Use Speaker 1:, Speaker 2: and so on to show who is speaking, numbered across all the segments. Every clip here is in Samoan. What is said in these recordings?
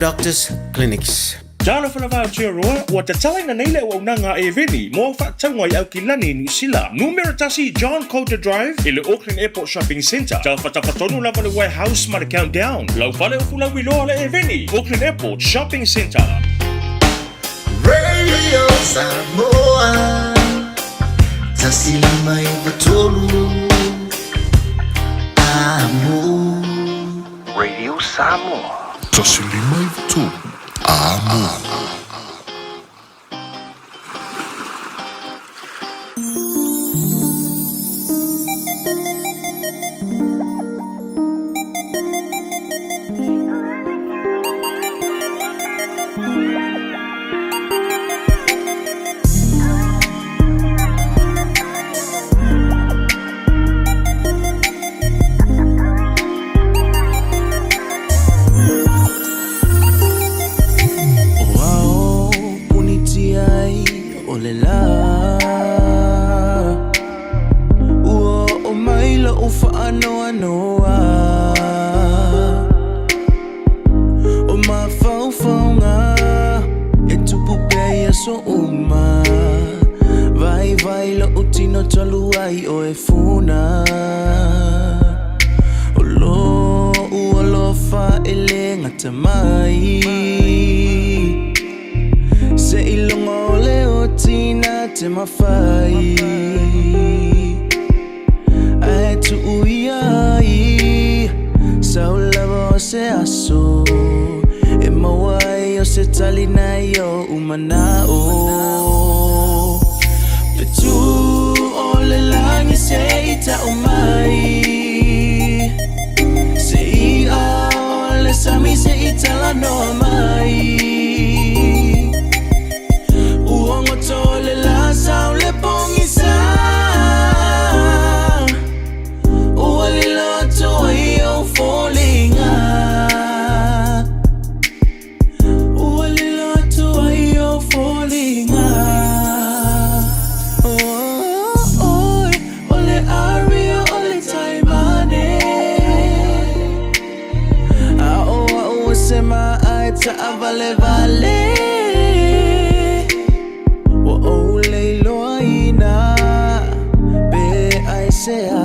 Speaker 1: Doctors Clinics.
Speaker 2: Talofa lava Aotearoa, ua tatalaina nei le auaunaga a Eveni mo au faatauga i Aukilani, Niu Sila. Numera 1 John Coulter Drive i le Auckland Airport Shopping Centre. Taufatapa tonu lava le warehouse ma le Countdown. Lau fale o Fulauiloa le Eveni, Auckland Airport Shopping Centre.
Speaker 3: Radio Samoa 153 Amo.
Speaker 4: Radio Samoa.
Speaker 5: 153 Amo.
Speaker 6: O ao punitia ai o le lā Ua oo mai loʻu faanoanoa O mafaufauga e tupu pea i aso uma Vaivai loʻu tino talu ai ʻoe funa O loʻu alofa e le gata mai Seiloga o le oti na te mafai Ae tuu ia ai Sau lava o se aso E maua ai o se tali nai oʻu manaʻo Fetu o le lagi se i tau mai Se iʻa o le sami se i talanoa mai Ua goto le la sau le pogisa Ua lilo atu ai ou foliga Ua lilo atu ai ou foliga Oh, oi, o le aria o le taimane A o a'u e sema ae taʻavalevale Ua ou le iloaina pe aisea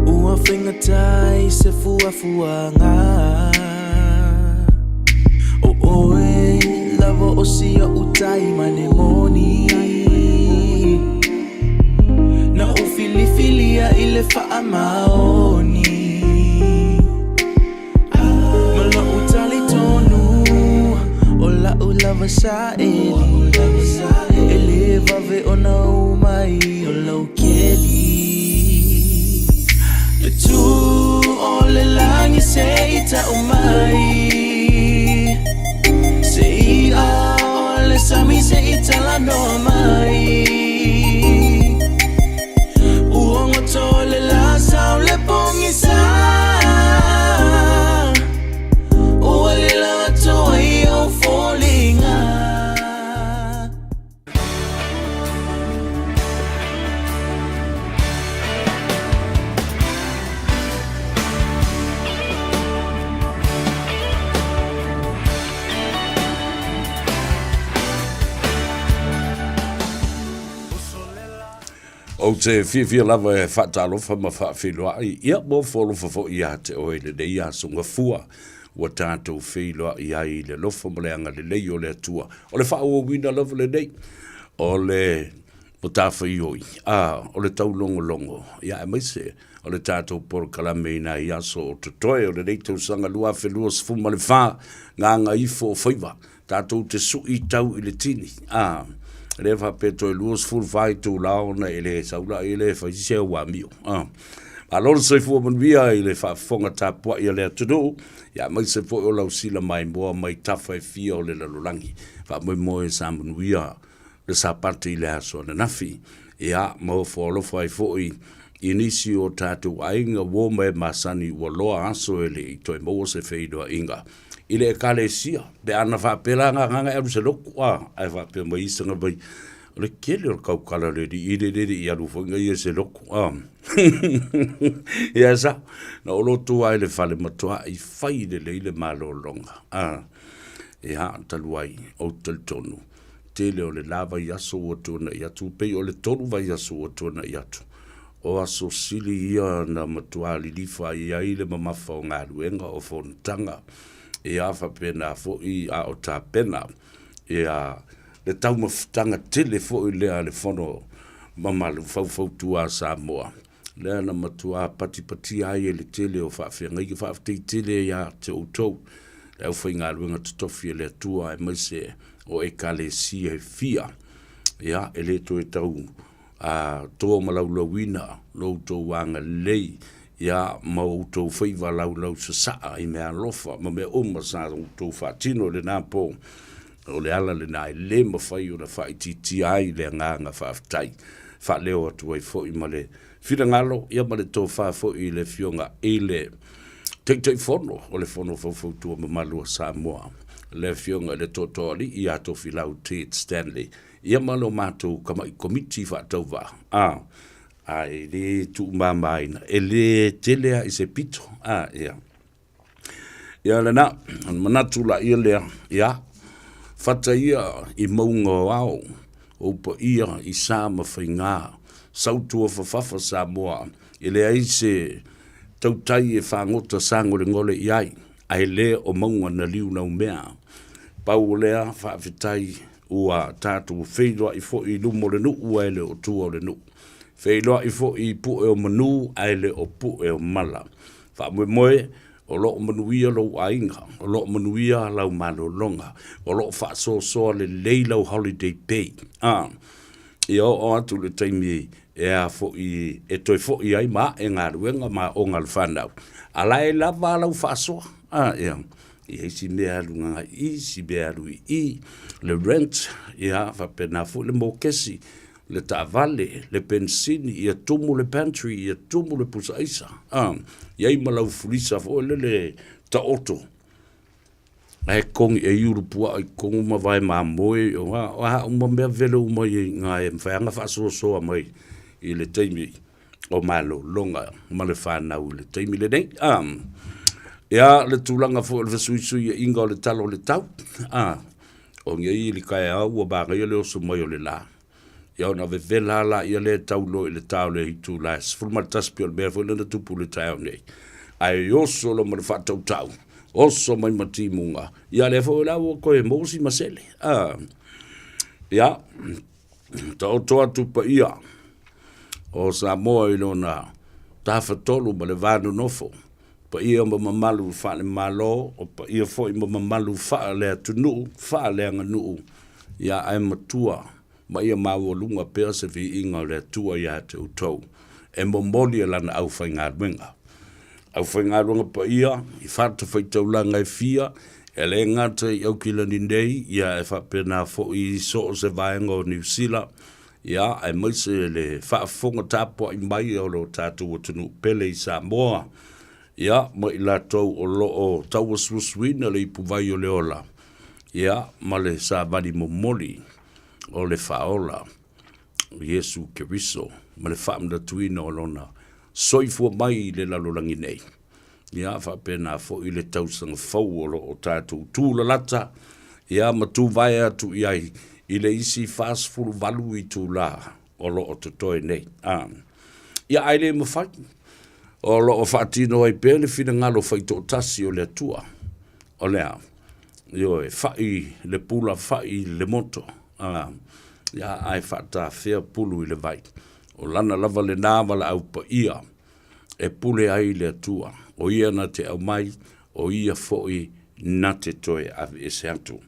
Speaker 6: Ua faigata ai se fuafuaga O ʻoe lava o si oʻu taimane moni Na ou filifilia i le faamaoni Ma loʻu talitonu o laʻu lava saʻili E lē vave ona uma ai o lau keli Fetu o le lagi se i tau mai Se iʻa o le sami se i talanoa mai Ua goto le la sau le pogisa Ua lilo atu ai ou foliga.
Speaker 7: Ou te fiafia lava e faatalofa ma faafeiloai, ia mo foalofa foi ia te oe i lenei aso gafua ua tatou feiloai ai i le alofa ma le agalelei o le Atua. O le faaauauina lava lenei o le matafaioi, a o le taulogologo, ia aemaise o le tatou polokalame i nai aso o totoe o lenei tausaga 2024, gagaifo o faiva, tatou te sui tau i le tini, a lea faapea toe 24 itula ona e le sau la e le fai se au amio, a. Malo le soifua manuia i le faafofoga tapuai a le atunuu, ia aemaise foi o lau sila maimoa mai tafa e fia o le lalolagi. Faamoemoe sa manuia le Sapati i le aso ananafi, ia, ma ofo alofa ai foi i nisi o tatou aiga uo ma e masani ua loa aso e le i toe maua se feiloaiga i le Ekalesia. Pe ana faapea la agaga e alu se lotu, a, ae faapea mai isaga mai. O le tele o le tautala o le alii, e le le i alu foi na ia i se lotu, a. Ia e sao, na ou lotu lava i le fale matuai fai lelei le malologa, a. Ia, talu ai, ou te talitonu, tele o le la vaiaso ua tuanai atu, pei o le 3 vaiaso ua tuanai atu, o aso sili ia na matua lilifa i ai le mamafa o galuega o fonotaga, ia faapena foi a o tapena ia le taumafataga tele foi lea a le Fono Mamalu Faufautua a Samoa, lea na matua patipatia ai e le tele o faafeagaiga. Faafetai tele ia te outou le aufaigaluega totofi a le Atua aemaise o Ekalesia e fia, ia, e le toe tau toa ma laulauina lo outou agalelei, ia, ma outou faiva laulausasaa i meaalofa ma mea uma sa outou faatino i lena po. O le ala lena e le mafai ona faaitiitia ai le agaga faafetai. Faaleo atu ai foi ma le finagalo ia ma le tofa foi i le Afioga i le Taitaifono o le Fono Faufautua Mamalu a Samoa, le Afioga i le Tootooalii ia Tofilau Ted Stanley, ia ma lo matou Kama'i Komiti Faatauvaa, a, a e le tuumamaina, e le tele lava i se pito, a, ia. Ia lena, ona manatu laia lea, ia, fata ia i mauga o ao, ou paia i sa ma faiga, sautua fafafa Samoa, e leai se tautai e fagota sagolegole i ai, ae le o mauga na liu laumea. Pau o lea, faafetai ua tatou feiloai foi i luma o le nuu ae le o tua o le nuu. Feiloai foi i pue o manu ae le o pue o mala. Faamoemoe, o lo o manuia lou aiga, o lo o manuia lau malologa, o lo o faasoasoa lelei lau holiday pay. A, ia oo atu le taimi e a foi e toe foi ai ma ae galuega ma aoga a le fanau, a la e lava lau faasoa. A, ia, i ai si mea alu i i, si mea alu i i, le rent, ia faapena foi le mokesi, le taavale, le penisini, ia tumu le pantry, ia tumu le pusa aisa, a, i ai ma lau fulisa foi lele taoto, ae kogi e iulu puaa i totonu ma vae mamoe, o a, o a uma mea vele uma ia i ina e mafai lava ona faasoasoa mai i le taimi o malologa ma le fanau i le taimi lenei. A, ia le tulaga foi o le fesuisuiaiga o le tala o le tau, a, O nei i le taeao ua manaia le oso mai o le la, ia ona vevela lava laia lea e tau loa i le ta o le itula e 11 pei o le mea foi lea na tupu i le taeao nei. Ae oso loa ma le faatautau, oso mai ma timuga, ia lea foi la ua toe maua si masele. A, ia, taoto atu paia o Samoa i lona tafatolu ma le va nonofo, paia ma mamalu faale-Malo, o paia foi ma mamalu faale-atunuu, faale-aganuu, ia ae matua ma ia maualuga pea se viiga o le Atua ia te outou, e momoli e Lana aufaigaluega. Aufaigaluega paia i fatafaitaulaga e fia, e le gata i Aukilani nei, ia e faapena foi i so o se vaega o Niu Sila, ia aemaise le faafofoga tapuai mai o lo tatou atunuu pele i Samoa, ia ma i latou o lo o tauasuasuina le ipuvai o le ola, ia ma le savali momoli o le Faaola o Iesu Keriso ma le faamanatuina o Lona soifua mai i le lalolagi nei. Ia faapena foi le tausaga fou o lo o tatou tulalata, ia ma tuvae atu i ai i le isi 48 itula o lo o totoe nei. A. Ia ae le mafai, o lo o faatino ai pea le finagalo faitoatasi o le Atua. O le a? Ioe, fai le pula, fai le moto, a, ia ae faatafea pulu i le vai. O lana lava lena valaau paia e pule ai le Atua, o ia na te aumai, o ia foi na te toe aveese atu.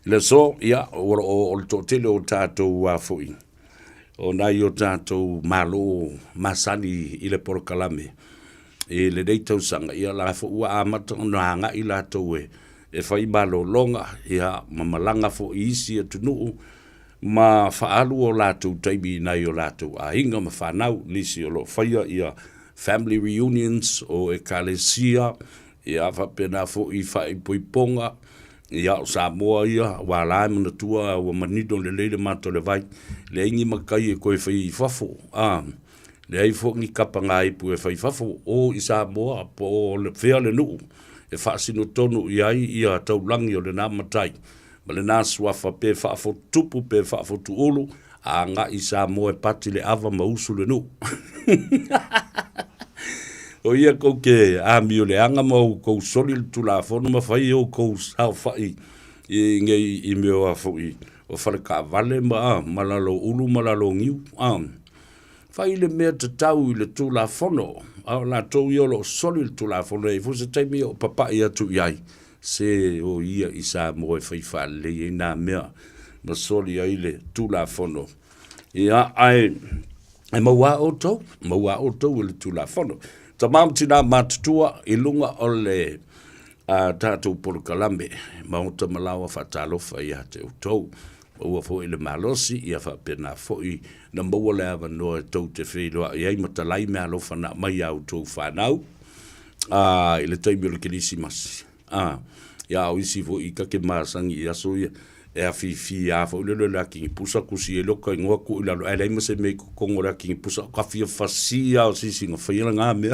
Speaker 7: I le aso, ia, o lo o le toatele o tatou a foi, o nai o tatou malo masani i le polokalame i lenei tausaga, ia la foi ua amata ona agai latou e fai malologa, ia, ma malaga foi i isi atunuu, ma faaalu o latou taimi i nai o latou aiga ma fanau, nisi o lo o faia ia family reunions o ekalesia, ia faapena foi faaipoipoga, Ia, o Samoa ia, aua la e manatua ua manino lelei le mata o le vai, leai ni matai e toe fai i fafo, a, leai foi ni tapagaipu e fai i fafo, o i Samoa po o fea le nuu e faasino tonu i ai ia taulagi o lena matai ma lena suafa pe faafotutupu pe faafotuulu, a agai i Samoa e pati le ava ma usu le nuu. O ia kou te amio leaga ma outou soli le Tulafono ma fai outou saofai i nei i mea o a foi o fale taavale ma ma lalo ulu ma lalo niu a. Fai le mea tatau i le Tulafono, a o latou ia o lo o soli le Tulafono e i ai foi se taimi o papai atu i ai se o ia i Samoa e fai faalelei ai nā mea ma soli ai le Tulafono. Ia, ae e maua a outou, maua a outou e le Tulafono. Tama ma tinā matutua i luga o le a tatou polokalame, maota ma laoa faatalofa ia te outou. Maua foi le malosi, ia faapena foi na maua le avanoa e tou te feiloai ai ma talai meaalofa na aumai a outou fanau a, i le taimi o le Kerisimasi. A, ia a o isi foi i ta te masani i aso ia, e afifi a foi lele o le akinipusa tusi ai lota igoa tuu i lalo ae leai ma se mea i totonu o le akinipusa o ka fia fasi a o se isi na faia lena mea.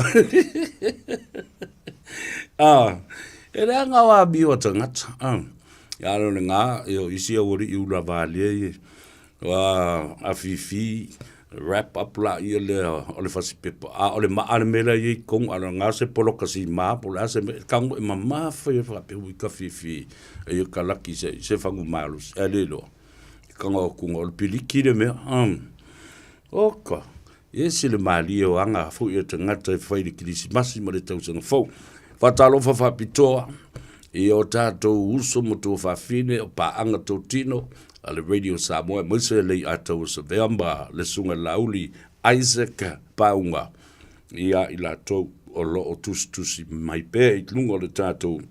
Speaker 7: A, e leaga o amio a tagata. A, ia o lena, ia o isi aualii ulavalia ia, Ua afifi wrap up laia lea o le fasipepa, a o le maa le mea la e i ai i totonu, a o lena se poloka sima po o le a se mea, e tago e mamafa ia faapea ui ka fifi ia ka laki se, se fagu malosi, ae le iloa. E tago atu o le piliki le mea. Oka, e ese le malie o aga foi a tagata e fai i le Kerisimasi ma le tausaga fou. Faatalofa faapitoa i o tatou uso ma tuafafine o paaga totino a le Radio Samoa aemaise le Leiataua Savea ma le Susuga Laauli Isaac Pauga ia i latou o lo o tusitusi mai pea i luga o le tatou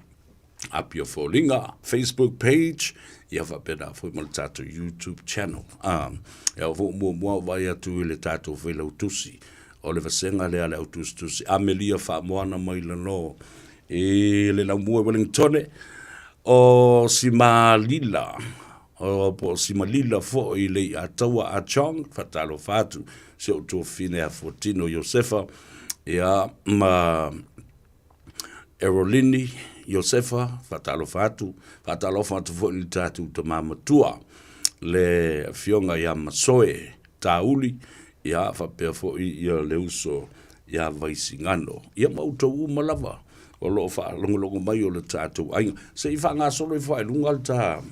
Speaker 7: Apia Foliga Facebook page ia faapena foi ma le tatou YouTube channel. E ao foi muamua o vaai atu i le tatou failautusi o le vasega lea a le au tusitusi Amelia Faamoana mai lalo i le laumua i Wellingtone o Simalila o po o Simalila foi i Leiataua Ah Chong faatalofa atu si ou tuafafine ia Fuatino Iosefa ia ma Erolini Iosefa, faatalofa atu, faatalofa atu foi i le tatou tama matua, le afioga ia Masoe Tauli, ia faapea foi ia le uso ia Vaisigano. Ia ma outou uma lava o lo o faalogologo mai o le tatou aiga. Se i faagasolo ifo lava i luga le ta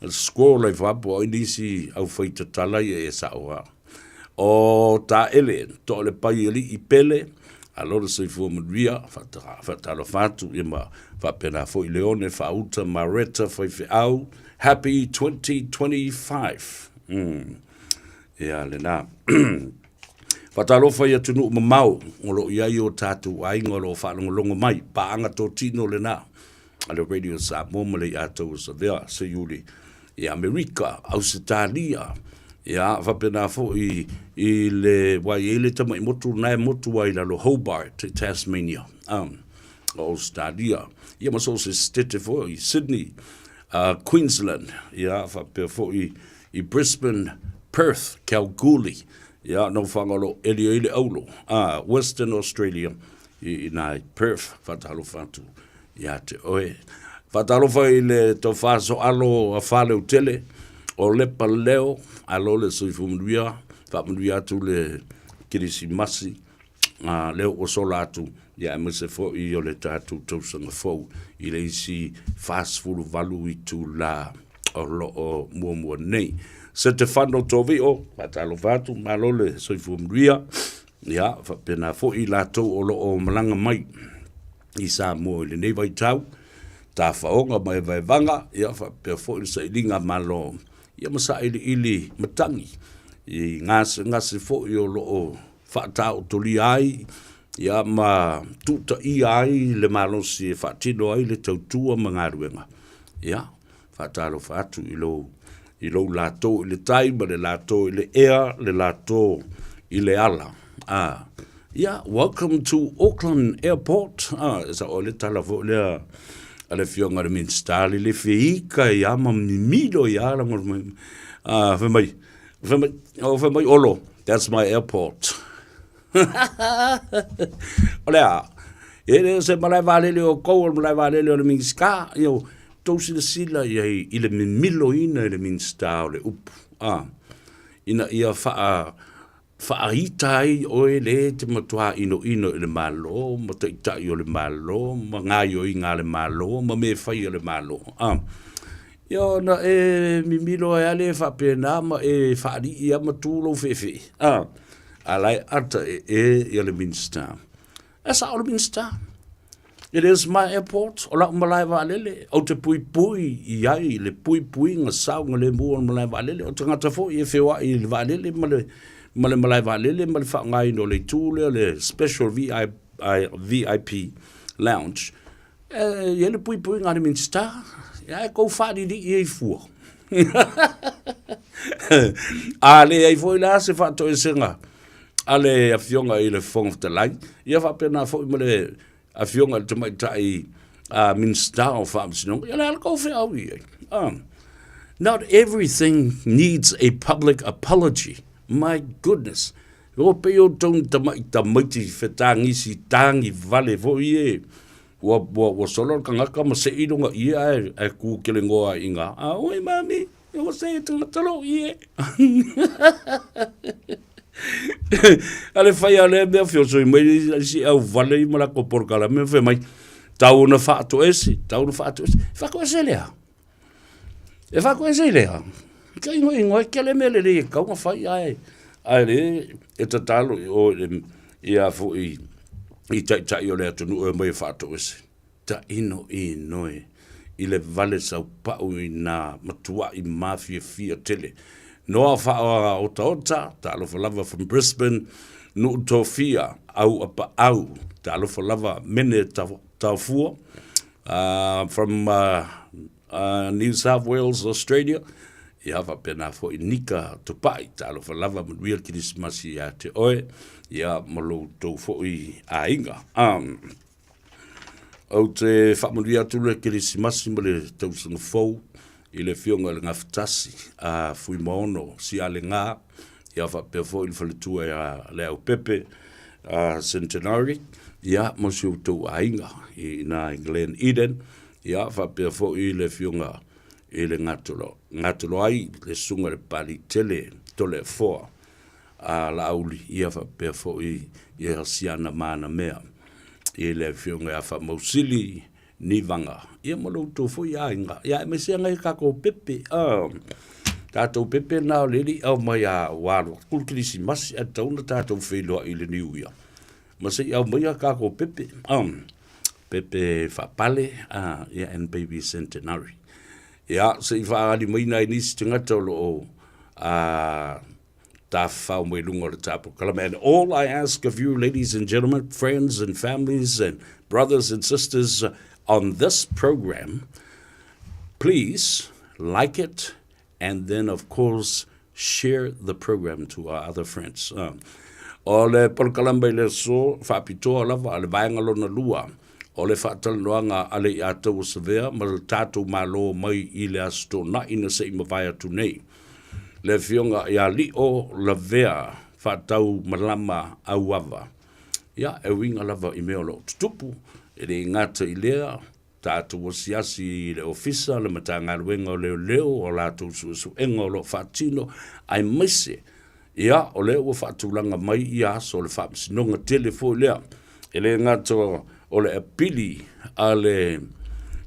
Speaker 7: scroll ifo lava po o ai nisi aufai tatala ia e sao lava. O Taele, Toalepai Alii Pele, alo le soifua manuia, faatalofa atu ia ma faapena foi Leone Faauta Mareta Faifeau, Happy 2025. Ia lena. Faatalofa i atunuu mamao o lo o i ai o tatou aiga o lo o faalogologo mai, paaga totino lena a le Radio Samoa ma le Iataua Savea, Seiuli i Amerika, Ausetalia, ia, faapena foi i le, ua i ai le tamai motu lena e motu ai i lalo Hobart i Tasmania, o Ausetalia, ia ma so o se setete foi i Sydney, Queensland, ia, faapea foi i Brisbane, Perth, Kalgoorlie, ia, na Fagalo eli ai le aulo, Western Australia, i ina i Perth, faatalofa atu ia te oe. Faatalofa i le tofa soalo a Faleutele, o Lepa Leo, alo le soifua manuia, faamanuia atu le Kerisimasi, a lea ua sola atu, ia aemaise foi o le tatou tausaga fou i le isi 48 itula o lo o muamua nei. Setefano Tovio, faatalofa atu, malo le soifua manuia, ia faapena foi i latou o lo o malaga mai i Samoa i lenei vaitau, tafaoga ma evaevaga, ia faapea foi le sailiga malo, ia ma sailiili matagi i gasegase foi o lo o faataotolia ai, ia ma tuutaia ai le malosi e faatino ai le tautua ma galuega. Ia, faatalofa atu i lou i lou latou i le tai ma le latou i le ea, le latou i le ala. Ah, yeah, welcome to Auckland Airport. Ah, e sao le tala foi lea. a le Afioga i le Minisita le le feika ai lava ma mimilo ai lava lagona mai. Ah, fai mai, fai mai, oh, fai mai Olo, that's my airport. O le a? E le o se malae vaalele o kou o le malae vaalele o le Minisita. Ia, tou silasila i ai i le mimiloina e le Minisita o le upu, a, ina ia faa, faaita ai oe le e te matua inoino i le Malo ma taitai o le Malo ma gaoioiga a le Malo ma mea e fai a le Malo. A, ia ona e mimilo ai lava lea faapena ma e faalii lava ma tu lou feefee. A, a la e ata e e ia le Minisita. E sao le Minisita. It is my airport, o lau malae vaalele, ou te puipui i ai i le puipuiga saogalemu o le malae vaalele. O tagata foi e feoai i le vaalele ma le, ma le malae vaalele ma le faaaogaina o le itu lea, le special VIP lounge, e i ai le puipuiga a le Minisita, ae tou faalilii ai fua. A leai foi la se faatoesega a le Afioga i le Fofoga Fetalai, ia faapena foi ma le Afioga i le Tamaitai uh, Minista o Faamasinoga, ia le a le tou feau i ai. Not everything needs a public apology. My goodness. O pei o tou ni tamai tamaiti fetagisi tagi vale foi e. Ua, ua, ua solo le tagata ma sei lona ie ae, ae ku kelegoa i ngā. A oi mami, ua se tagata lou ie. A le fai a lea mea feosoi mai le isi au vale i ma latou polokalame fai mai, tau ona faatoese, tau ona faatoese. Faatoese lea. E faatoese lea. Ka ingo ingo e kele mea lelei e kau na fai ae ae le e tatalo i o i ia foi i taitai o le atunuu e mai e faatoese. Taino inoi i le vale saupau i nā matuaʻi mafiafia tele. Noa faaotaota, talofa lava from Brisbane, Nuu Tofia, Auapaau, talofa lava Mene Taofua, from New South Wales, Australia, ia faapena foi Nika Tupai, talofa lava manuia le Kerisimasi ia te oe, ia ma lo outou foi aiga. Ou te faamanuia atu le Kerisimasi ma le tausaga fou i le Afioga i le Gafatasi a Fuimaono Sialega, ia faapea foi le faletua ia Leaupepe a Centenary, ia ma si outou aiga i ina i Glen Eden, ia faapea foi le Afioga i le Gatolo, Gatoloai, le Susuga i le Palitele Toleafoa. a Laauli, ia faapea foi ia Siana Manamea i le Afioga ia Faamausili Nivaga, ia ma lo outou foi aiga, ia aemaise nai a tatou pepe, tatou pepe na o le le i aumai a ua alu atu le Kerisimasi ae tatau ona tatou feiloai i le Niu Ia, ma se i aumai a tatou pepe, pepe faapale, ia and baby centenary. Ia, se i faaali mai nai nisi tagata o lo o tafafao mai luga o le tapolokalamu. And all I ask of you, ladies and gentlemen, friends and families and brothers and sisters on this program, please like it and then, of course, share the program to our other friends. O le polokalame i le aso faapitoa lava a le vaega lona lua o le faatalanoaga a le Iataua Savea ma le tatou Malo mai i le Aso Toonai na se i mavae atu nei. Le Afioga ia Lio Lavea Faatau Malama Auava. Ia, e uiga lava i mea o lo o tutupu, e le gata i lea, tatou asiasi i le Ofisa, le Matagaluega o Leoleo, o latou suesuega o lo o faatino, aemaise, ia, o lea ua faatulaga mai ia aso o le faamasinoga tele foi lea. E le gata o le apili a le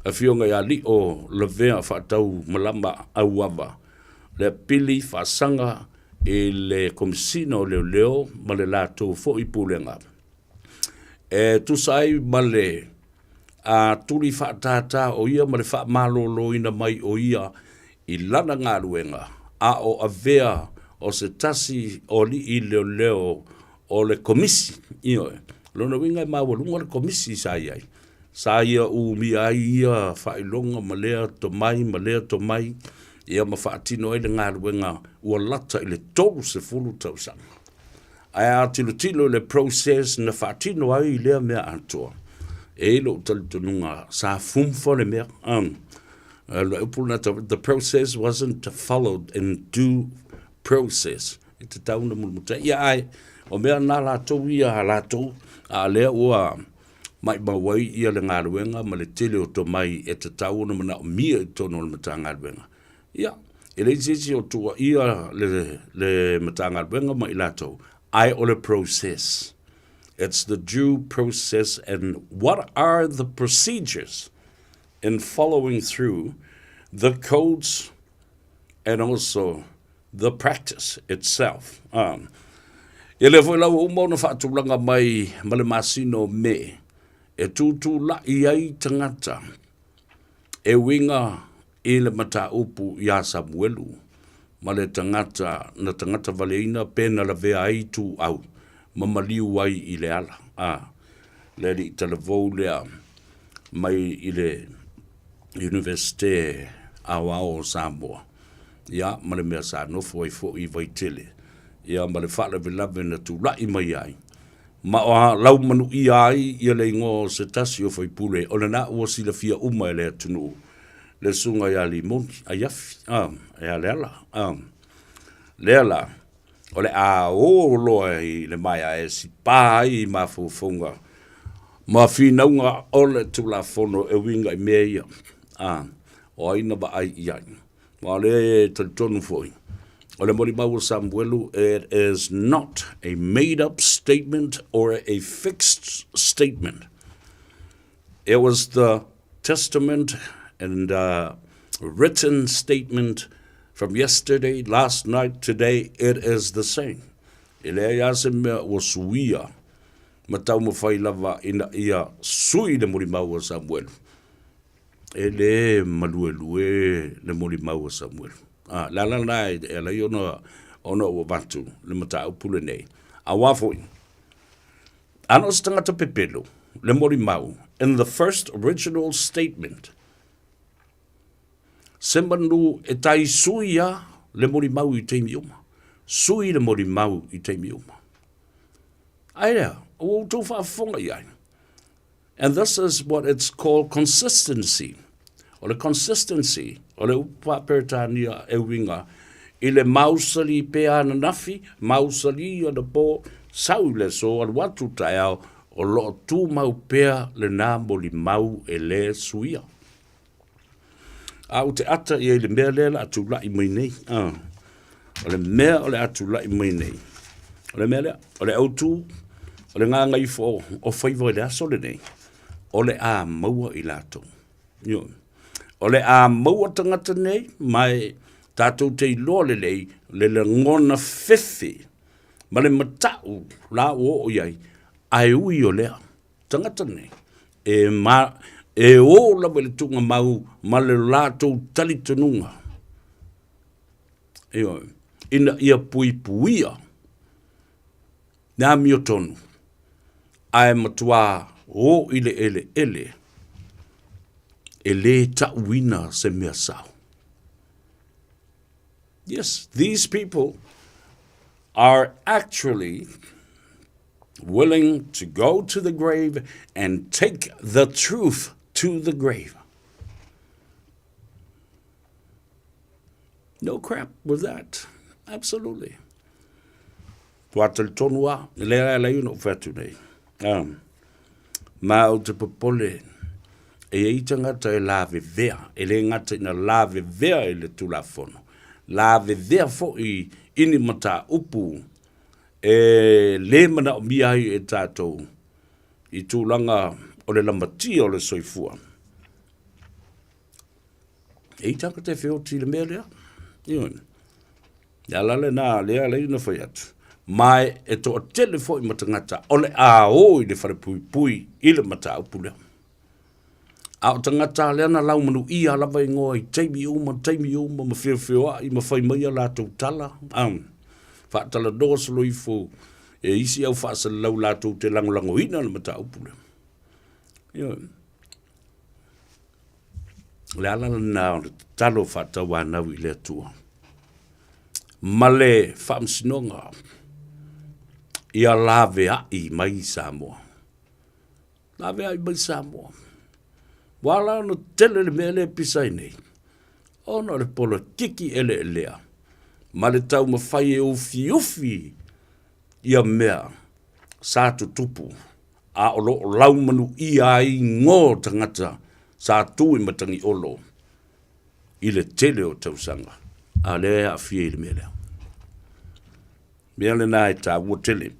Speaker 7: Afioga ia Lio Lavea Faatau Malama Auava, le apili faasaga i le Komesina o Leoleo ma le latou foi Pulega. E tusa ai ma le a tuli faatātā o ia ma le faamaloloina mai o ia i lana galuega, a o avea o se tasi o alii leoleo o le Komisi. Ioe. O lona uiga e maualuga le Komisi sa i ai. Sa ia umia ai ia faailoga ma lea tomai ma lea tomai, ia ma faatino ai le galuega ua lata i le 30 tausaga. Ae a tilotilo i le process na faatino ai lea mea atoa, E i ai lou talitonuga sa fumfa le mea. Le upu lena tau, the process wasn't followed in due process. E tatau ona mulimulitai. Ia ae, o mea na latou ia a latou, a o lea ua maimau ai ia le galuega ma le tele o tomai e tatau ona manaomia i totonu o le Matagaluega. Ia, e leai se isi o tuuaia le, le Matagaluega ma i latou, ae o le process. It's the due process and what are the procedures in following through the codes and also the practice itself. Um, ia lea foi la ua uma ona faatulaga mai ma le masina o Me e tūtūlaʻi ai tagata e uiga i le mataupu iā Samuelu ma le tagata na tagata valeina pe na lavea ai ituau ma maliu ai i le ala. A, le alii talavou lea mai i le Iunivesite Aoao o Samoa, ia, ma le mea sa nofo ai foi i Vaitele, ia, ma le faalavelave na tulai mai ai, ma laumanuia ai ia le igoa o se tasi o faipule o lena ua silafia uma e le atunuu, le susuga ia Limoni Aiafi, a, ia Leala, a. Lea la, o le a o loa i le maea e sipā ai i mafaufauga ma finauga o le Tulafono e uiga i mea ia, a, o ai na vaai i ai. Aua o lea e talitonu foi, o le molimau o Samuelu, it is not a made up statement or a fixed statement. It was the testament and written statement from yesterday, last night, today, it is the same. E leai lava se mea ua suia ma taumafai lava ina ia sui le molimau a Samuelu. E lē maluelue le molimau a Samuelu. A, le ala lena e ala ai ona, ona ou avatu le mataupu lenei. Auā foi, ana o se tagata pepelo, le molimau, in the first original statement, se manu e tai sui a le molimau i taimi uma. Sui le molimau i taimi uma. Ae lea, ua outou faafofoga i ai. And this is what it's called consistency. O le consistency, o le upu faa-Peretania e uiga i le mausali pea ananafi, mausali anapo, sau i le aso, alu atu taeao, o lo o tumau pea lena molimau e lē suia. A ou te ata i ai i le mea lea o le a tulai mai nei. Ah. O le mea o le a tulai mai nei. O le mea lea, o le autu, o le gagaifo o faiva i le aso lenei, o le a maua i latou. Ioe. O le a maua tagata nei, ma e tatou te iloa lelei le lagona fefe ma le matau la ua oo i ai, ae ui o lea, tagata nei, e, ma, e ō lava i le tuugamau ma le latou talitonuga. Ioe, ina ia puipuia le amiotonu, ae matuā ō i le eleele e lē ta'uina se mea sao. Yes, these people are actually willing to go to the grave and take the truth to the grave. No crap with that. Absolutely. Tua talitonu a, lea e alai ona ou fai atu nei. Um, ma ou te popole, e iai tagata e lavevea, e le gata ina lavevea i le Tulafono, lavevea foi i ni mataupu e lē manaomia ai e tatou i tulaga o le lamatia o le soifua. E i tagata e feoti i le mea lea. Ioe. Le ala lena lea alai ona fai atu. Ma e toatele foi ma tagata o le a o i le falepuipui i le mataupu lea. A o tagata lea na laumanuia lava igoa i taimi uma, taimi uma ma feofeoai ma fai mai a latou tala, faatalanoa solo ifo e isi au faasalalau latou te lagolagoina le mataupu lea. Ioe. O le ala lena o le tatalo faatauanau i le Atua ma le faamasinoga ia laveai mai Samoa. Laveai mai Samoa. Ua ala ona tele le mea lea e pisa ai nei, ona o le polokiki eleelea ma le taumafai e ufiufi ia mea sa tutupu a o lo o laumanuia ai igoa o tagata sa tu i Matagiolo i le tele o tausaga, a lea e aafia i le mea lea. Mea lena e taua tele.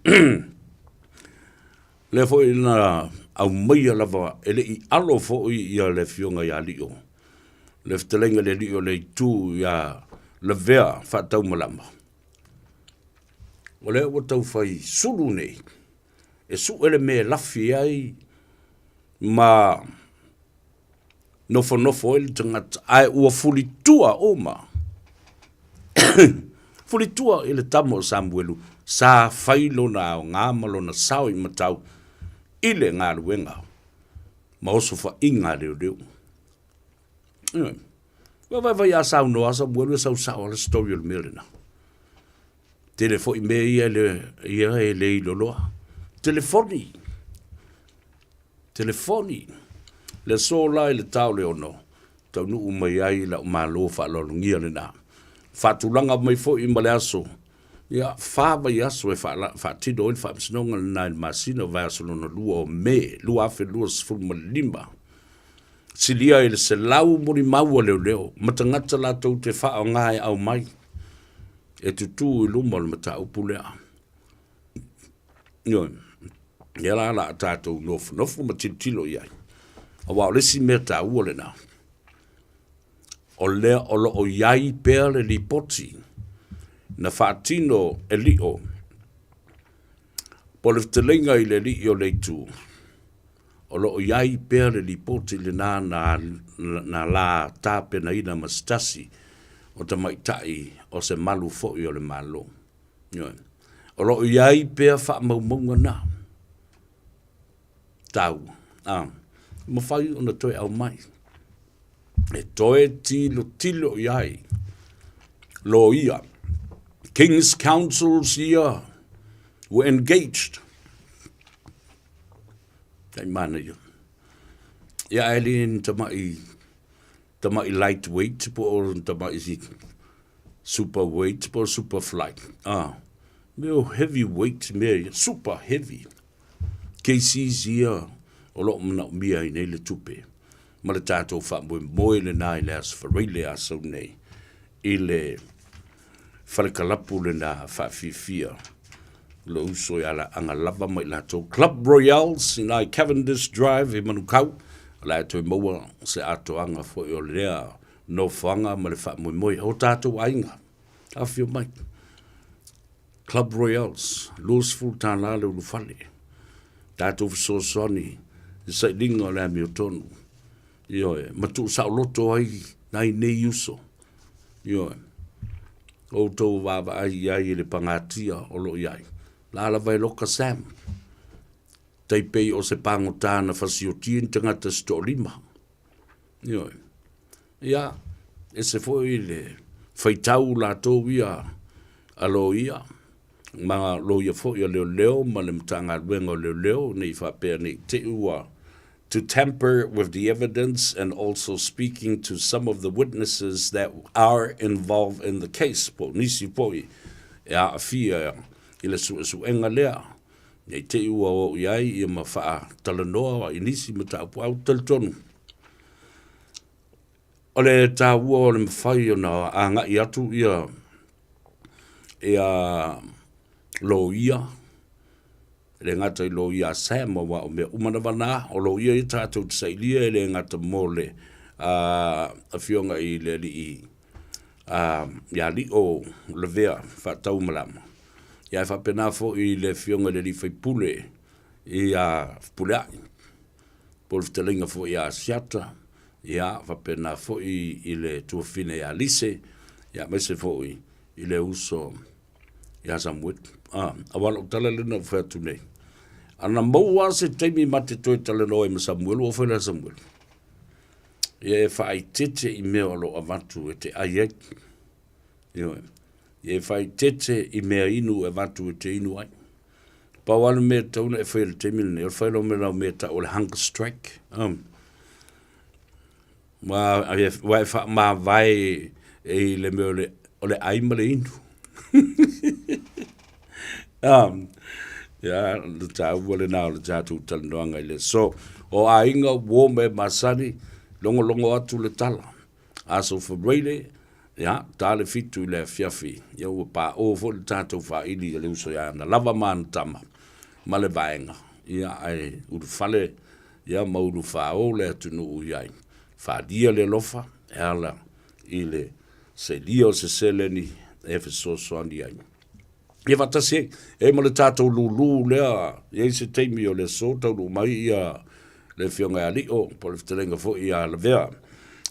Speaker 7: Lea foi na aumaia lava e le i alo foi ia le afioga ia Lio, le fetalaiga i le alii o le itu ia Lavea Faataumalama. O lea ua tau fai sulu nei, e sue le mea e lafi ai ma nofonofo ai le tagata, ae ua fulitua uma, fulitua i le tama o Samuelu, sa fai lona aoga ma lona sao i matau i le galuega ma osofaiga a leoleo. Ioe. Ua vaivai a saunoa Samuelu e sau sao le story o le mea lena. Tele foi mea ia le, ia e le iloloa. Telefoni. Telefoni. Le aso la i le ta o le 6, taunuu mai ai la'u malo faaaloalogia lena. Faatulaga mai foi ma le aso, ia, fa vaiaso e faatino ai le faamasinoga lena i le masina o vaiaso lona lua o Me 2025. Silia i le 100 molimau a leoleo ma tagata latou te faaaoga e aumai e tutū i luma o le mataupu lea. Ioe. Ia la la tatou nofonofo ma tilotilo i ai. Aua o le isi mea taua lena, o lea o lo o i ai pea le lipoti na faatino e Lio po o le fetalaiga i le alii o le itu, o lo o i ai pea le lipoti lena na, na la tapenaina ma se tasi o tamaitai o se malu foi o le Malo. Ioe. O lo o i ai pea faamaumauga na taua, a, mafai ona toe aumai e toe tilotilo i ai loia. King's Counsels ia were engaged. Tai manaia. Ia ae le ni tamai tamai lightweight po o tamai super weight po o super flight. Ah, mea o heavy weight mea ia, super heavy. Cases ia o lo o manaomia ai nei le tupe ma le tatou faamoemoe lena i le Aso Faraile a sau nei i le falekalapu lena faafiafia lou uso ia Laaga lava ma i latou Club Royales i nai Cavendish Drive i Manukau, o le a toe maua se atoaga foi o lea nofoaga ma le faamoemoe o tatou aiga. Afio mai. Club Royales, $20 le ulufale. Tatou fesoasoani i sailiga o le amiotonu. Ioe, ma tuusaoloto ai nai nei uso. Ioe. Outou vaavaai i ai i le pagatia o lo o i ai. La lava e loka Sam. Tai pei o se pagota na fasiotia ni tagata se toalima. Ioe. Ia, ese foi le faitau latou ia a loia, ma loia foi a leoleo ma le Matagaluega o Leoleo, ne i faapea ne i te i ua to tamper with the evidence and also speaking to some of the witnesses that are involved in the case, po o nisi foi e aafia i le suesuega lea, ne i te i ua oo i ai ia ma faatalanoa i nisi mataupu, ae ou te talitonu, o le taua o le mafai ona agai atu ia ia loia, e le gata i loia a Sam, aua o mea uma lava na, o loia ia tatou te sailia e le gata mo le afioga i le alii ia Lio Lavea Faataumalama, ia ae faapena foi i le afioga i le alii faipule ia Fepuleai, po o le fetalaiga foi ia Asiata, ia faapena foi i le tuafafine ia Lise, ia aemaise foi i le uso ia Samuelu. Ah, aua lou tala lena ua fai atu nei. Ana maua se taimi ma te toe talanoa ai ma Samuelu, ua fai la Samuelu. Ia e faaitete i mea o lo o avatu e te ai ai. Ioe. Ia e faaitete i mea inu e avatu e te inu ai. Pau lava le mea e tatau ona e faia i le taimi lenei, o le fai loa ma lau mea e tau o le hunger strike. Ua e faamavae i le mea o le ai ma le inu. Ia, le taua lena o le tatou talanoaga i le aso. O aiga, uo ma e masani, logologo atu le tala. Aso Faraile, ia, ta le 7 i le afiafi, ia ua paʻō foi le tatou faili i le uso ia Analava ma ana tama ma le vaega, ia, ae ulufale, ia, ma ulufaō le atunuu i ai. Falia le alofa e ala i le selia o se seleni e fesoasoani ai. Ia faatasi ai, e ma le tatou lūlū lea, e i ai se taimi o le aso taunuu mai ia le Afioga ia Alio po o le fetalaiga foi ia Lavea,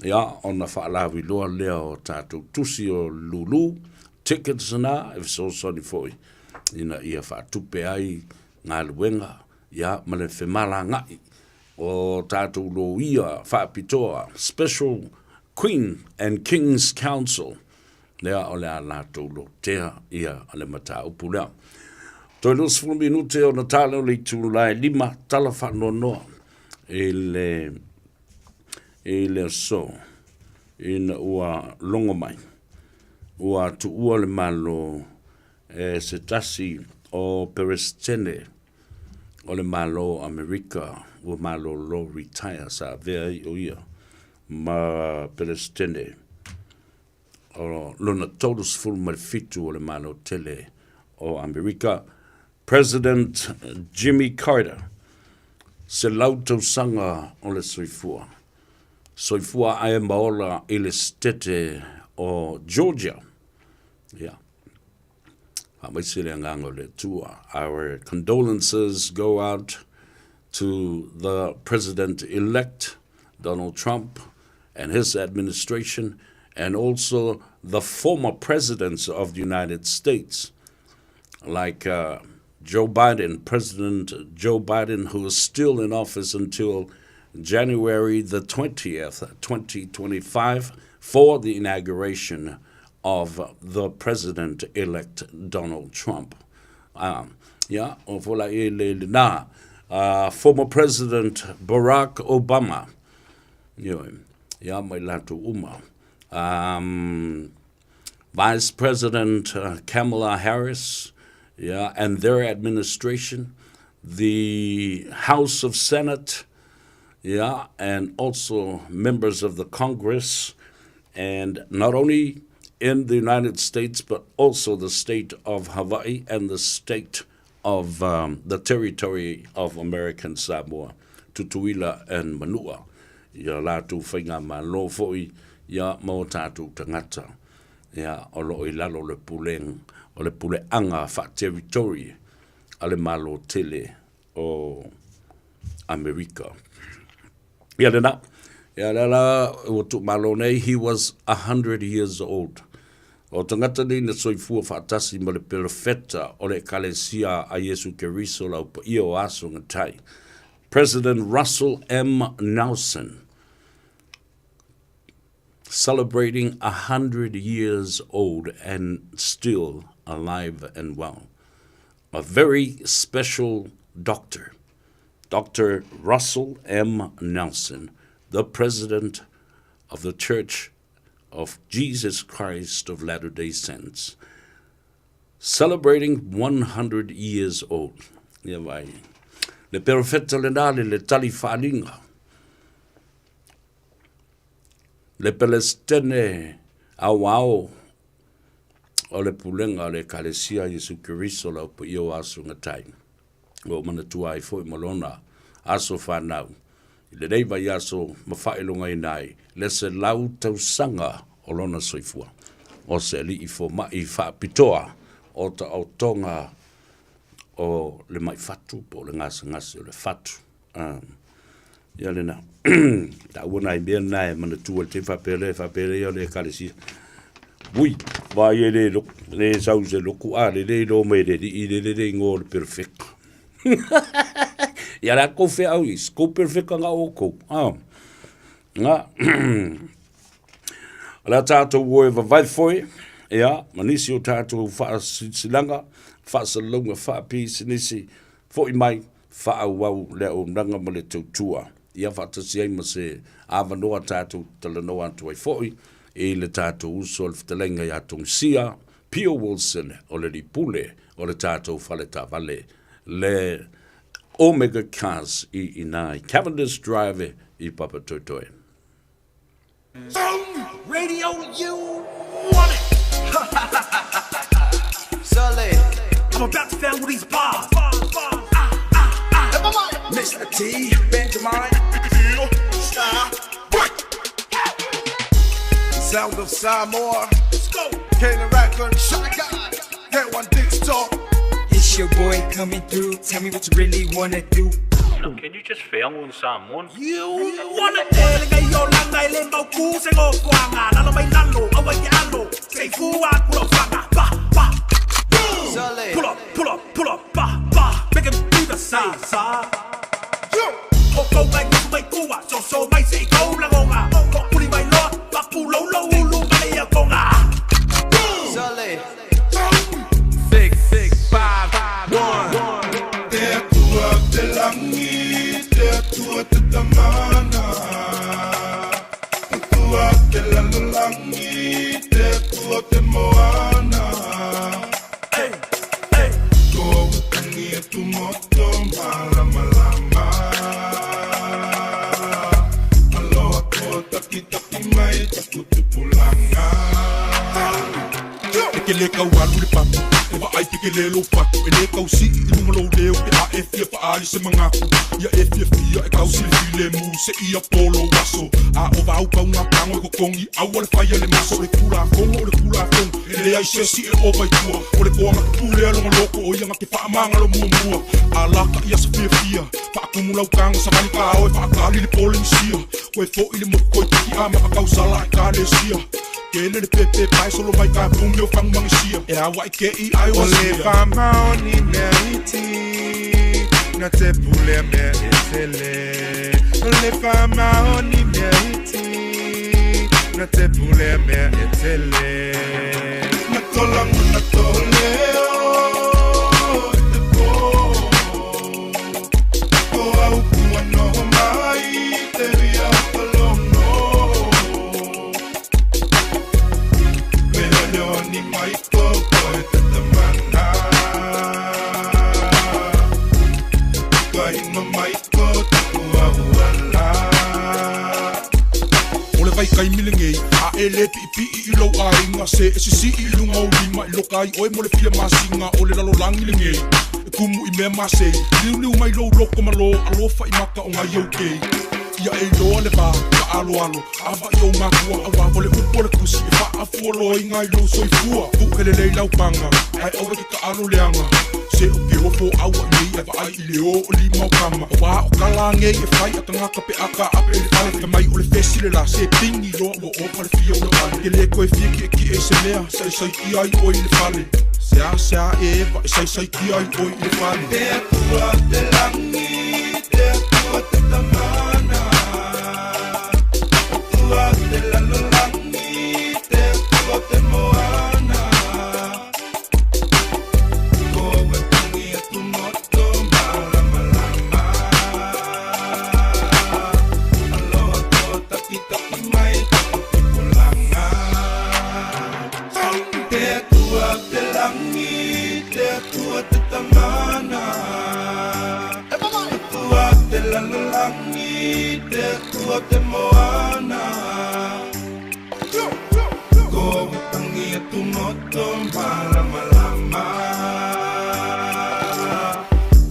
Speaker 7: ia ona faalauiloa lea o tatou tusi o lūlū, tickets na e fesoasoani foi ina ia faatupe ai galuega ia ma le femalaga'i o tatou loia faapitoa, Special Queen and King's Counsel, lea o le a latou lotea ia le mataupu lea. Toe 20 minute ona ta lea o le itula e 5, tala faanoanoa i le i le aso ina ua logo mai ua tuua le Malo e se tasi o Peresetene o le Malo o Amerika ua malolo retire sa avea ai o ia ma Peresetene o lona 37 o le Malo tele o Amerika, President Jimmy Carter, 100 tausaga o le soifua. Soifua ae ma ola i le setete o Georgia. Yeah. Faamaise le agaga o le Atua. Our condolences go out to the President-elect, Donald Trump, and his administration, and also the former presidents of the United States, like Joe Biden, President Joe Biden, who is still in office until January the 20th, 2025, for the inauguration of the President-elect Donald Trump. Ia, o fola e le lena. Former President Barack Obama, ioe, ia mai latou uma. Vice President Kamala Harris, yeah, and their administration, the House of Senate, yeah, and also members of the Congress, and not only in the United States, but also the state of Hawaii and the state of the territory of American Samoa, Tutuila and Manua, ia latou faigamalo foi ia ma o tatou tagata, ia, o lo o i lalo o le pulega, o le puleaga faa-territory a le Malo tele o Amerika. Ia lena, ia lea la ua tuumalo nei, he was 100 years old. O tagata nei na soifua faatasi ma le perofeta o le Ekalesia a Iesu Keriso le Au Paia o Aso Gatai, President Russell M. Nelson, celebrating 100 years old and still alive and well. A very special doctor, Dr. Russell M. Nelson, the president of the Church of Jesus Christ of Latter-day Saints, celebrating 100 years old. Ia vai. Le perofeta lena le le tali faalinga. Le Pelestene aoao o le pulega o le Ekalesia Iesu Keriso le Au Paia o Aso Gatai. Ua ou manatua ai foi ma lona aso fanau i lenei vaiaso ma faailogaina ai le 100 tausaga o lona soifua. O se alii fomaʻi faapitoa o taotoga o le mai fatu po o le gasegase o le fatu. Ia lena. Taua nai mea na e manatua le taimi faapea lea, faapea lea o le Ekalesia. Ui, vaai e le loku, le sau se loku, a le le iloa mai e le alii le le le igoa o le perfeka. Ia la kou feau i, kou perfeka nga oukou. Ah. Nga. O le a tatou o e vavae foe, ia, ma nisi o tatou faasilasilaga, faasalalauga faapisinisi. Fo'i mai, faaauau le auaunaga ma le tautua, ia faatasi ai ma se avanoa tatou te talanoa atu ai foi i le tatou uso le fetalaiga ia Togasia Pio Wilson o le Lipule o le tatou fale taavale le Omega Cars i ina i Cavendish Drive i Papatoetoe.
Speaker 1: Radio, you want it.
Speaker 3: Sully.
Speaker 1: I'm about to found these bars.
Speaker 3: Mr. T, Benjamin.
Speaker 1: Star.
Speaker 3: Sound of Samoa.
Speaker 1: Let's go.
Speaker 3: Kayla Raccoon, Shaka. Get one dick talk.
Speaker 8: It's your boy coming through. Tell me what you really wanna do.
Speaker 9: Can you just film on someone?
Speaker 1: You want it. Ele ngai o langa ele mau ku se ngo kuanga. Lalo mai lalo, awa i alo. Sei fua kula whanga. Ba, ba.
Speaker 3: Sully.
Speaker 1: Pull up, pull up, pull up, ba, ba. Make him do the sa, sa. O kau mai kuku mai kua, so so mai se i kau langonga. Ko puli mai loa, papu lo lo ulu mai ia konga.
Speaker 3: Sully.
Speaker 6: 6, 6, 5, 1.
Speaker 5: Te atua te langi, te atua te tamana. Atua te lalolangi, te atua te moana.
Speaker 1: Hey, hey.
Speaker 5: Ko watangi e tu moto malamalama. Aloha ko taki taki mai taku tupulanga.
Speaker 10: E ke le kau alu le patu E vaai pe ke le lou fatu E le kau sii i luga lou leo Pe a e fia faali se magaku Ia e fiafia e kau silefilemu Se ia polo aso A o vau pau ngā pango e kokongi Aua le whaia le maso O le kulafono o le kulafono E le ai se si e ova i tua O le koanga ke pule a longa loko O ia nga ke whaamanga lo mua mua A laka ia sa fiafia Whaakumu lau kanga sa vani ka oe Whaakali le pole misia Koe fo i le moku koi tiki a makakau sala e ka le sia Ke le le pepe pae solo mai ka pume o fangu mangisia E awa i ke i ai o
Speaker 11: O le
Speaker 10: sia
Speaker 11: faamaoni mea iti na te pulea mea e tele. O le faamaoni mea iti na te pulea mea e tele.
Speaker 5: Na tolango na toleo i te pō. Ko au kua noho mai te ria o ka lono. Wehewehe ni mai ko koe te tamana. Ka inga mai ko taku auala.
Speaker 10: O le vai kai mile ngei A e le piipii i lou aiga Se e sisii i luga o lima I loka ai oe mo le fia masiga O le lalolagi lenei E kumu i mea masei Liuliu mai lou loko ma lo Alofa i maka o ngai au kei Ia e iloa le va ka aloalo Ava i ou makua Auā o le upu o le tusi E faafualoa i ngai lou soifua Puʻe lelei lau paga Ae aua ke taʻalo leaga Se o ke ofo aua nei e vaai i le o o lima o kama Auā o kala ngei e fai a tagata pe a ka ape i le fale Ka mai o le fesi le la se pingi loa ua ofa le fia o le vale Ke le koe fia kiʻekiʻe i se mea Saisai ai oe i le fale Se a se a e eva e saisai ai oe i le fale
Speaker 5: Te atua te langi, te atua te tamana. Atua te lalolangi, te atua te moana. Ko watangi e tu moto malamalama. Aloha ko taki taki mai taku tupulanga. Te atua te langi, te atua te tamana. Atua te lalolangi, te atua te moana. Ko watangi e tu moto malamalama.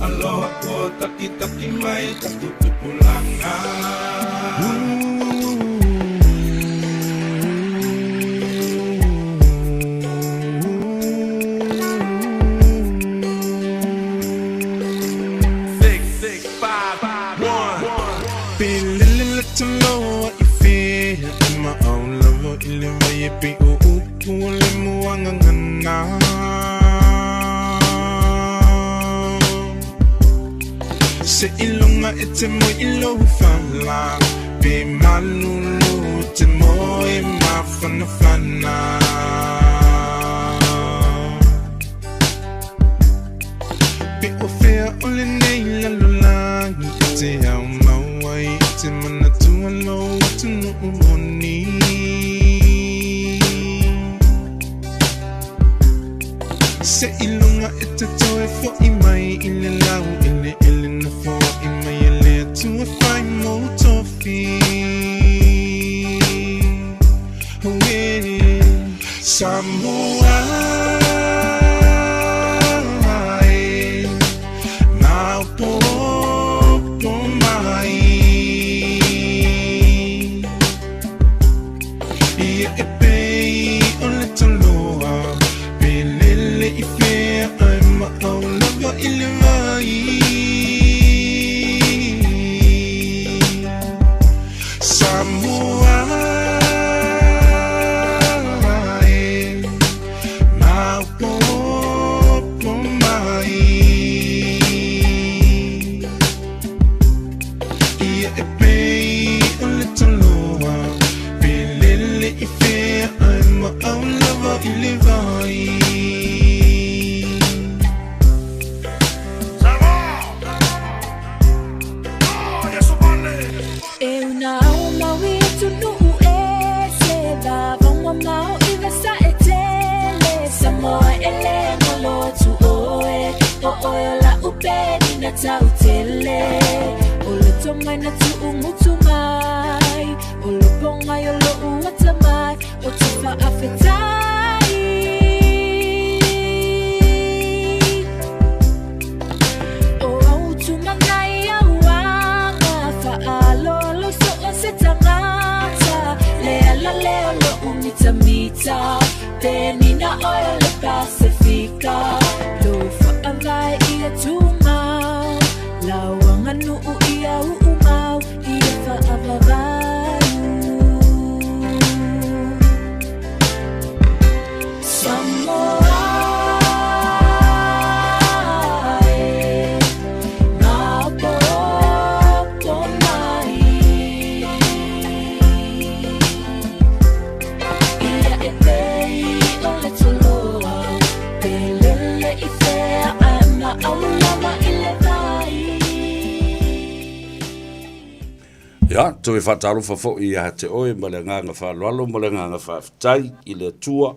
Speaker 5: Aloha ko taki taki mai taku tupulanga.
Speaker 6: 6, 6, 5, 1.
Speaker 11: Pilili let to know what you feel. In my own love, ile vai e pe o upu o le muanga ngana. Se ilonga e te mo ilo fala. Pe malulu te mo e mafana fana. Pe o fea o le Seiloga e te toe foʻi mai i le lau eleele na foai mai e le Atua fai mou tofi. Oh yeah. Samoa e, maopopo mai. Ia e pei o le toloa, pe lele i fea ae maau lava i le vai. Samoa e, maopopo mai. Ia e pei o le toloa, pe lele i fea ae maau lava i le vai.
Speaker 12: E una au mau i atunuu ese, vavau mamao i vasa e tele. Samoa e le galo atu oe, o oe o la'u penina tautele. O le tomai na tuugutu mai, o le pogai o lo'u atamai, ou te faafetai. O au tuma i au aga, faaaloalo i so o se tagata. Le ala lea o lo'u mitamita, penina oe o le Pasefika. Lou faavae ia tumau, lau aganuu ia uumau, ia faavavau. Samoa e, maopopo mai. Ia e pei o le toloa, pe lele i fea ae maau lava i le vai.
Speaker 7: Ia, toe faatalofa foi ia te oe ma le agaga faaaloalo ma le agaga faafetai i le Atua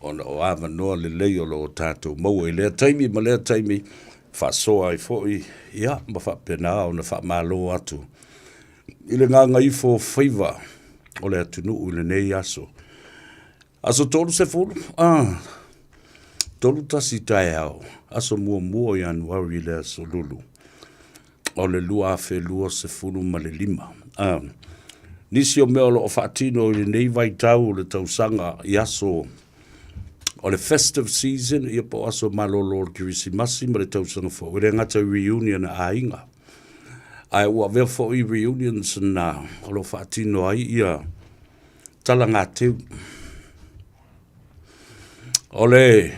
Speaker 7: ona o avanoa lelei o lo o tatou maua i lea taimi ma lea taimi, faasoa ai foi, ia, ma faapena ona faamalo atu i le gagaifo o faiva o le atunuu i lenei aso. Aso 30, ah, 31 taeao, aso muamua o Ianuari le aso Lulu o le 2025. Ah, nisi o mea o lo o faatino i lenei vaitau o le tausaga i aso o le festive season, ia po o aso malolo o le Kerisimasi ma le tausaga fou, e le gata i reunion a aiga, ae ua avea foi reunions na o lo o faatino ai ia talagateu. O le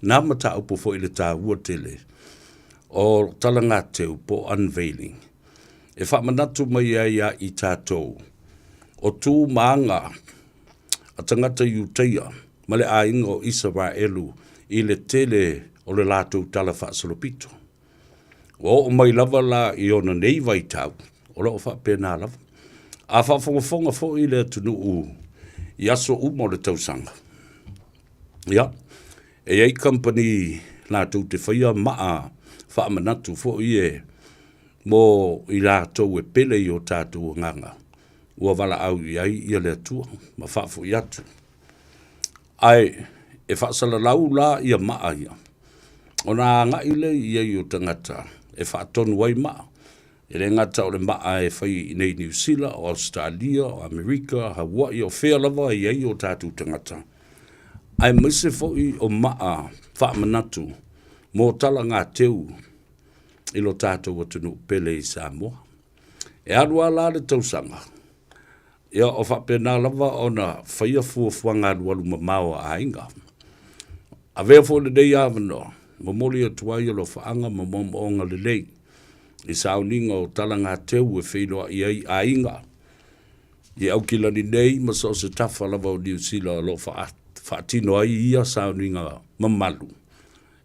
Speaker 7: na mataupu foi le taua tele o talagateu po o unveiling, e faamanatu mai ai ia i tatou o tu ma aga a tagata Iutaia ma le aiga o Isaraelu i le tele o le latou tala faasolopito. Ua oo mai lava la i ona nei vaitau, o lo o faapena lava. A faafogafoga foi le atunuu i aso uma o le tausaga, ia, e i ai kamupani latou te faia maa faamanatu foi e mo i latou e pele i o tatou agaga, ua valaau i ai ia le Atua ma faafoi atu. Ae e faasalalau la ia maa ia, ona agai lea i ai o tagata e faatonu ai maa. E le gata o le maa e fai i inei i Niu Sila, o Ausetalia, o Amerika, Hawaii, o fea lava e i ai o tatou tagata, aemaise foi o maa faamanatu mo talagateu i lo tatou atunuu pele i Samoa. E alu lava la le tausaga, Ia, o faapena lava ona faia fuafuaga alualu mamao a aiga. Avea foi lenei avanoa, momoli atu ai alofaaga ma moomooga lelei i sauniga o talagateu e feiloai ai aiga i Aukilani nei ma so o se tafa lava o Niu Sila o lo o faatino ai ia sauniga mamalu,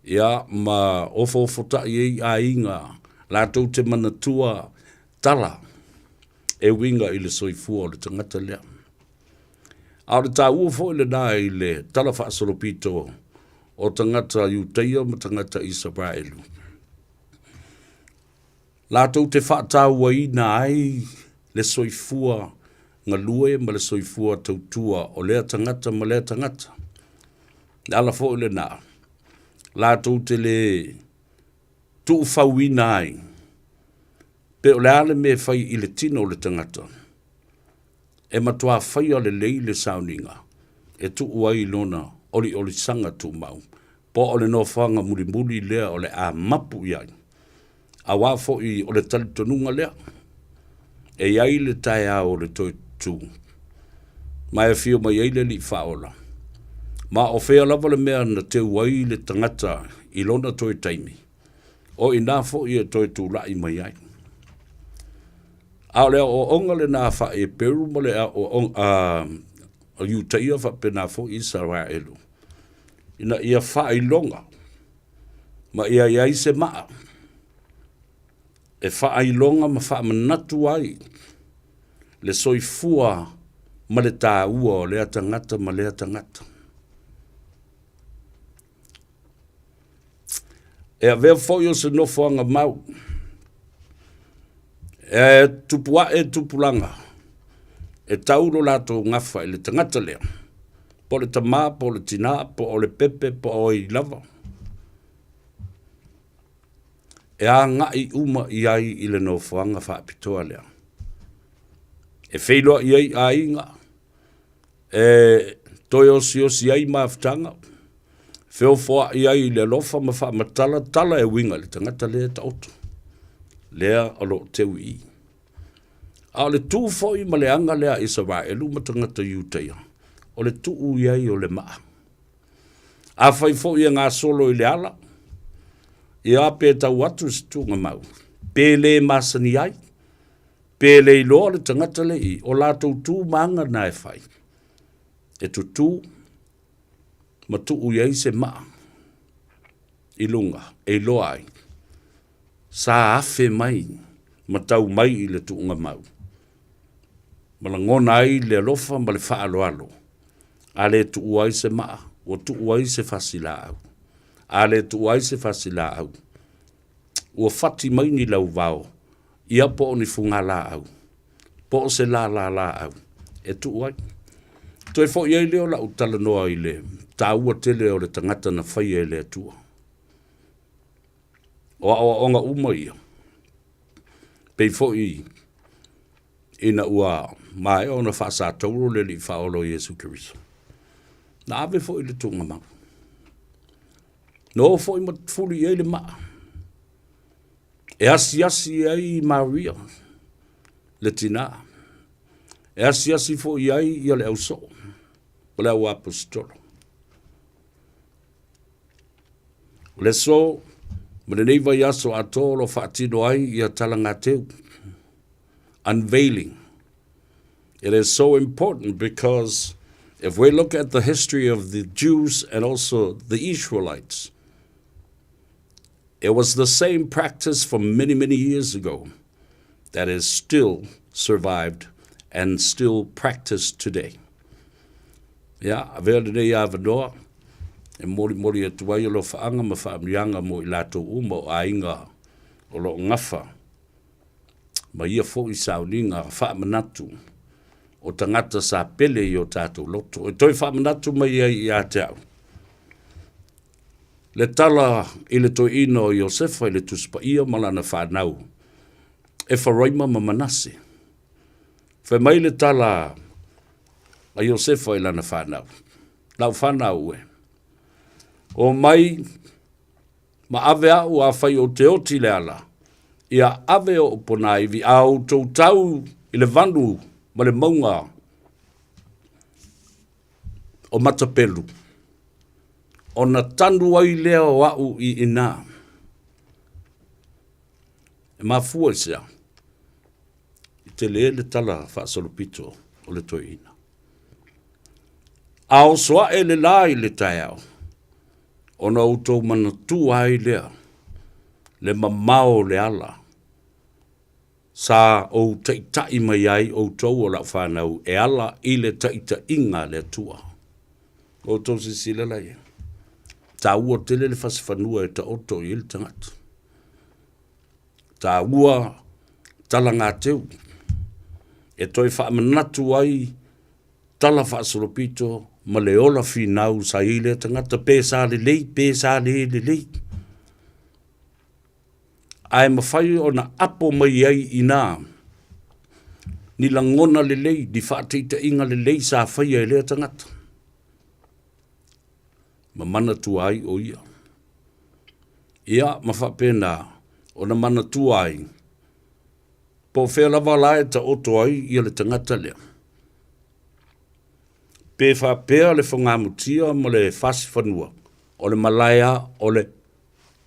Speaker 7: ia, ma ofoofotai ai aiga latou te manatua tala e uiga i le soifua o le tagata lea. A o le taua foi lena i le talafaasolopito o tagata Iutaia ma tagata Isaraelu. Latou te faatauaina ai le soifua galue ma le soifua tautua o lea tagata ma lea tagata. Le ala foi lena, latou te le tuufauina ai pe o le a le mea e fai i le tino o le tagata, e matuā faia lelei le sauniga e tuu ai lona oliolisaga tumau, po o le nofoaga mulimuli lea o le a mapu i ai, auā foi o le talitonuga lea, e i ai le taeao o le toe tutū, ma e afio mai ai le Alii Faaola. Ma o fea lava le mea na teu ai le tagata i lona toe taimi, o i ina foi e toe tulai mai ai. A o le aoaoga lena faa-Eperu ma le aoaoga a Iutaia faapena foi Isaraelu, ina ia faailoga ma ia i ai se maa e faailoga ma faamanatu ai le soifua ma le taua o lea tagata ma lea tagata. E avea foi o se nofoaga mau e tupu ae tupulaga e tau lo latou gafa i le tagata lea, po o le tamā, po o le tinā, po o le pepe, po o ai lava, e agai uma i ai i le nofoaga faapitoa lea. E feiloai ai aiga, e toe osiosi ai mafutaga, feofoai ai i le alofa ma faamatala tala e uiga i le tagata lea e taoto, lea o lo o teu i i. A o le tu foi ma le aga lea a Isaraelu ma tagata Iutaia, o le tuu i ai o le maa. Afai foi e gasolo i le ala, ia pe tau atu se tuugamau, pe le masani ai, Pe le iloa le tagata le i, o latou tu ma aga na e fai, e tutū ma tuu i ai se maa i luga e iloa ai, sa afe mai ma tau mai i le tuugamau, ma lagona ai le alofa ma le faaaloalo, a le tuua ai se maa, ua tuu ai se fasilaau, a le tuua ai se fasilaau, ua fati mai ni lauvao, ia po o ni fugalaau, po o se lālā lāau e tuu ai. Toe foi ai lea o lau talanoa i le taua tele o le tagata na faia e le Atua. O aoaoga uma ia, pei foi ina ua maea ona faasatauro le Alii Faaola o Iesu Keriso, na ave foi le tuugamau. Na o foi ma fuli i ai le maa e asiasi ai Maria le tinā, e asiasi foi i ai ia le ausoo o le auaposetolo. O le aso ma lenei vaiaso atoa o lo o faatino ai ia talagateu, unveiling. It is so important because if we look at the history of the Jews and also the Israelites, it was the same practice from many, many years ago that is still survived and still practiced today. Ia, avea lenei avanoa e molimoli atu ai alofaaga ma faamanuiaga mo i latou uma o aiga o lo o gafa ma ia foi sauniga faamanatu o tagata sa pele i o tatou loto. E toe faamanatu mai ai ia te au le tala i le toeaina o Iosefa i le Tusi Paia ma lana fanau, Efaraima ma Manase. Fai mai le tala a Iosefa i lana fanau, Lau fanau e, omai ma ave a'u afai ou te oti i le ala, ia ave o'u ponaivi a outou tau i le vanu ma le mauga o Matapelu, ona tanu ai lea o a'u i inā. E mafua i se a? I tele le tala faasolopito o le toeaina. A oso ae le la i le taeao, ona outou manatua ai lea le mamao o le ala sa ou taitai mai ai outou o lau fanau e ala i le taitaiga a le Atua. Outou silasila la i ai. Taua tele le fasifanua e taoto i ai le tagata. Taua talagateu e toe faamanatu ai tala faasolopito ma le ola finau sa i ai lea tagata, pe sa lelei pe sa le lelei. Ae mafai ona apo mai ai i ina ni lagona lelei, ni faataitaiga lelei sa faia e lea tagata ma manatua ai o ia. Ia, ma faapena ona manatua ai po o fea lava la e taoto ai ia le tagata lea. Pe faapea le fogamutia ma le fasi fanua, o le malae lava o le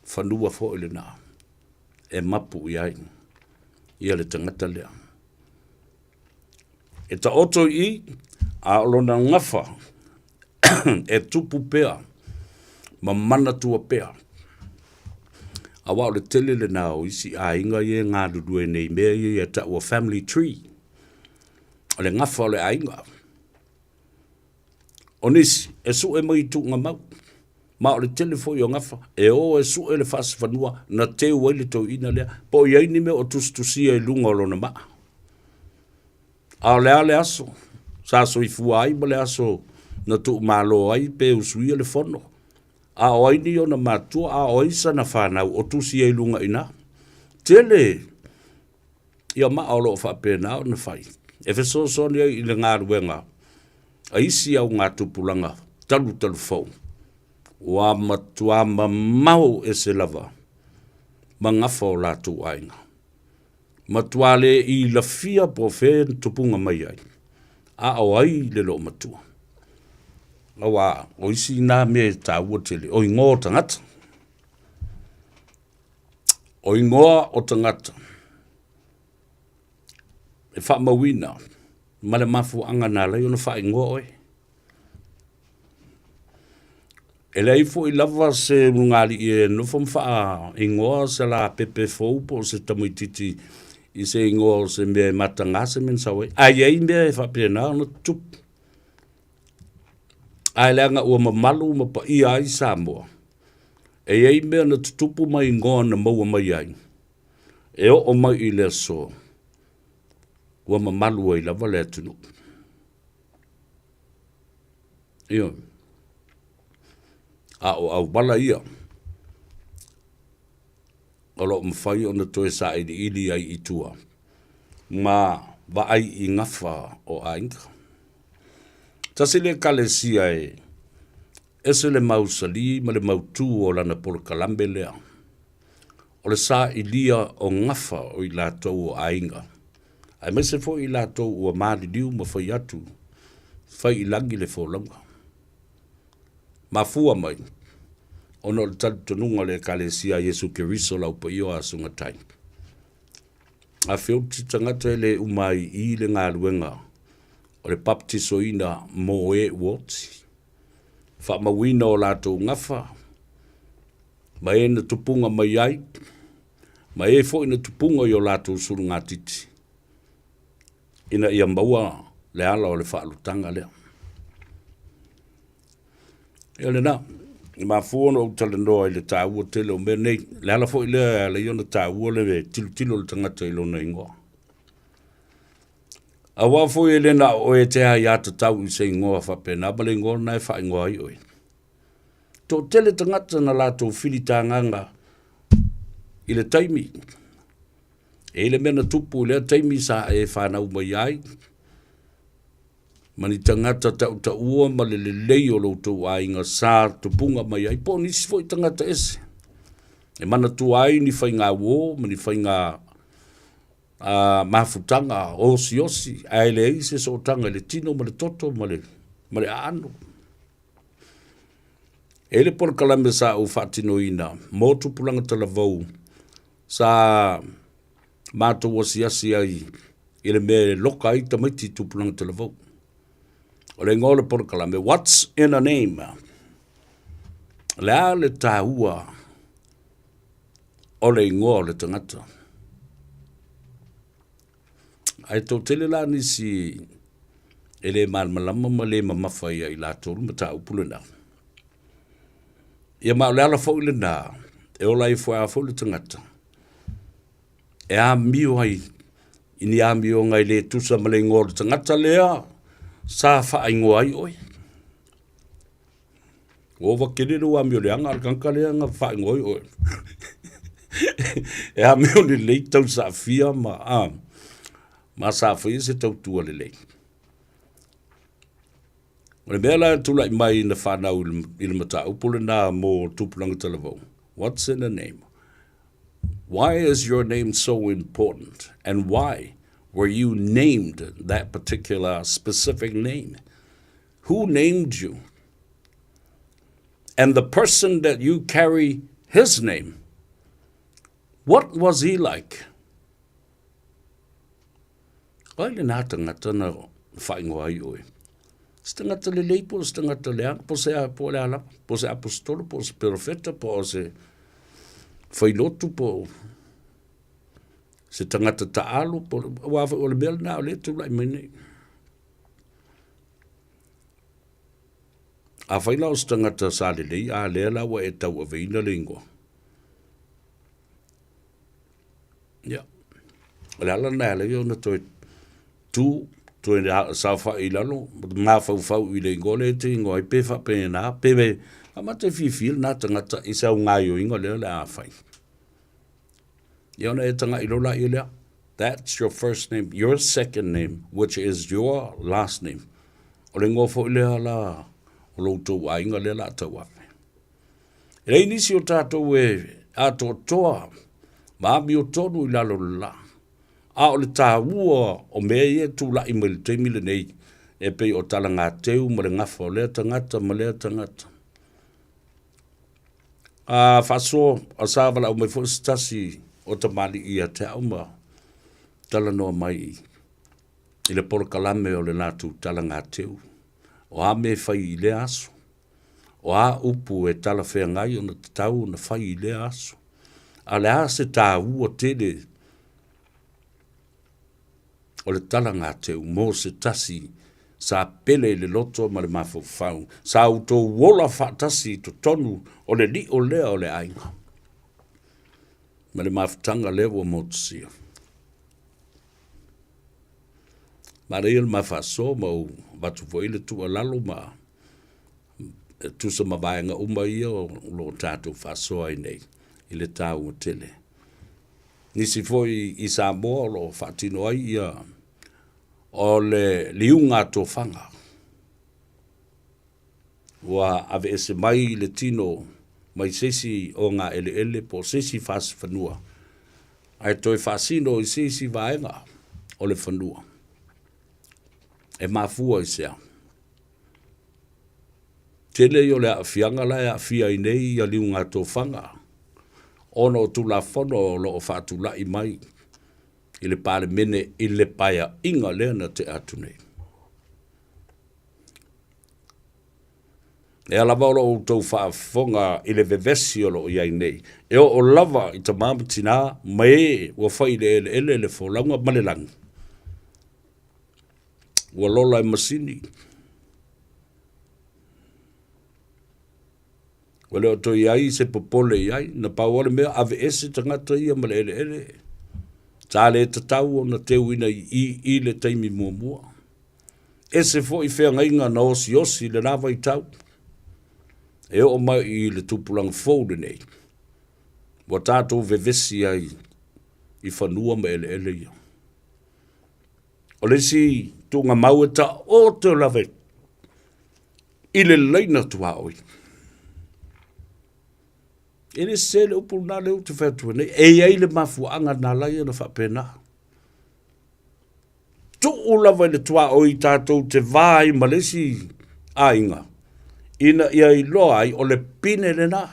Speaker 7: fanua foi lena e mapu i ai ia le tagata lea. E taoto i i, a o lona gafa e tupu pea ma manatua pea. Aua o le tele lena o isi aiga ia e galulue nei i mea ia e tau o family tree, o le gafa o le aiga. O nisi, e sue mai i tuugamau, ma o le tele foi o gafa, e o e sue le fasifanua na teu ai le toeaina lea, po o i ai ni mea o tusitusia i luga o lona maa. A o le a le aso sa soifua ai ma le aso na tuumalo ai pe usuia le fono, a o ai ni ona matua, a o ai sana fanau o tusi ai i luga i ina. Tele ia maa o lo o faapena ona fai e fesoasoani ai i le galuega a isi augatupulaga talutalufou ua matua mamao ese lava ma gafa o latou aiga. Matua le ilafia po o fea na tupuga mai ai, a o ai le loomatua. Aua o isi na mea e taua tele, o igoa o tagata. O igoa o tagata e faamauina ma le mafuaaga na ala ai ona faaigoa oe. E leai foi lava se ulugalii e nofo ma faaigoa se lapepe fou po o se tamaitiiti i se igoa o se mea e mataga se mea na sau ai. Ae i ai mea e faapena ona tutupu. Ae leaga ua mamalu ma paia ai Samoa, e i ai mea na tutupu ma igoa na maua mai ai, e oo mai i le aso, ua mamalu ai lava le atunuu. Ioe. A o auala ia o lo o mafai ona toe sailiili ai i tua ma vaai i gafa o aiga. Tasi le Ekalesia e ese le mausali ma le mautu o lana polokalame lea, o le sailia o gafa o i latou o aiga, aemaise foi i latou ua maliliu ma fai atu, fai i lagi le folauga. Mafua mai, ona o le talitonuga o le Ekalesia a Iesu Keriso Lau Paia o Aso Gatai. A feoti tagata e le uma ai i i le galuega o le baptisoina mo e ua oti, faamauina o latou gafa, ma e na tupuga mai ai, ma e foi na tupuga i o latou sulugatiti, ina ia maua le ala o le faalutaga lea. Ia lena, e mafua ona ou talanoa i le taua tele o mea nei. Le ala foi lea e ala ai ona taua le tilotilo o le tagata i lona igoa. Aua foi e le na o oe e te aiatatau i se igoa faapena ma le igoa lena e faaigoa ai oe. Toatele tagata na latou filitagaga i le taimi. E i ai le mea na tupu i lea taimi sa e fanau mai ai, ma ni tagata tautaua ma le lelei o lo outou aiga sa tupuga mai ai, po o nisi foi tagata ese, e manatua ai ni faiga uo ma ni faiga mafutaga osiosi, ae leai se sootaga i le tino ma le toto ma le, ma le aano. E i ai le polokalame sa ou faatinoina mo tupulaga talavou sa matou asiasi ai i le mea e loka ai tamaiti i tupulaga talavou. O le igoa o le polokalame, What's in a Name? Le a le taua o le igoa o le tagata? Ae toatele la nisi e le malamalama ma le mamafa ia i latou le mataupu lena. Ia ma o le ala foi lena e ola ai foi a foi le tagata e amio ai i ni amioga e le tusa ma le igoa o le tagata lea sa faaigoa ai oe. Ua ova tele lou amio leaga a o le tagata lea na faaigoa ai oe. E amio lelei tausaafia ma a ma sa faia se tautua lelei. O le mea la e tulai mai na fanau i le mataupu lena mo tupulaga talavou, what's in a name? Why is your name so important and why were you named that particular specific name? Who named you? And the person that you carry his name, what was he like? O ai lenā tagata na faaigoa ai oe? Se tagata lelei po o se tagata leaga, po o se a, po o le a lava, po o se aposetolo, po o se perofeta, po o se failotu, po o se tagata taalo, po o, aua foi o le mea lenā o lea e tulai mai nei. Afai la o se tagata sa lelei, a lea la ua e tauaveina le igoa. Ia, o le ala lena e ala ai ona toe tu, toe saofai i lalo, mafaufau i le igoa lea e te igoa ai, pe faapena, pe amata e fiafia lena tagata i se au gaoioiga lea o le a fai. Ia ona e tagai loa laia lea, that's your first name, your second name, which is your last name. O le igoa foi lea la o lo outou aiga lea o le a tauave. E leai nisi o tatou e atoatoa ma amiotonu i lalo o le la, a o le taua o mea ia e tulai mai i le taimi lenei e pei o talagateu ma le gafa o lea tagata ma lea tagata. A faasoa, a sa valaau mai foi se tasi o tamalii ia te au ma talanoa mai i le polokalame o le latou talagateu, o a mea e fai i lea aso. O a upu e talafeagai ona tatau ona fai i lea aso? A o le a se taua tele o le talagateu mo se tasi sa pele i le loto ma le mafaufau, sa outou ola faatasi i totonu o le lio lea o le aiga ma le mafutaga lea ua motusia? Manaia le ma faasoa ma ou avatu foi le tuualalo ma e tusa ma vaega uma ia o lo o tatou faasoa ai nei i le taua tele. Nisi foi i Samoa o lo o faatino ai ia o le liuga a tofaga ua aveese mai le tino mai se isi ogaeleele po o se isi fasi fanua ae toe faasino i se isi vaega o le fanua. E mafua i se a? Tele ia o le aafiaga la e aafia ai nei ia liugatofaga ona o Tulafono o lo o faatulai mai i le Palemene i le Paeaiga lea na tea atu nei. Lea lava o lo o outou faafofoga i le vevesi o lo o i ai nei, e oo lava i tama ma tinā ma e ua fai i le eleele le folauga ma le lagi. Ua lola e masini. Ua le o toe i ai se popole i ai, na pau lava le mea, aveese tagata ia ma le eleele. Sa le tatau ona teuina i i i le taimi muamua. Ese foi feagaiga na osiosi i lena vaitau, e oo mai i le tupulaga fou lenei, ua tatou vevesi ai i fanua ma eleele ia. O le isi tuugamau e taoto lava i le laina tuaoi. E le sese le upu lena lea ou te fai atu ai nei, e i ai le mafuaaga na ala ai ona faapena. Tuu lava i le tuaoi tatou te va ai ma le isi aiga, ina ia iloa ai o le pine lena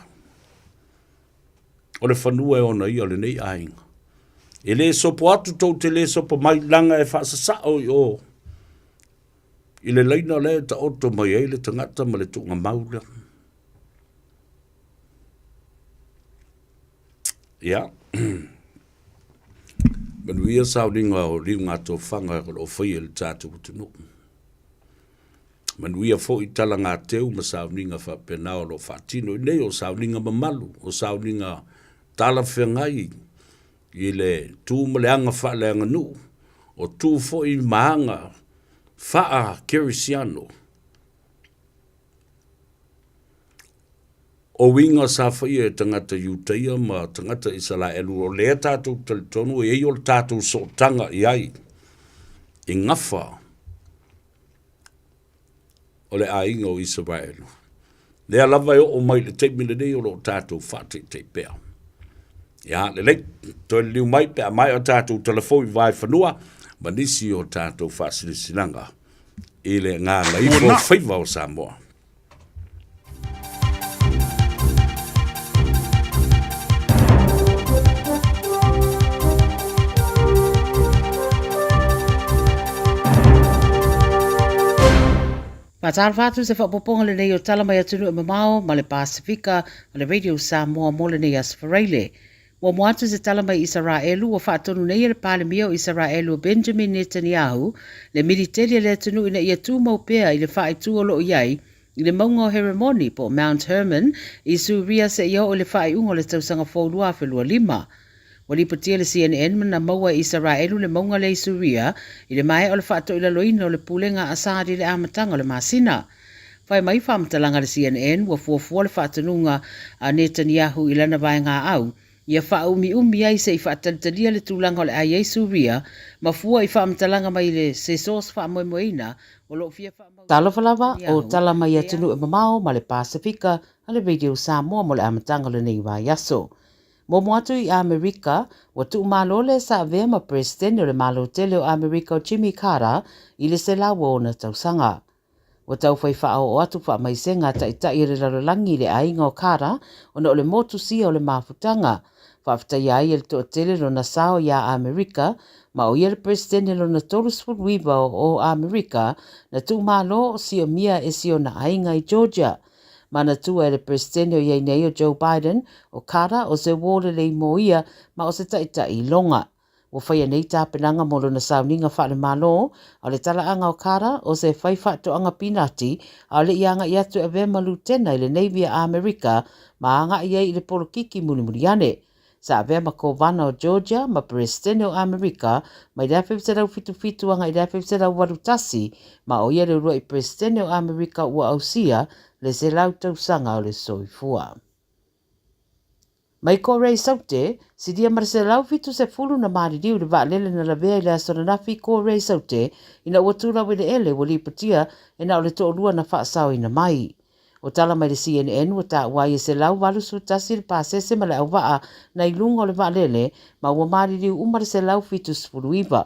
Speaker 7: o le fanua e ona ia o lenei aiga. E le sopo atu tou te le sopo mai leaga e faasasao i o i le laina lea e taoto mai ai le tagata ma le tuugamau lea. Ia, manuia sauniga o liugatofaga o lo o faia i le tatou atunuu. Manuia foi talagateu ma sauniga faapena o lo o faatino i nei, o sauniga mamalu, o sauniga talafeagai i le tu ma le aga faaleaganuu, o tu foi ma aga faa-kerisiano. O uiga sa faia e tagata Iutaia ma tagata Isalaelu, o lea tatou talitonu e i ai o le tatou sootaga i ai i gafa o le aiga o Isaraelu. Lea lava e oo mai i le taimi lenei o lo o tatou faataitai pea. Ia, lelei, toe liliu mai pe a maea tatou talafou i vaefanua ma nisi o tatou faasilasilaga i le gagaifo o faiva o Samoa.
Speaker 13: Faatalofa atu se faaopoopoga lenei o Tala mai Atunuu e Mamao ma le Pasefika a le Radio Samoa mo lenei Aso Faraile. Muamua atu se tala mai Isaraelu ua faatonu nei e le Palemia o Isaraelu o Benjamin Netanyahu le militeli a le atunuu ina ia tumau pea i le faaitu o lo o i ai i le mauga o Heremoni po o Mount Hermon i Suria seia oo i le faaiuga o le tausaga fou 2025. Ua lipotia le CNN na maua e Isaraelu le mauga lea i Suria i le maea o le faatoilaloina o le pulega a Assad i le amataga o le masina. Fai mai faamatalaga a le CNN ua fuafua le faatonuga a Netanyahu i lana vaegaau ia faaumiumi ai se i faatalitalia le tulaga o le a i ai Suria ma fua i faamatalaga mai le se source faamoemoeina o lo o fia faamauina Talofa lava, o tala mai atunuu e mamao ma le Pasefika a le Radio Samoa mo le amataga o lenei vaiaso. Muamua atu i Amerika, ua tuumalo le sa avea ma Peresetene o le Malo Tele o Amerika o Jimmy Carter i le 106 tausaga. Ua taufai faaoo atu faamaisega a taitai o le lalolagi i le aiga o Carter ona o le motusia o le mafutaga. Faafetaia ai e le toatele lona sao iā Amerika, ma o ia le Peresetene lona 39 o Amerika na tuumalo o siomia e si ona aiga i Georgia. Manatua e le Peresetene o i ai nei o Joe Biden, o Carter o se uō lelei mo ia ma o se taitai iloga. Ua faia nei tapenaga mo lona sauniga faale-Malo, a o le talaaga o Carter o se faifaatoaga pinati, a o le i agai atu e avea ma Lutena i le Navy a Amerika ma agai ai i le polokiki mulimuli ane. Sa avea ma Kovana o Georgia ma Peresetene o Amerika mai le 1977 agai i le 1981, ma o ia le uluai Peresetene o Amerika ua ausia le 100 tausaga o le soifua. Mai Korei Saute, silia ma le 170 na maliliu i le vaalele na lavea i le aso ananafi i Korei Saute ina ua tu laueleele ua lipotia e na o le toalua na faasaoina mai. O tala mai le CNN ua taua ai e 181 le pasese ma le auvaa na i luga o le vaalele ma ua maliliu uma le 179.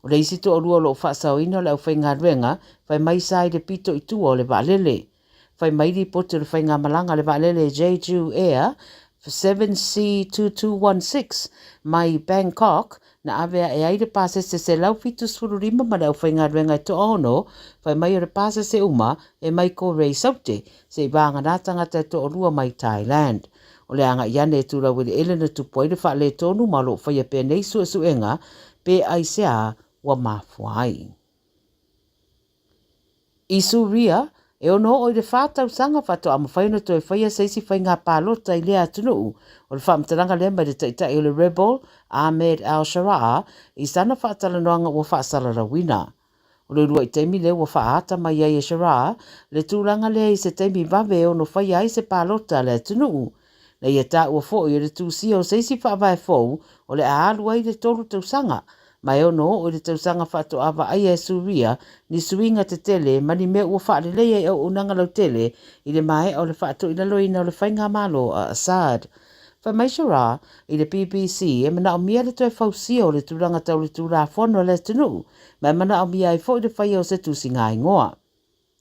Speaker 13: O le isi toalua o lo o faasaoina o le aufaigaluega fai mai sa i le pito i tua o le vaalele. Fai mai lipoti o le faigamalaga a le vaalele Jeju Air 7C2216 mai Bangkok na ave ae ai le pasese 175 ma le aufaigaluega e toaono, fai mai o le pasese uma e mai Korei Saute se i vagana tagata e toalua mai Thailand. O le agai ane e tulaueleele na tupu ai le faaletonu ma o lo o faia pea nei suesuega pe aisea ua mafua ai. I Suria, e ono oo i le 4 tausaga faatoa mafai ona toe faia se isi faiga palota i lea atunuu. O le faamatalaga lea mai le taitai o le rebel, Ahmed al-Sharaa, i sana faatalanoaga ua faasalalauina. O le uluai taimi lea ua faaata mai ai e Sharaa le tulaga lea i se taimi vave e ono faia ai se palota a le atunuu. Na ia taua foi o le tusia o se isi faavae fou o le a alu ai le 3 tausaga, ma e ono oo i le tausaga faatoa vaaia e Suria ni suiga tetele ma ni mea ua faaleleia i auaunaga lautele i le maea o le faatoilaloina o le faigamalo a Assad. Fai mai Sharaa i le BBC e manaomia le toe fausia o le tulaga tau le tulafono a le atunuu ma e manaomia ai foi le faia o se tusiga-igoa.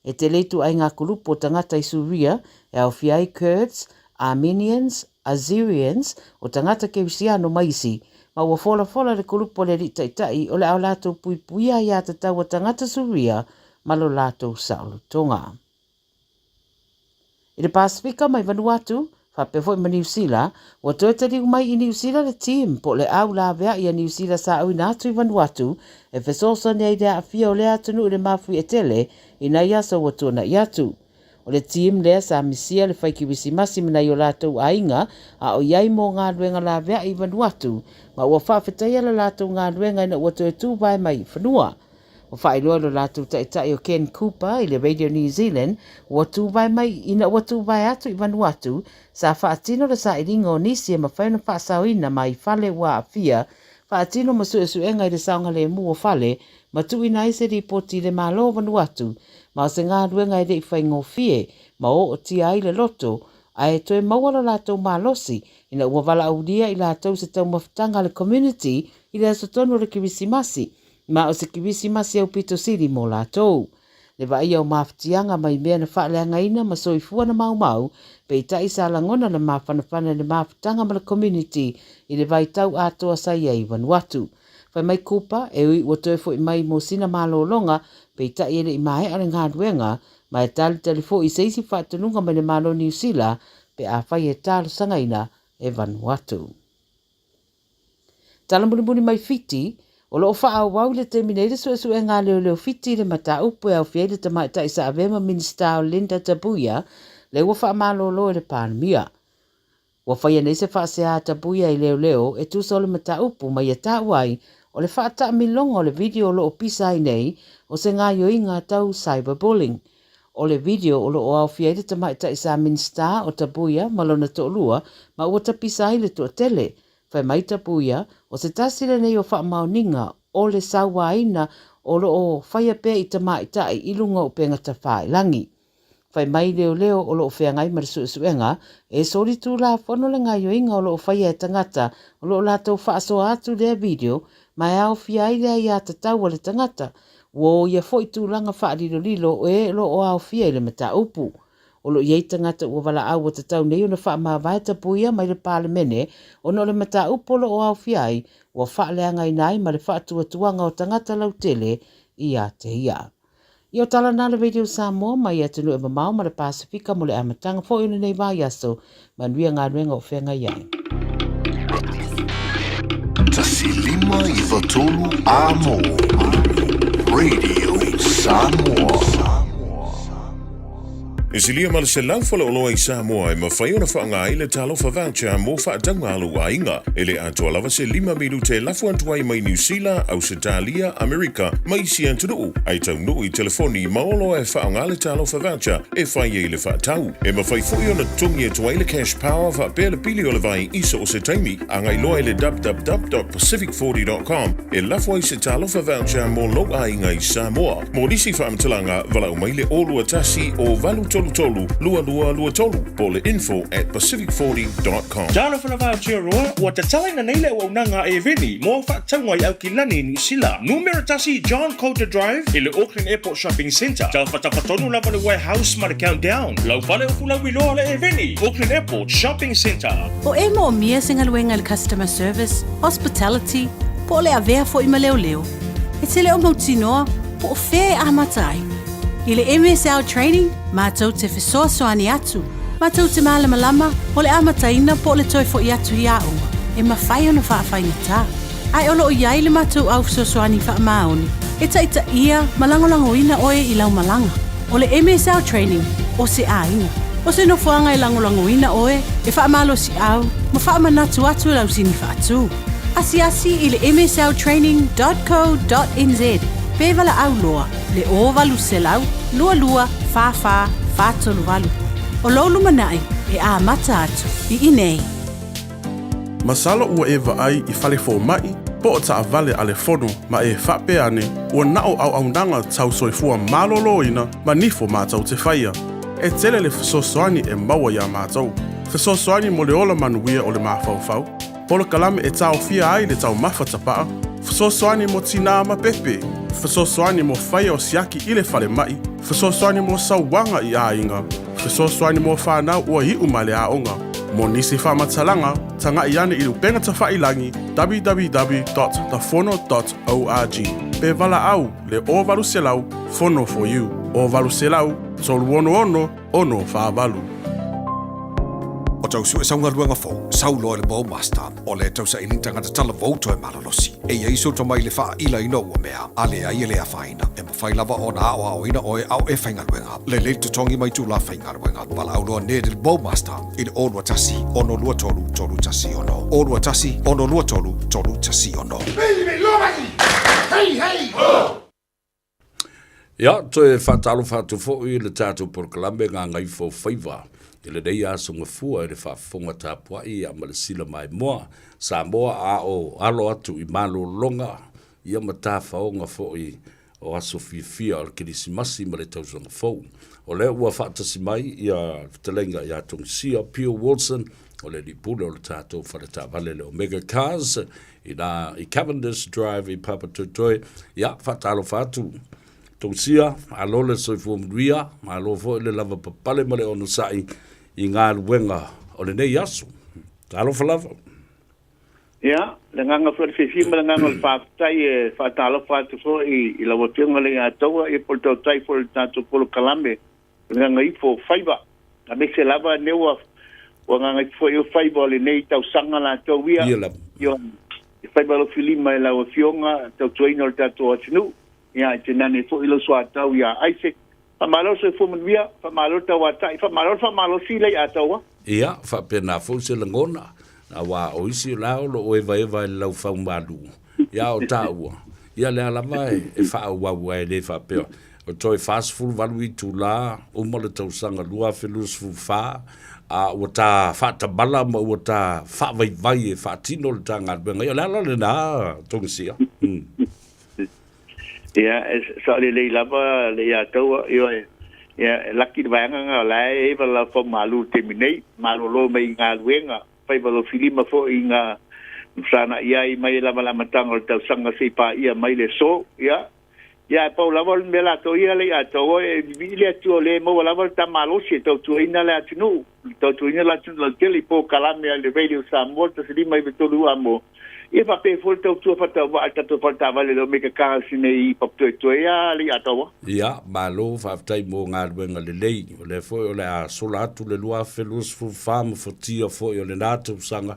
Speaker 13: E tele ituaiga kulupu o tagata i Suria e aofia ai Kurds, Armenians, Assyrians, o tagata Kerisiano ma isi, ma ua folafola le kulupu a le alii taitai o le a o latou puipuia aiatatau a tagata Suria ma lo latou saolotoga. I le Pasefika mai Vanuatu, Faapea foi ma Niu Sila, ua toe taliu mai i Niu Sila le team po o le au laveai a Niu Sila sa auina atu i Vanuatu e fesoasoani ai i le aafia o lea atunuu i le mafuie tele i nai aso ua tuanai atu. O le team lea sa misia le fai kirisimasi ma nai o latou aiga a o i ai mo galuega laveai i Vanuatu ma ua faafetaia le latou galuega ina ua toe tuvae mai i fanua. Ua faailoa e lo latou taitai o Ken Cooper i le Radio New Zealand ua tuvae mai ina ua tuvae atu i Vanuatu sa faatino le sailiga o nisi e mafai ona faasaoina mai fale ua aafia, faatino ma suesuega i le saogalemu o fale ma tuuina ai se lipoti i le Malo o Vanuatu ma o se galuega e le i faigofie ma ootia ai le loto ae toe maua lo latou malosi ina ua valaaulia i latou se taumafataga a le community i le aso tonu o le Kerisimasi ma o se Kerisimasi aupito sili mo latou. Le vaaia o mafatiaga mai mea na faaleagaina ma soifua na maumau, peitai sa lagona le mafanafana i le mafutaga ma le community i le vaitau atoa sa i ai i Vanuatu. Fai mai Cooper, e ui ua toe foi mai mo sina malologa, peitai e le i maea le galuega, ma e talitali foi i se isi faatonuga mai le Malo Niu Sila pe afai e talosagaina e Vanuatu. Tala mulimuli mai Fiti, O lo o faaauau i le taimi nei le suesuega a leoleo Fiti i le mataupu e aofia ai le tamaitai sa avea ma Minisita o Lynda Tabuya, lea ua faamalolo e le Palemia. Ua faia nei se faasea a Tabuya i leoleo e tusa o le mataupu ma ia taua ai o le faataamiloga o le video o lo o pisa ai nei o se gaoioiga tau cyberbullying. O le video o lo o aofia ai le tamaitai sa Minisita o Tabuya ma lona toalua ma ua tapisa ai le toatele. Fai mai Tabuya, o se tasi lenei o faamaoniga o le sauaina o lo o faia pea i tamaitai i luga o upega tafailagi. Fai mai leoleo o lo o feagai ma le suesuega, e solitulafono le gaoioiga o lo o faia e tagata o lo o latou faasoa atu lea video ma e aofia ai le aiatatau a le tagata ua o ia foi tulaga faalilolilo o e o lo o aofia i le mataupu. O lo o i ai tagata ua valaau ua tatau nei ona faamavae tapuia mai le Palemene ona o le mataupu o lo o aofia ai ua faaleagaina ai ma le faatuatuaga o tagata lautele ia te ia. Ia o tala na le Radio Samoa mai atunuu e mamao ma le Pasefika mo le amataga foi o lenei vaiaso. Manuia galuega o feagai ai.
Speaker 4: 153 Amo Radio Samoa.
Speaker 14: E silia ma le 100 faleoloa i Samoa e mafai ona faaaoga ai le Talofa Voucher mo faatauga a lou aiga. E le atoa lava se lima minute e lafo atu ai mai Niu Sila, Ausetalia, Amerika ma isi atunuu, ae taunuu i telefoni ma oloa e faaaoga le Talofa Voucher e fai ai le faatau. E mafai foi ona totogi atu ai le Cash Power faapea le pili o le vai i so o se taimi. Agai loa i le www.pacific40.com e lafo ai se Talofa Voucher mo lou aiga i Samoa. Mo nisi faamatalaga, valaau mai le 021 o 833 2223 po o le info at pacific40.com.
Speaker 2: Talofa lava Aotearoa, ua tatalaina nei le auaunaga a Eveni mo faatauga i Aukilani, Niu Sila. Numera 1 John Coulter Drive i le Auckland Airport Shopping Centre. Tafatafa tonu lava le Warehouse ma le Countdown. Lau fale o Fulauiloa le Eveni, Auckland Airport Shopping Centre.
Speaker 15: O e moomia se galuega i le customer service, hospitality, po o le avea foi ma leoleo, e te le o mautinoa po o fea e amata ai. I le MSL Training, matou te fesoasoani atu, matou te malamalama o le amataina po o le toe foi atu i aoga e mafai ona faafaigata. Ae o lo o i ai le matou au fesoasoani faamaoni e taitaia ma lagolagoina oe i lau malaga. O le MSL Training, o se aiga. O se nofoaga e lagolagoina oe, e faamalosiau ma faamanatu atu lau sini faatu. Asiasi i le msltraining.co.nz pe valaau loa le 0800 22 44 438. O lou lumanai e amata atu i inei.
Speaker 16: Masalo ua e vaai i fale fomai po o taavale a le fono ma e faapea ane ua na o auaunaga tau soifua maloloina ma nifo matou te faia. E tele le fesoasoani e maua iā matou. Fesoasoani mo le ola manuia o le mafaufau, polokalame e taofia ai le taumafa tapaa, fesoasoani mo tinā ma pepe, fesoasoani mo faia o siaki i le falemai, fesoasoani mo sauaga i aiga, fesoasoani mo fanau ua iu mai le aoga. Mo nisi faamatalaga, taga'i ane i le upega tafailagi www.thefono.org pe valaau le 0800 Fono for you 0800 366 648.
Speaker 3: O tau sue sau galuega fou, sau loa i le Bowmaster, o lea tau saili ni tagata talavou toe malolosi. E i ai sou tomai i le faailaina o ua mea, a leai e le afaina, e mafai lava ona aoaoina oe a o e faigaluega. Lelei le totogi ma itula faigaluega. Valaau loa Ned i le Bowmaster i le 021 623 316. 021 623 316.
Speaker 5: Hey, hey, ho!
Speaker 7: Ia, toe faatalofa atu foi i le tatou polokalame Gagaifo Faiva i lenei aso gafua i le faafofoga tapuai ia ma le sila maimoa Samoa a o alo atu i malologa ia ma tafaoga foi o aso fiafia o le Kerisimasi ma le tausaga fou. O lea ua faatasi mai ia le fetalaiga ia Tongisia Pio Wilson o le alii pule o le tatou faletaavale le Omega Cars i na i Cavendish Drive i Papatoetoe. Ia, faatalofa atu Tongisia, malo le soifua manuia, malo foi le lava papale ma le onosai i galuega o lenei aso. Talofa lava.
Speaker 17: Ia, le agaga foi o le fiafia ma le agaga o le faafetai e faatalofa atu foi i lau Afioga le Iataua, ia po o le tautai foi o le tatou polokalame o le Gagaifo o Faiva. Aemaise lava nei ua ua gagaifo foi o faiva o lenei tausaga latou ia.
Speaker 7: Ia lava.
Speaker 17: Ia, e faiva alofilima e lau Afioga, tautuaina o le tatou atunuu. Ia, e tenane foi lou soatau ia Isaac. Faamalo le soifua manuia, faamalo le tauatai, faamalo le faamalosi le Iataua.
Speaker 7: Ia, faapena foi se lagona, aua o isi o la o lo o evaeva i le laufaumalu, ia o taua, ia lea lava e faaauau ai, e le faapea o toe 48 itula uma le tausaga 2024, a ua ta faatamala ma ua ta faavaivai e faatino le ta galuega. Ia, o le ala lena, Togisia.
Speaker 17: Ia, e sao lelei lava le Iataua, ioe, ia, e laki le vaega lena o la e eva lau faumalu i le taimi nei, malolo mai i galuega, faiva lofilima foi i ga fesanai ai mai lava le amataga o le tausaga se i paia mai le aso, ia, ia ae pau lava o le mea latou ia le Iataua, e vivii le Atua o lea e maua lava le ta malosi e tautuaina le atunuu. Tautuaina le atunuu lautele i polokalame a le Radio Samoa 1593 Amo, ia faapea foi le tautua faatauvaa i le tatou faletaavale le Omega Cars nei i Papatoetoe ia Leiataua.
Speaker 7: Ia, malo faafetai mo galuega lelei. O lea foi o le a sola atu le 2024 ma fatia foi o lena tausaga,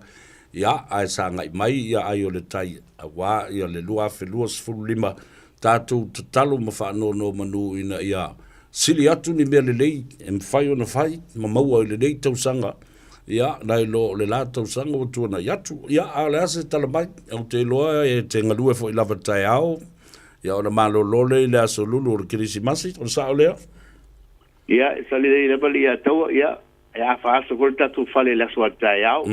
Speaker 7: ia, ae sagai mai ia ai o le tai aua ia le 2025, tatou tatalo ma faanonomanu ina ia Sili atu ni mea lelei e mafai ona fai ma maua i lenei tausaga, ia, nai lo o le la tausaga ua tuanai atu. Ia, a o le a se tala mai? Ou te iloa e te galue foi lava taeao, ia ona malolo lea i le aso lulu o le Kerisimasi, o le sao lea?
Speaker 17: Ia, e sali lelei lava le iataua, ia, e afa aso foi le tatou fale i le aso a taeao.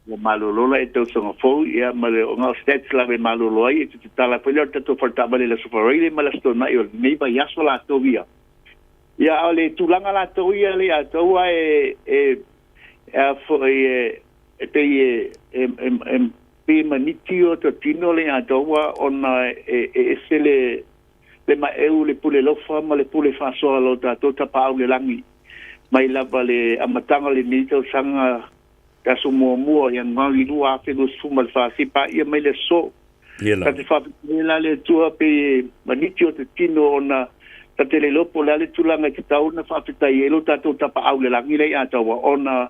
Speaker 17: Ua malolo la i tausaga fou, ia, ma le ona o stats lava e malolo ai, e te tatala foi lea o le tatou fale taavale i le Aso Faraile ma le Aso Toonai o lenei vaiaso latou ia. Ia, a o le tulaga latou ia le ia outou a e, e, e a foi e, e pei e, e, e, e, pei e maniti o totino le ia outou a ona e, e ese le, le maeu, le pule lofa ma le pule faasoa a lo tatou Tapaau i le Lagi mai lava le amataga o lenei tausaga Te aso muamua o Ianuari 2024, se i paia mai le aso. Ta te faafetai la le Atua pei e maniti o te tino ona ta te le iloa po o le a le tulaga e tatau ona faafetai ai lo tatou Tapaau i le lagi lea i Ataua ona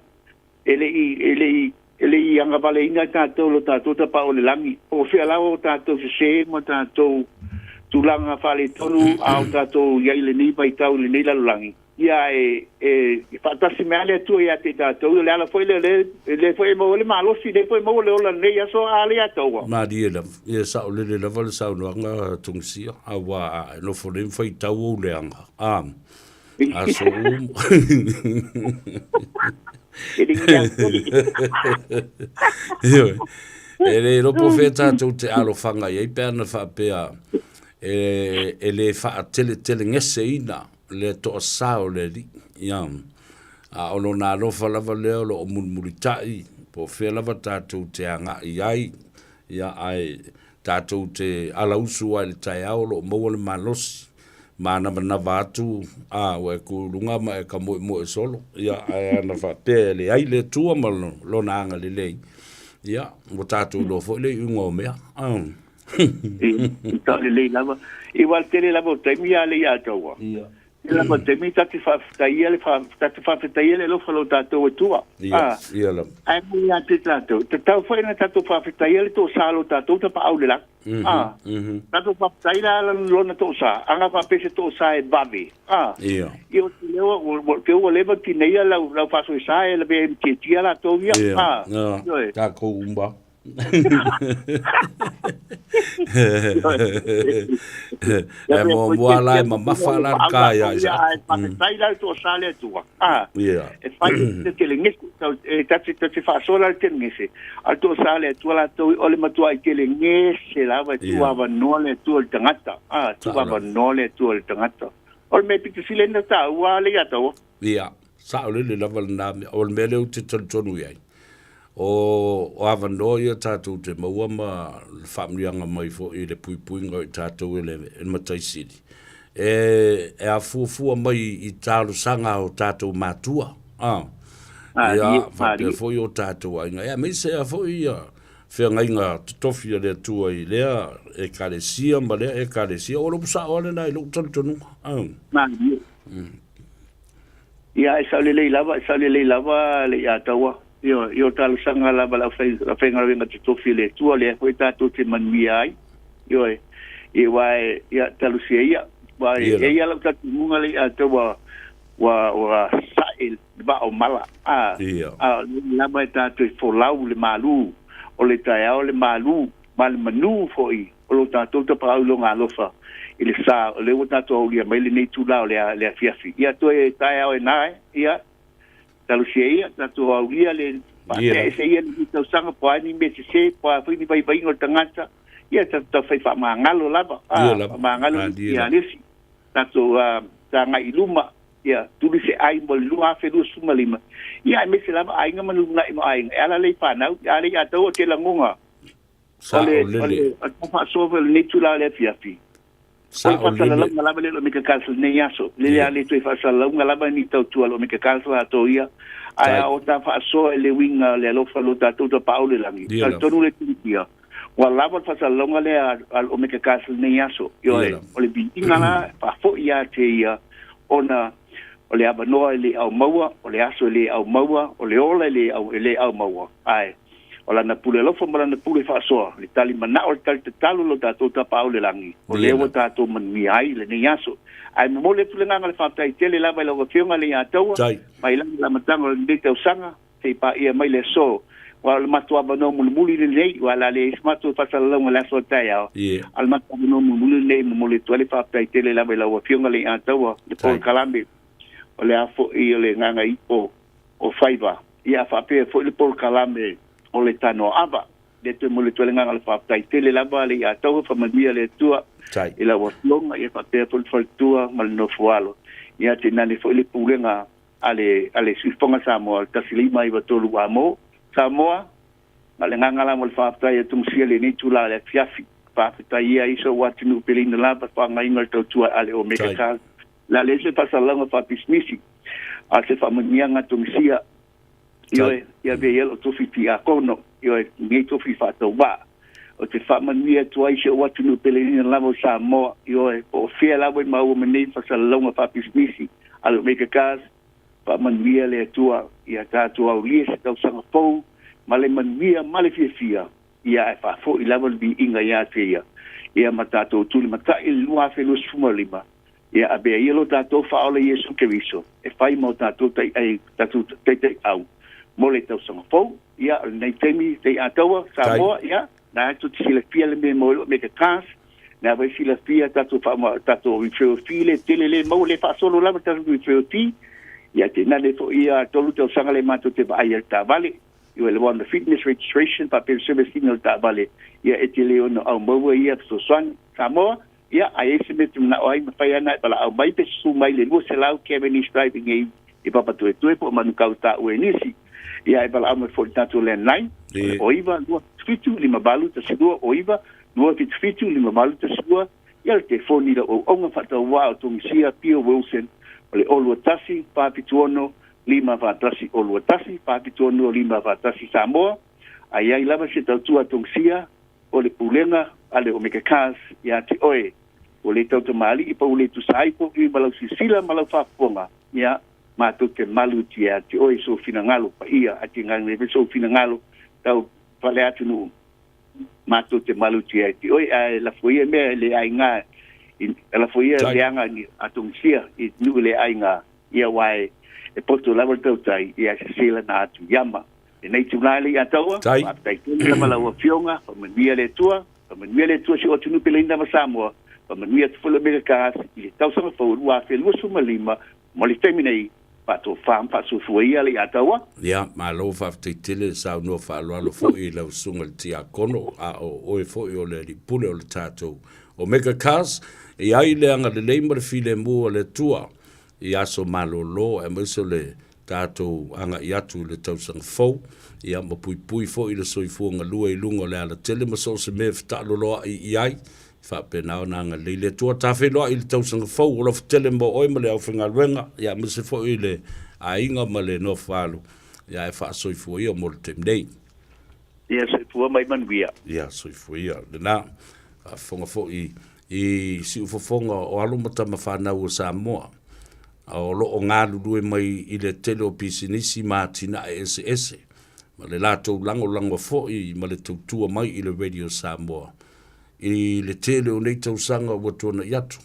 Speaker 17: e le i, e le i, e le i agavaleina tatou lo tatou Tapaau i le lagi. Po o fea lava o tatou sese ma tatou tulaga faaletonu a o tatou i ai i lenei vaitau i lenei lalolagi. Ia, e, e faatasi mai lava le Atua ia te i tatou. O le ala foi lea, o lea foi e maua ai le malosi, lea foi e maua le ola i lenei aso, a le ia taua.
Speaker 7: Malie lava, ia saolele lava le saunoaga a Tungisia, aua a e nofo nei ma faitau ou leaga, a, aso uma. Ioe, e le iloa po o fea tatou te alofaga i ai pe ana faapea e, e le faateletelegese-ina le toasā o le Alii, ia. A o Lona alofa lava lea o lo o mulimulitai, po o fea lava tatou te agai ai, ia, ae tatou te alausu lava i le taeao o lo o maua le malosi, manavanava atu, a, ua e tu i luga ma e tamoemoe solo, ia, ae ana faapea e leai le Atua ma Lona agalelei, ia, ua tatou iloa foi le iuga o mea.
Speaker 17: I, i lelei lava. I wā tele lava o taimi a le i a taua. Ia. La ko te mi tati faafetaia le tati faafetaia le alofa lo tatou Atua.
Speaker 7: Ia, ia lava.
Speaker 17: Ae moni ia te tatou, tatau foi ona tatou faafetaia le toosā lo tatou tapaau i le lagi. Tatou faafetai la lona toosā, aga faapea se toosā e vave.
Speaker 7: Ia.
Speaker 17: Ia o te leo, te ua leva tineia lau faasoesa e lavea ai ma tietia latou ia.
Speaker 7: Ia, tatou uma. E muamua la e mamafa la le ka ia Isaac.
Speaker 17: Ae faafetai la le toasā le Atua.
Speaker 7: Ia.
Speaker 17: E fai te telegese, e tate faasoa la le telegese. A le toasā le Atua latou o le matuai telegese lava e tuu avanoa le Atua i le tagata. Tuu avanoa le Atua i le tagata. O le mea pito sili ai ona taua le ia taua.
Speaker 7: Ia, saolele lava lena mea. O le mea lea ou te talitonu i ai, o avanoa ia tatou te maua ma le faamanuiaga mai foi i le puipuiga o i tatou e le Matai Sili, e afuafua mai i talosaga a o tatou matua, ia, faapea foi o tatou aiga, aemaise lava foi ia feagaiga totofi a le Atua i lea Ekalesia ma lea Ekalesia. O lou sao lava lena i lou talitonuga.
Speaker 17: Ia, e sao lelei lava, e sao lelei lava le ia taua. Ioe, i o talosaga lava le aufaigaluega totofi a le Atua, lea foi tatou te manuia ai. Ioe, ia aua e, ia, talosia ia. Aua e i ai lava lau talitonuga le ia taua ua sae le vaa o mala. A, a o lea lava e tatou te folau le malu o le taeao, le malu ma le manu foi o lo tatou tapaau i lona alofa i le sa o lea ua tatou aulia mai lenei itula o le afiafi. Ia toe taeao e na e, ia, talosia ia, tatou aulia le faatea ese ia lenei tausaga, po o a ni mea sese, po o a foi ni vaivaiga o le tagata, ia tatou taufai faamagalo lava, faamagalo ia alesi, tatou tagai i luma, ia tuli se ai mo le 2025, ia aemaise lava aiga ma lumanai mo aiga, e ala lea i fanau, a le i ataua o te lagoga. O le, o le, o le faasoa foi o lenei itula o le afiafi, o le faasalalauga lava lea o le Omega Council i lenei aso. Le a le toe faasalalauga lava ni tautua a le Omega Council atoa ia, ae a o ta faasoa i le uiga o le alofa o lo tatou Tapaau i le lagi, talitonu le Tumutia, ua lava le faasalalauga lea a le Omega Council i lenei aso. Ioe, o le viiga la e faafoi ia te ia, ona o le avanoa e le aumaua, o le aso e le aumaua, o le ola e le aumaua, ae O lana pule alofa ma lana pule faasoa, le tali manao, le tali tatalo lo tatou Tapaau i le lagi, o lea ua tatou manuia ai i lenei aso. Ae momoli atu le agaga o le faafetai tele lava i lau Afioga le Iataua, mai lava i le amataga o lenei tausaga, seia paia mai le aso. Aua o le matou avanoa mulimuli lenei, aua o le a leai se matou faasalalauga i le aso a taeao, a o le matou avanoa mulimuli lenei e momoli atu ai le faafetai tele lava i lau Afioga le Iataua, le polokalame o le a foi o le Gagaipo o Faiva. Ia faapea foi le polokalame o le Tanoaava. Lea toe momoli atu ai le agaga o le faafetai tele lava le ia taua faamanuia le Atua i lau Afioga, ia faapea foi le faletua ma le nofoalo. Ia tainane foi le pulega a le a le Siufofoga Samoa 1593 Amo Samoa, ma le agaga lava o le faafetai a Tumusia lenei itula o le afiafi. Faafetai ia i sou atunuu peleina lava faagaina o le tautua a le Omega Cars. O le a leai se faasalalauga faapisinisi, a o se faamanuiaga a Tunisia. Ioe, ia avea ia lou tofi tiakono, ioe, lenei tofi faatauvaa. Ou te faamanuia atu ai i si ou atunuu peleina lava o Samoa, ioe, po o fea lava e maua mai nei faasalalauga faapisinisi a le Omega Cars, faamanuia le Atua ia tatou aulia se tausaga fou ma le manuia ma le fiafia. Ia ae faafoi lava le viiga ia te ia, ia ma tatou tulimatai i le 2025, ia avea ia lo tatou Faaola Iesu Keriso e fai ma o tatou taiai, tatou taitaiau mo le tausaga fou. Ia, o lenei taimi, tei ataua, Samoa, ia, na tou te silafia le mea mo Omega Cars, na foi silafia tatou wha, tatou referral fee le tele le maua le faasolo lava tatou referral fee. Ia tainane foi ia tolu tausaga le matou te vaai ai le taavale. I le Wanda Fitness Registration faapea le service ina o le taavale, ia e te le ono aumaua ia fesoasoani. Samoa, ia, a i ai se mea e te manao ai, mafai lava ona e valaau mai pe susu mai i le 200 Cavendish Drive i nei i Papatoetoe po o Manukau taua e nisi. Ia, e valaau mai foi i le tatou landline, o le 09 277 5812, 09 277 5812, ia le telefoni i lau auaunga faatauvaa o Tungisia Pio Wilson, o le 021 476 541 021 476 541 Samoa, a i ai lava se tautua a Tungisia o le Pulega a le Omega Cars ia te oe. Ua le tautamalii pa ua le tusa ai foʻi ma lau silasila ma lau faafofoga, ia, matou te malutia ia te oe i sou finagalo paia, ae te galulue foi sou finagalo tau faale-atunuu, matou te malutia ia te oe, ae lafo ia mea e le aiga i, lafo ia leaga i Atonesia i nuu le aiga, ia aua e poto lava le tautai, ia ae sese lana atu iama. Lenei itula e le i ataua, faafetai tele lava lau Afioga, faamanuia le Atua. Faamanuia le Atua i si ou atunuu peleina ma Samoa, faamanuia atu foi le Omega Cars i le tausaga fou 2025 mo le taimi nei, faatofa ma faasoifua ia le Ataua.
Speaker 7: Ia, malo faafetai tele, saunoa faaaloalo foi i lau susuga i le Tiakono, a o oe foi o le Alii Pule o le tatou Omega Cars. E i ai le agalelei ma le filemu o le Atua i aso malolo aemaise o le tatou agai atu i le tausaga fou, ia ma puipui foi le soifua galue i luga o le alatele ma so o se mea e fetaaloloai i ai, e faapena ona agalelei le Atua. Ta feiloai i le tausaga fou, o alofa tele mo oe ma le aufaigaluega, ia aemaise foi le aiga ma le nofoalu, ia e faasoifua ia mo le taimi nei.
Speaker 17: Ia soifua mai manuia.
Speaker 7: Ia soifua ia lena. Faafofoga foi i siufofoga o alo ma tama fanau o Samoa. O lo o galulue mai i le tele o pisinisi ma atinae eseese, ma le latou lagolago foi ma le tautua mai i le Radio Samoa i le tele o nei tausaga ua tuanai atu.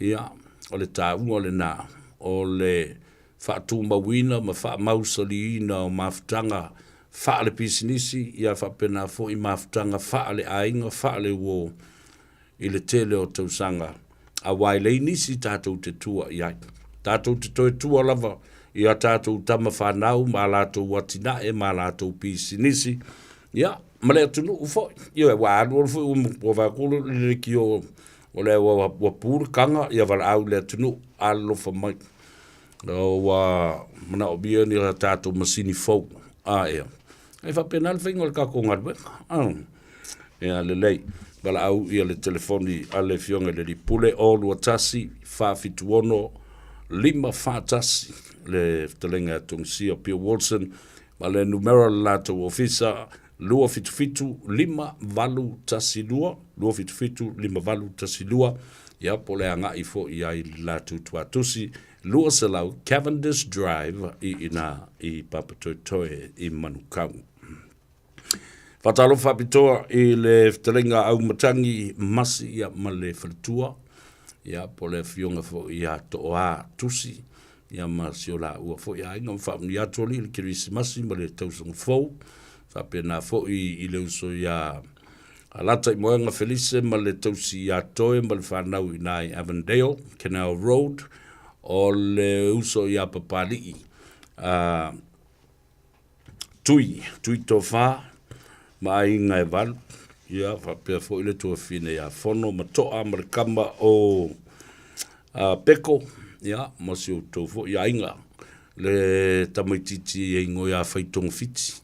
Speaker 7: Ia, o le taua lena o le faatumauina ma faamausaliina o mafutaga faale-pisinisi, ia faapena foi mafutaga faale-aiga, faale-uo i le tele o tausaga, aua e leai nisi tatou te tua i ai. Tatou te toe tua lava i a tatou tama fanau ma a latou atinae ma a latou pisinisi, ia, ma le atunuu foi. Ioe, ua alu alu foi ua vaai atu le leitio o lea ua pu le taga, ia valaau i le atunuu, alolofa mai. Ua manaomia ni a tatou masini fou. A ea, e faapena le faiga o le tatou galuega. Ia lelei, valaau ia le telefoni a le Afioga i le Alii Pule, 021 476 541, le fetalaiga ia Tonusia Bill Wilson, ma le numera o le latou ofisa, 277 5812, 277 5812, ia po o le agai foi i ai i le latou tuatusi, 200 Cavendish Drive i ina i Papatoetoe i Manukau. Faatalofa faapitoa i le fetalaiga Aumatangi Masi ia ma le faletua, ia po o le afioga foi ia Tooa Tusi, ia ma si o laua foi aiga ma faamanuia atu alii i le Kerisimasi ma le tausaga fou. Faapena foi i le uso ia Alataimoega Felise ma le tausi ia Toe ma le fanau i ina i Avondale, Canal Road, o le uso ia Papalii, Tui, Tui Tofa ma aiga e valu, ia faapea foi le tuafafine ia Fono ma Toa ma le tama o Peko, ia ma si outou foi aiga, le tamaitiiti e igoa ia Faitogafiti.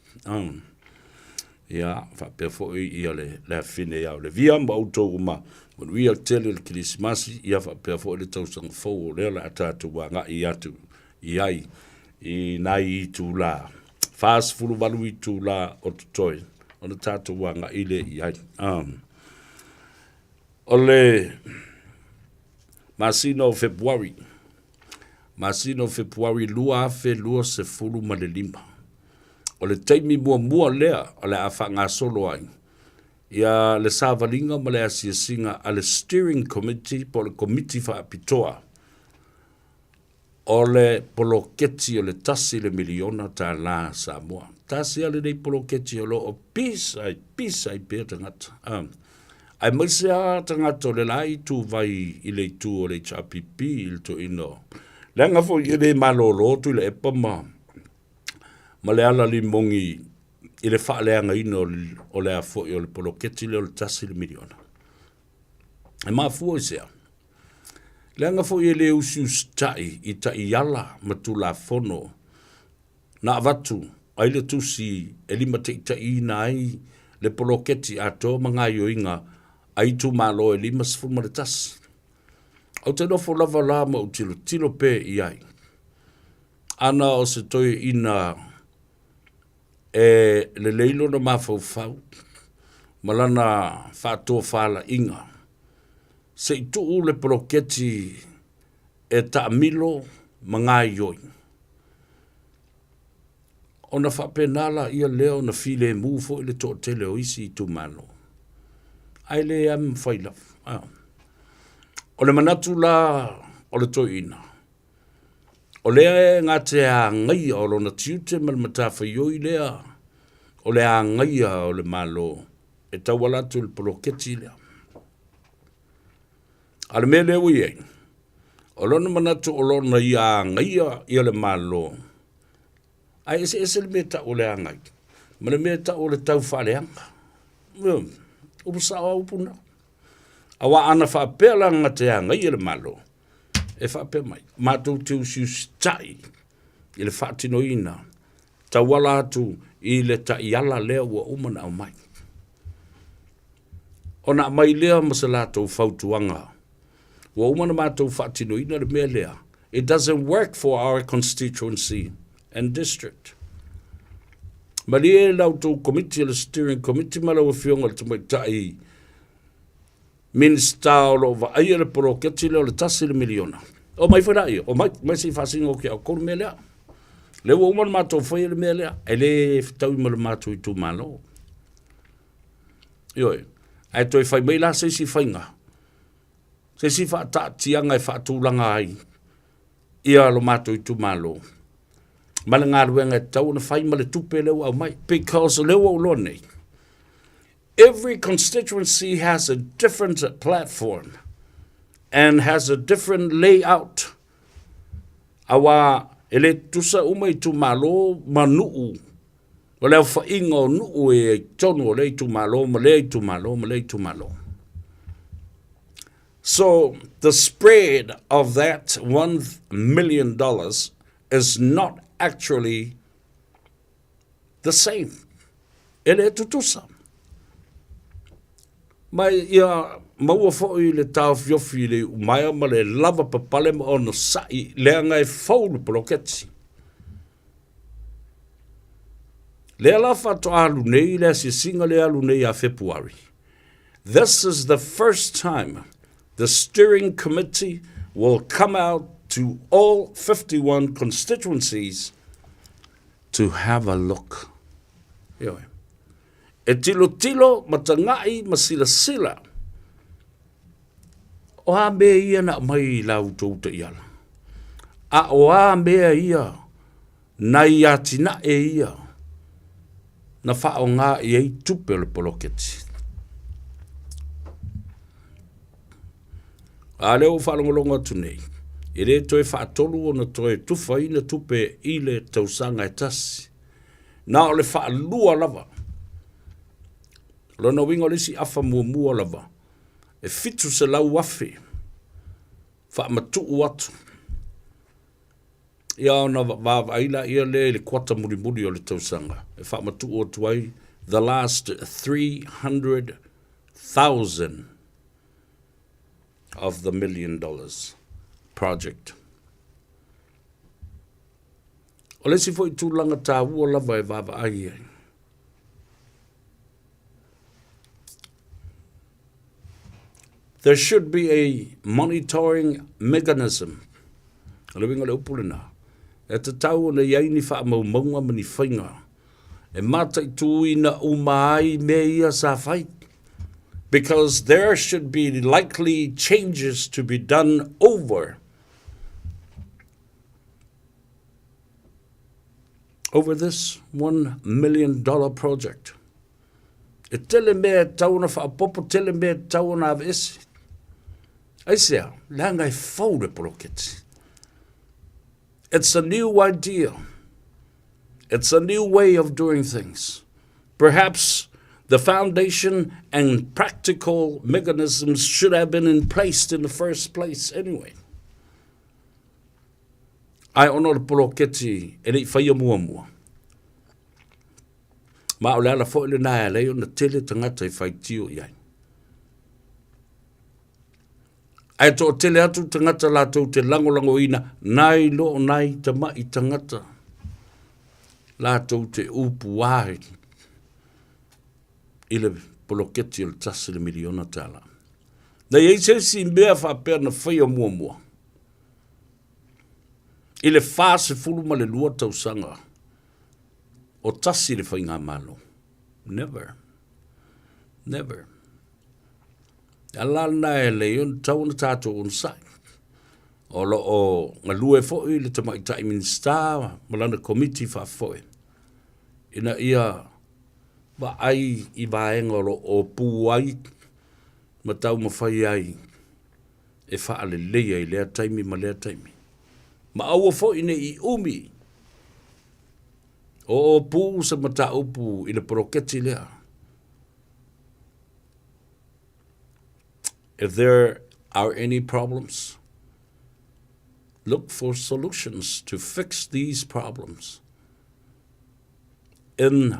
Speaker 7: Ia faapea foi ia le afafine ia Olevia ma outou uma, manuia tele le Kerisimasi, ia faapea foi le tausaga fou o lea o le a tatou agai atu i ai i nai itula, 48 itula o totoe ona tatou agai lea i ai. O le masina o Fepuari, masina o Fepuari 2025, o le taimi muamua lea o le a faagasolo ai ia le savaliga ma le asiasiga a le Steering Committee po o le Komiti Faapitoa O le poloketi o le $1 miliona Samoa. Tasi lava lenei poloketi o lo o pisa ai, pisa ai pea tagata. Aemaise lava tagata o le la ituvai i le itu o le HRPP i le toeaina o... Leaga foi e le malolo Tuilaepa ma, ma Leala Limogi i le faaleagaina o le a foi o le poloketi lea o le $1 miliona. E mafua i se a? Leaga foi e le usiusitai i taiala ma Tulafono na avatu ai le tusi e limataitaiina ai le poloketi atoa ma gaoioiga a itumalo e 51. Ou te nofo lava la ma ou tilotilo pea i ai, ana o se toeaina e lelei lona mafaufau ma lana faatofalaiga. Se i tuu le poloketi e taamilo ma gaoioi. Ona faapena laia lea ona filemu foi le toatele o isi itumalo. Ae le lava mafai lava. O le manatu la o le toeaina, o lea e gata e agaia o lona tiute ma le matafaioi lea o le agaia o le Malo e tauala atu i le poloketi lea. A o le mea lea ua i ai, o lona manatu o lona ia agaia ia le Malo, ae eseese le mea e tau o le agai ma le mea e tau o le taufaaleaga. Upu sao lava upu na. Aua ana faapea la gata e agaia le Malo, e faapea mai, matou te usiusitai i le faatinoina tauala atu i le taiala lea ua uma ona aumai. Ona aumai lea ma se latou fautuaga, ua uma ona matou faatinoina le mea lea, it doesn't work for our constituency and district. Malie la outou komiti o le steering committee ma lau afioga i le tamaitai Minisita o lo o vaaia le poloketi lea o le $1 miliona. Omai foi laia, omai, mai se i faasino atu ia outou le mea lea. Lea ua uma ona matou faia le mea lea, e le fetaui ma le matou itumalo. Ioe, ae toe fai mai la se isi faiga, se isi faataatiaga e faatulaga ai ia lo matou itumalo ma le galuega e tatau ona fai ma le tupe lea ua aumai. Because o lea ua ou iloa nei, every constituency has a different platform and has a different layout. Aua e le tutusa uma itumalo ma nuu, o le aofaiga o nuu e i totonu o lea itumalo ma lea itumalo ma lea itumalo. So the spread of that $1 million is not actually the same. E le tutusa. Ma ia maua foi le taofiofi i le iumaea ma le lava papale ma onosai leaga e fou le poloketi. Lea la faatoa alu nei le asiasiga lea alu nei ia Fepuari. This is the first time the steering committee will come out to all 51 constituencies to have a look. Ioe. E tilotilo ma tagai ma silasila. O a mea ia na aumai i la outou taiala? A o a mea ia nai atinae ia na faaaoga i ai tupe o le poloketi? A lea ua faalogologo atu nei, e le toe faatolu ona toe tufaina tupe i le tausaga e tasi. Na o le faalua lava. O lona uiga o le isi afa muamua lava, e 700,000 faamatuu atu. Ia ona vaavaai laia lea i le kuata mulimuli o le tausaga e faamatuu atu ai the last 300,000 of the $1 million project. O le isi foi tulaga taua lava e vaavaai ai. There should be a monitoring mechanism. O le uiga o le upu lena, e tatau ona i ai ni faamaumauga ma ni faiga e mataituina uma ai mea ia sa fai. Because there should be likely changes to be done over this $1 million project. E tele mea e tatau ona faaopoopo, tele mea e tatau ona aveese. Aisea? Leaga e fou le poloketi. It's a new idea. It's a new way of doing things. Perhaps the foundation and practical mechanisms should have been in place in the first place anyway. Ae ona o le poloketi e le i faia muamua. Ma o le ala foi lena e ala ai ona tele tagata e faitio i ai. Ae toatele atu tagata latou te lagolagoina nai lo o nai tama'i tagata latou te upu ai i le poloketi o le $1 miliona. Na i ai se isi mea faapea na faia muamua i le 42 tausaga o tasi le faigamalo. Never. Never. E ala lena e lei ona tatau ona tatou onosai. O lo o galue foi le tamaitai Minisita ma lana komiti faafoe ina ia vaai i vaega o lo o pu ai ma taumafai ai e faaleleia i lea taimi ma lea taimi. Ma aua foi ne i umi o opu se mataupu i le poloketi lea. If there are any problems, look for solutions to fix these problems in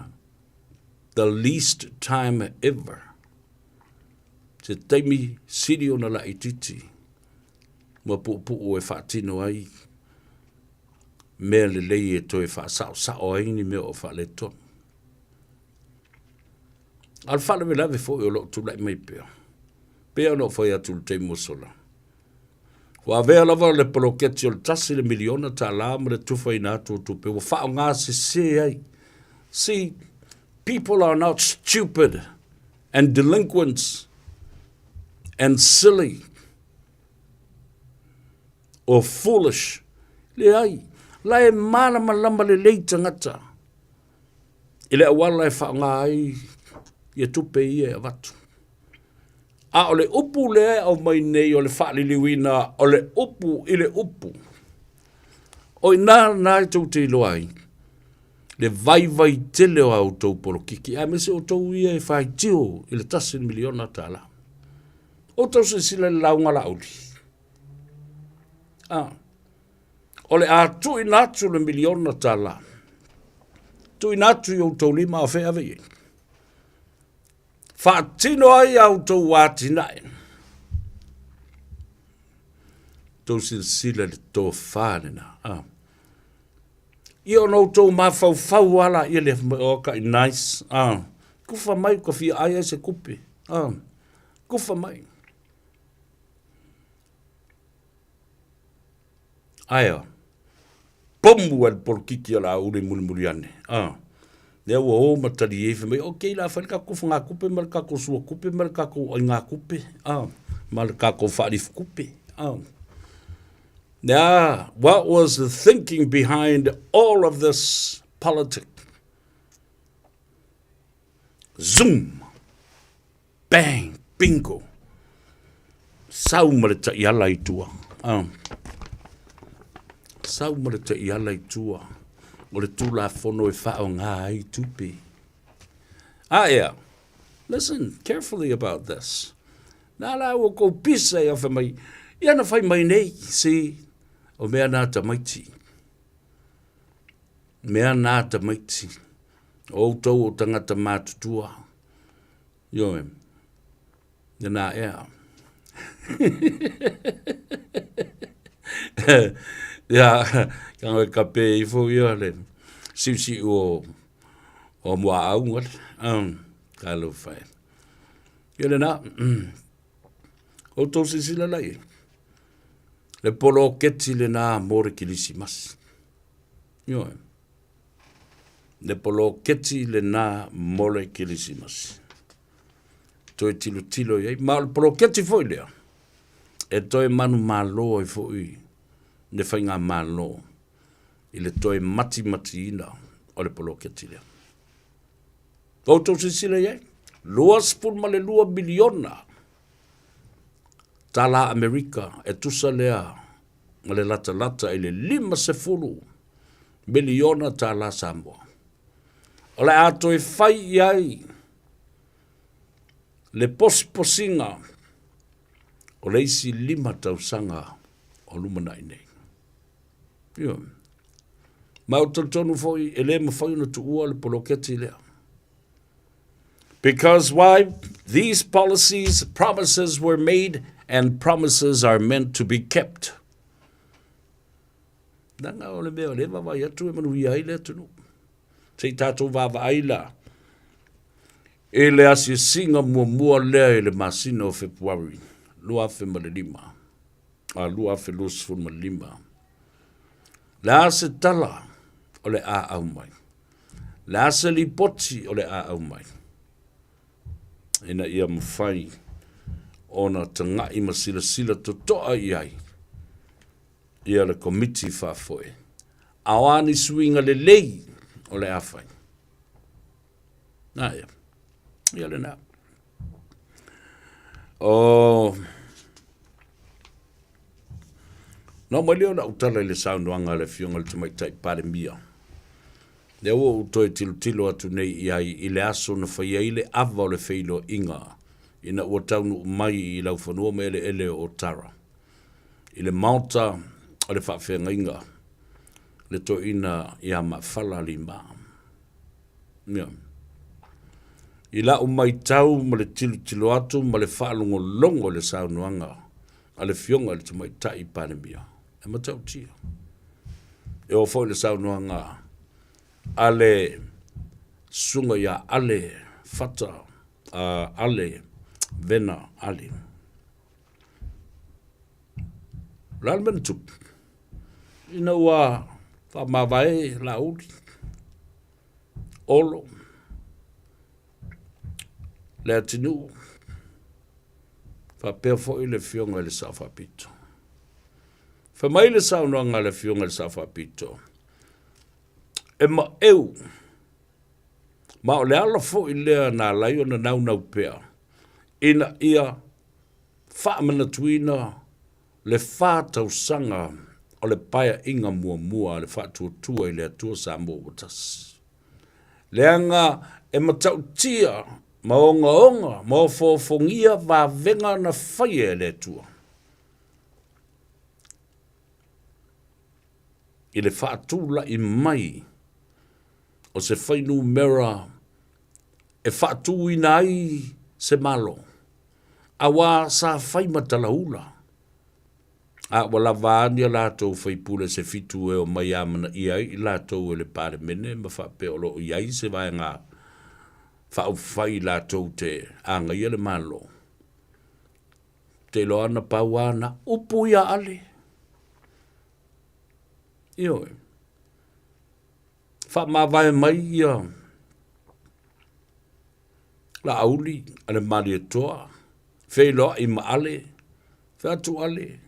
Speaker 7: the least time ever. Se taimi sili ona laitiiti ma puupuu e faatino ai mea lelei e toe faasaosao ai ni mea o faaletonu. A o le faalavelave foi o lo o tulai mai pea, pei ona ou fai atu i le taimi ua sola, ua avea lava le poloketi o le $1 miliona ma le tufaina atu o tupe ua faaaoga sese ai. See, people are not stupid and delinquents and silly or foolish. Leai, la e malamalama lelei tagata i le auala e faaaoga ai ia tupe ia e avatu. A o le upu lea e aumai nei o le faaliliuina o le upu i le upu, o i ina lena e tou te iloa ai le vaivai tele o a outou polokiki, aemaise outou ia e faitio i le $1 miliona. Outou silasila i le lauga a Laauli. Ah, o le a tuuina atu le miliona tala. Tuuina atu i outou lima a o fea ave i ai. Faatino ai a outou atinae. Tou silasila i le tofa lena. Ah. Ia ona outou mafaufau lava laia lea, fai mai, oh, kai nice. Ah. Kufa mai ka fia ai ai se kupe. Ah. Kufa mai. Ae a? Pomu ai le polokiki a Laauli mulimuli ane. Ah. Lea ua o ma tali ai, fai mai, okay, o le a fai le tatou fagakupe ma le tatou suakupe ma le tatou aigakupe, ah, ma le tatou faalifukupe. Ah. Now, what was the thinking behind all of this politic? Zoom! Bang! Bingo! Sau ma le taiala i tua. Ah. Sau ma le taiala i tua. O le Tulafono e faaaoga ai tupe. Ah, yeah. Listen carefully about this. Nā la ua kou pisa i awha mai. Ia na whai mai nei, see, o mea nā tamaiti. Mea nā tamaiti. O outou o tangata mātutua. Ioe. Nā ea. Ia, ka ngoi ka pē ifo ia le siusiu o, o Muaau ngole. Ka lo whai. Ia le nā, outou silasila lai. Le poloketi lenā mo le Kilisimasi. Ioe. Le poloketi lenā mo le Kilisimasi. Toe tilotilo i ai. Ma o le poloketi foi lea, e toe manumalo ai foi le faigamalo i le toe matimatiina o le poloketi lea. Outou silasila i ai, $22 miliona tala Amerika e tusa lea ma le latalata i le $50 miliona tala Samoa. O le a toe fai i ai le posiposiga o le isi 5 tausaga o lumanai nei. Ioe. Ma ou te talitonu foi e le mafai ona tuua le poloketi lea. Because why? These policies, promises were made and promises are meant to be kept. Leaga o le mea o lea e vaavaai atu e manuia ai le atunuu. Se i tatou vaavaai la i le asiasiga muamua lea i le masina o Fepuari. 2005, a 2025. Le a se tala o le a au mai. Le a se lipoti o le a au mai. Ina ia mafai ona taga'i ma silasila toto'a i ai ia le Komiti Faafoe. A o a ni suiga lelei o le a fai? Na ia, ia lena. O... Na oo mai lea o lau tala i le saunoaga a le Afioga i le Tamaitai Palemia. Lea ua ou toe tilotilo atu nei i ai i le aso na fai ai le ava o le feiloaiga ina ua taunuu mai i laufanua ma eleele o Otara i le maota o le faafeagaiga le toeaina ia Mafala Lima. Ia. I lau matau ma le tilotilo atu ma le faalogologo i le saunoaga a le Afioga i le Tamaitai Palemia, e matautia. E oo foi le saunoaga a le Susuga ia Ale Fata, uh, Ale Vena Ale. O le a le mea na tupu? Ina ua faamavae Laauli, Olo, Leatinuu, faapea foi le Afioga i le Sao Faapito. Fai mai le saunoaga a le Afioga i le Sao Faapito, e maeu, ma o le ala foi lea na ala ai ona naunau pea, ina ia faamanatuina le fa tausaga o le Paeaiga muamua a le Faatuatua i le Atua Samoa ua Tasi. Leaga e matautia ma ogaoga ma ofoofogia vavega na faia e le Atua i le faatulai mai o se fuainumera e faatuina ai se Malo, auā sa fai ma talaula, a ua lava a ni a latou faipule se fitu e omai amanaia ai i latou e le Palemene ma faapea o lo o i ai se vaega faaupufai latou te agaia le Malo. Ou te iloa na pau lava na upu ia Ale. Ioe. Faamavae mai ia Laauli a le Malietoa, feiloai ma Ale, fai atu Ale,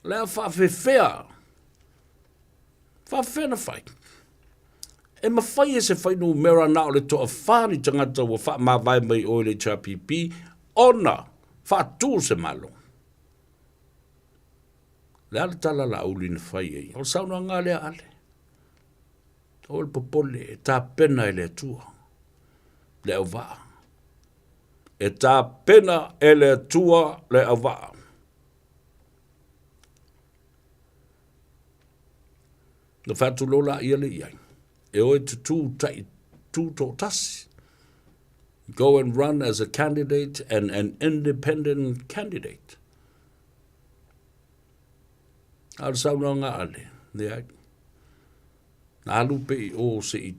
Speaker 7: o le a faafefea, faafefea na fai? E mafai e se fuainumera na o le toafa ni tagata ua faamavae mai oe i le HRPP ona faatu se Malo. Le a le tala Laauli na fai ai? O le saunoaga lea Ale. O le popole e tapena e le Atua le auvaa. E tapena e le Atua le auvaa. Na fai atu loa laia lea i ai, e o e tutū tai tū toatasi. Go and run as a candidate and an independent candidate. A o le saunoaga a Ale, leai. Na alu pea i o se i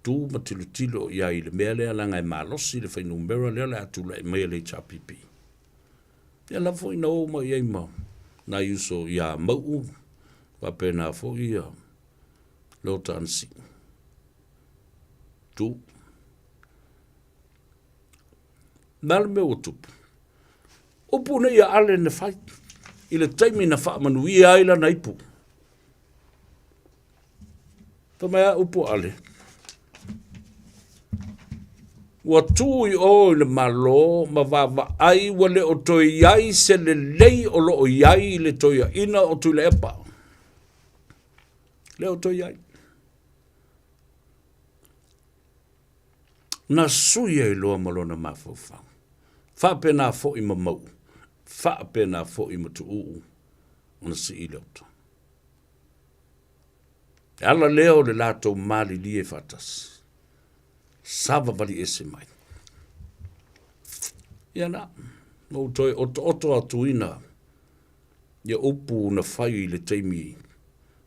Speaker 7: tu ma tilotilo i ai i le mea lea leaga e malosi le fuainumera lea o le a tulai mai e le HRPP. Ia lava foi na o mai ai ma nai uso ia Mau'u faapena foi ia Leota Anasii. Tu. Na le mea ua tupu? Upu nei a Ale na fai i le taimi na faamanuia ai lana ipu. Fai mai a upu a Ale, ua tu i o i le Malo ma vaavaai ua le o toe i ai se lelei o lo o i ai i le toeaina o Tuilaepa. Le o toe i ai. Na sui ai loa ma lona mafaufau. Faapena foi ma Mau'u, faapena foi ma Tuuu ona sii le oto. E ala lea o le latou malilie faatasi, savavali ese mai. Ia na, na ou toe otooto atuina ia upu na fai i le taimi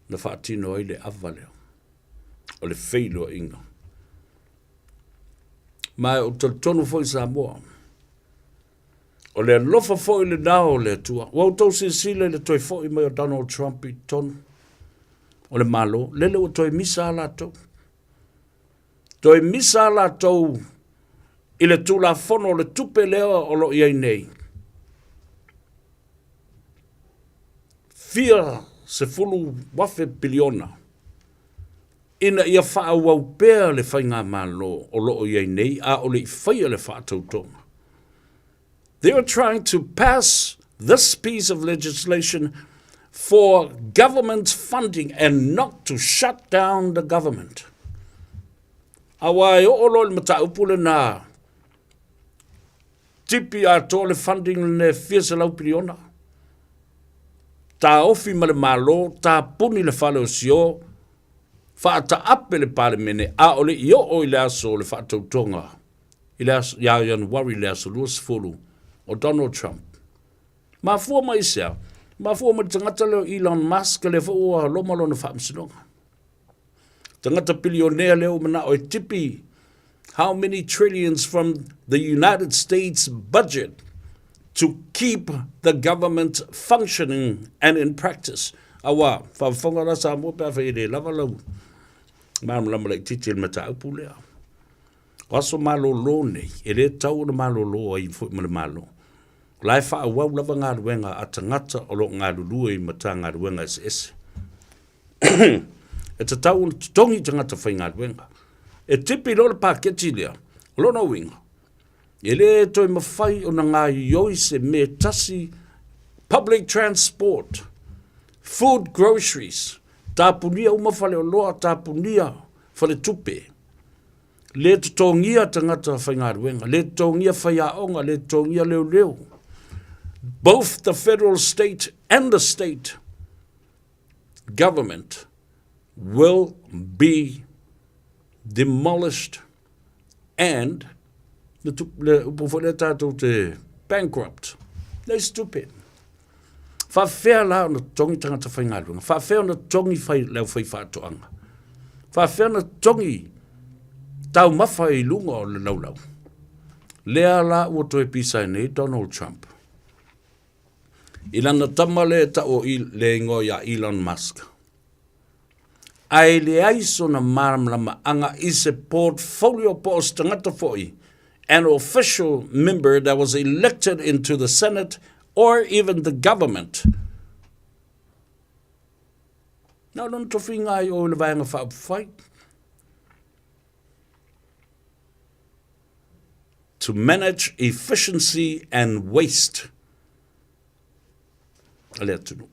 Speaker 7: na faatino ai le ava lea o le feiloaiga. Ma ou te talitonu foi Samoa, O le alofa foi lenā o le Atua. Ua outou silasila i le toe foi mai o Donald Trump i totonu o le Malo, lele ua toe misa a latou. Toe misa a latou i le Tulafono o le tupe lea o lo o i ai nei. Fia 10,000 piliona ina ia faaauau pea le faigamalo o lo o i ai nei a o le i faia le faatautoga. They are trying to pass this piece of legislation for government funding and not to shut down the government. Aua e oo loa i le mataupu lenā, tipi atoa le funding lenei fia selau piliona. Taofi ma le Malo, tapuni le fale o Sio, faataape le Palemene, a o le i oo i le aso o le faatautoga i le aso, ia Ianuari le aso 20 o Donald Trump. Mafua mai i sea? Mafua mai le tagata lea o Elon Musk, lea foi ua loma lona faamasinoga. Tagata pilionea lea ua manao e tipi how many trillions from the United States budget to keep the government functioning and in practice. Aua, faafofoga la Samoa pe a fai e le lava lau malamalama laitiiti i le mataupu lea. O aso malolo nei, e le tatau ona malolo ai foi ma le Malo. O la e faaauau lava galuega a tagata o lo o galulue i Matagaluega eseese. E tatau ona totogi tagata faigaluega. E tipi loa le paketi lea, o lona uiga, e le toe mafai ona gaoioi se mea tasi, public transport, food groceries, tapunia uma faleoloa, tapunia faletupe, le totogia tagata faigaluega, le totogia faiaoga, le totogia leoleo. Both the federal state and the state government will be demolished and le, le upu foi lea tātou te bankrupt. They stupid. Faafefea la ona totogi tagata faigaluega? Faafefea ona totogi fai, le aufai faatoaga? Faafefea ona totogi taumafa i luga o le laulau? Lea la ua toe pisa ai nei Donald Trump. I lana tama lea e tau o le ingoa ia Elon Musk. Ae leai sona malamalamaaga i se portfolio po o se tagata foi, an official member that was elected into the Senate or even the government. Na o lona tofiga ai o i le Vaega Faaupufai. To manage efficiency and waste a le atunuu.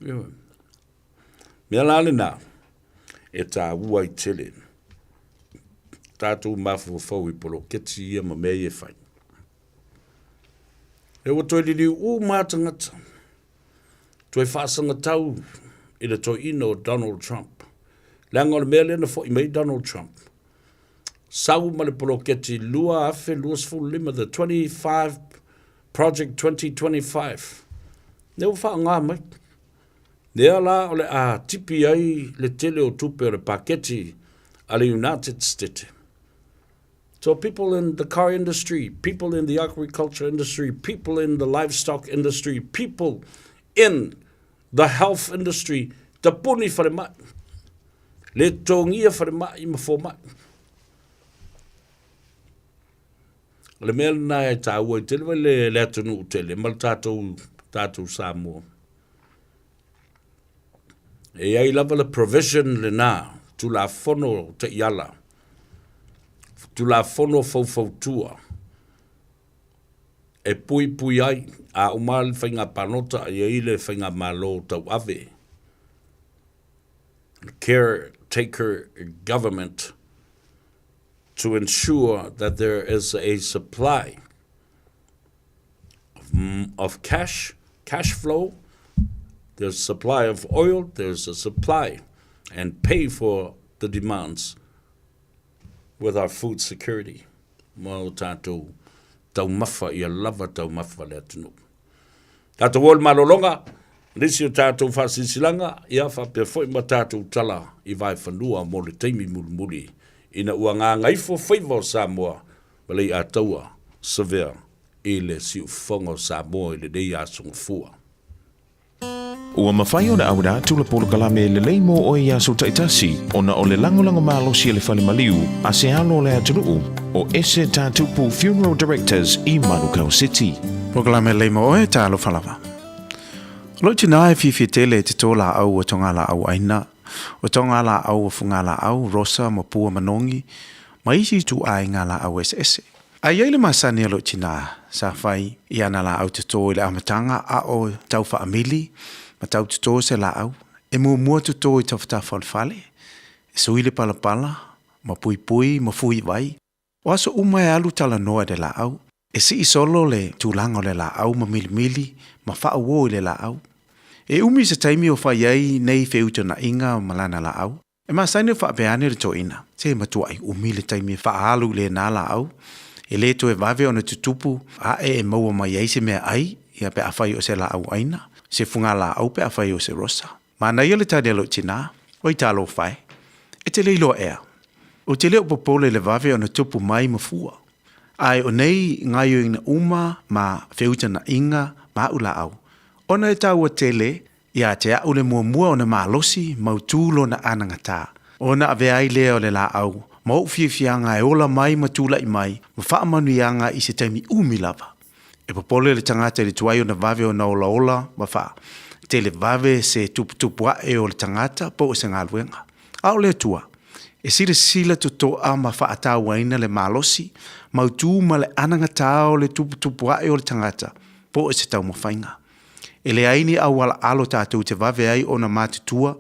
Speaker 7: Ioe. Mea la lenā, e tāua ai tele tātou mafaufau i poloketi ia ma mea ia e fai. E ua toe liliu uma lava tagata, toe faasagatau i le toeaina o Donald Trump. Leaga o le mea lea na foi mai Donald Trump, sau ma le poloketi 2025, the 25 Project 2025, lea ua faaaoga mai. Lea la o le a tipi ai le tele o tupe o le paketi a le United States. So people in the car industry, people in the agriculture industry, people in the livestock industry, people in the health industry, tapuni falemai. Le totogia falemai ma fomai. O le mea lena e tāua i tele vai le, le atunuu tele ma le tātou, tātou Samoa. E i ai lava le provision lenā, Tulafono Taiala, Tulafono Faufautua, e puipui ai, a uma le faiga palota e i ai le faigamalo tauave, caretaker government, to ensure that there is a supply of, of cash, cash flow, there's supply of oil, there's a supply, and pay for the demands with our food security. Ma o tātou taumafa ia lava taumafa le atunuu. Tātou o le malologa, nisi o tātou faasilasilaga, ia faapea foi ma tātou tala i vaefanua mo le taimi mulimuli ina ua gagaifo faiva o Samoa ma le iataua Severe. i le siufofoga o Samoa i lenei aso Gafua.
Speaker 14: Ua mafai ona auina atu le polokalame lelei mo oe i aso taitasi ona o le lagolago malosi a le fale maliu a se alo o le atunuu o Ese Tatupu Funeral Directors i Manukau City.
Speaker 18: Polokalame lelei mo oe, talofa lava. O lou tinā e fiafia tele i te tō lāʻau o togalaʻau ʻaina, o togalaʻau o fugalaʻau, rosa ma pua manogi, ma isi ituʻaiga lāʻau eseese. A i ai le masani a lou tinā, sa fai i ana lāʻau totō i le amataga a o tau faamili ma tau totō se lāʻau, e muamua totō i tafatafa o le fale, e sui le palapala, ma puipui ma fuivai. O aso uma e alu talanoa i le lāʻau, e sii solo le tulaga o le lāʻau ma milimili ma faauō i le lāʻau. E umi se taimi o fai ai nei feutanaiga ma lana lāʻau. E masani o faapea ane le toeaina, se matuaʻi umi le taimi e faaalu i lena laau, e le toe vave ona tutupu aʻe e maua mai ai se mea ʻai, ia pe afai o se laau ʻaina, se fugalaau pe afai o se rosa. Manaia le tali a lou tinā, Oi talofa e, e te le iloa ea? Ou te le o popole i le vave ona tupu mai ma fua. Ae o nei gaioiga uma ma feutanaiga ma aʻu laau, ona e taua tele Ia te a'u le muamua ona malosi mautū lona anagatā, ona avea ai lea o le lāʻau ma o'u fiafiaga e ola mai ma tulaʻi mai ma faamanuiaga i se taimi umi lava. E popole le tagata i le tuai ona vave ona olaola ma faa tele vave se tuputupu aʻe o le tagata po o se galuega. A o le Atua, e silasila totoʻa ma faatauaina le malosi mautū ma le anagatā o le tuputupu aʻe o le tagata po o se taumafaiga. E leai ni auala alo tatou te vave ai ona matutua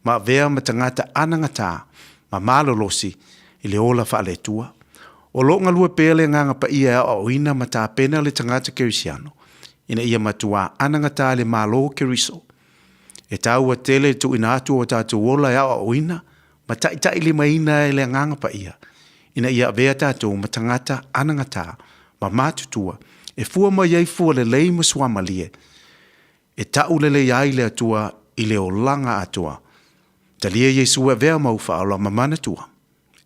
Speaker 18: ma avea ma tagata anagatā ma malolosi i le ola faale-Atua. O lo o galue pea le Agaga Paia e aoaoina ma tapena le tagata Kerisiano ina ia matuā anagatā i le Malo o Keriso. E taua tele le tuuina atu o tatou ola e aoaoina ma taitailimaina e le Agaga Paia ina ia avea tatou ma tagata anagatā ma matutua e fua mai ai fua lelei ma suamalie e taʻu lelei ai le Atua i le olaga atoa. Talia Iesu e avea mau faaola ma manatua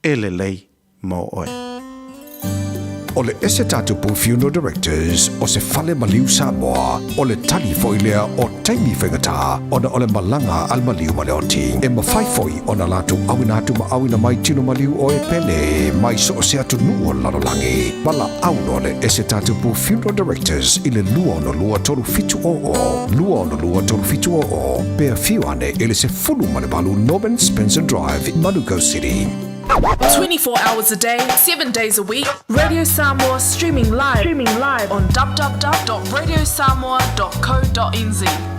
Speaker 18: e lelei mo oe.
Speaker 3: O le Ese Tatupu Funeral Directors o se fale maliu Samoa, o le tali foi lea o taimi faigata ona o le malaga a le maliu ma le oti. E mafai foi ona latou auina atu ma auina mai tino maliu oe pele mai so o se atunuu o le lalolagi. Valaau loa le Ese Tatupu Funeral Directors i le 262 3700, 262 3700, pe afio ane i le 18 Norman Spencer Drive, Manukau City.
Speaker 19: 24 hours a day, 7 days a week. Radio Samoa streaming live, streaming live on www.radiosamoa.co.nz.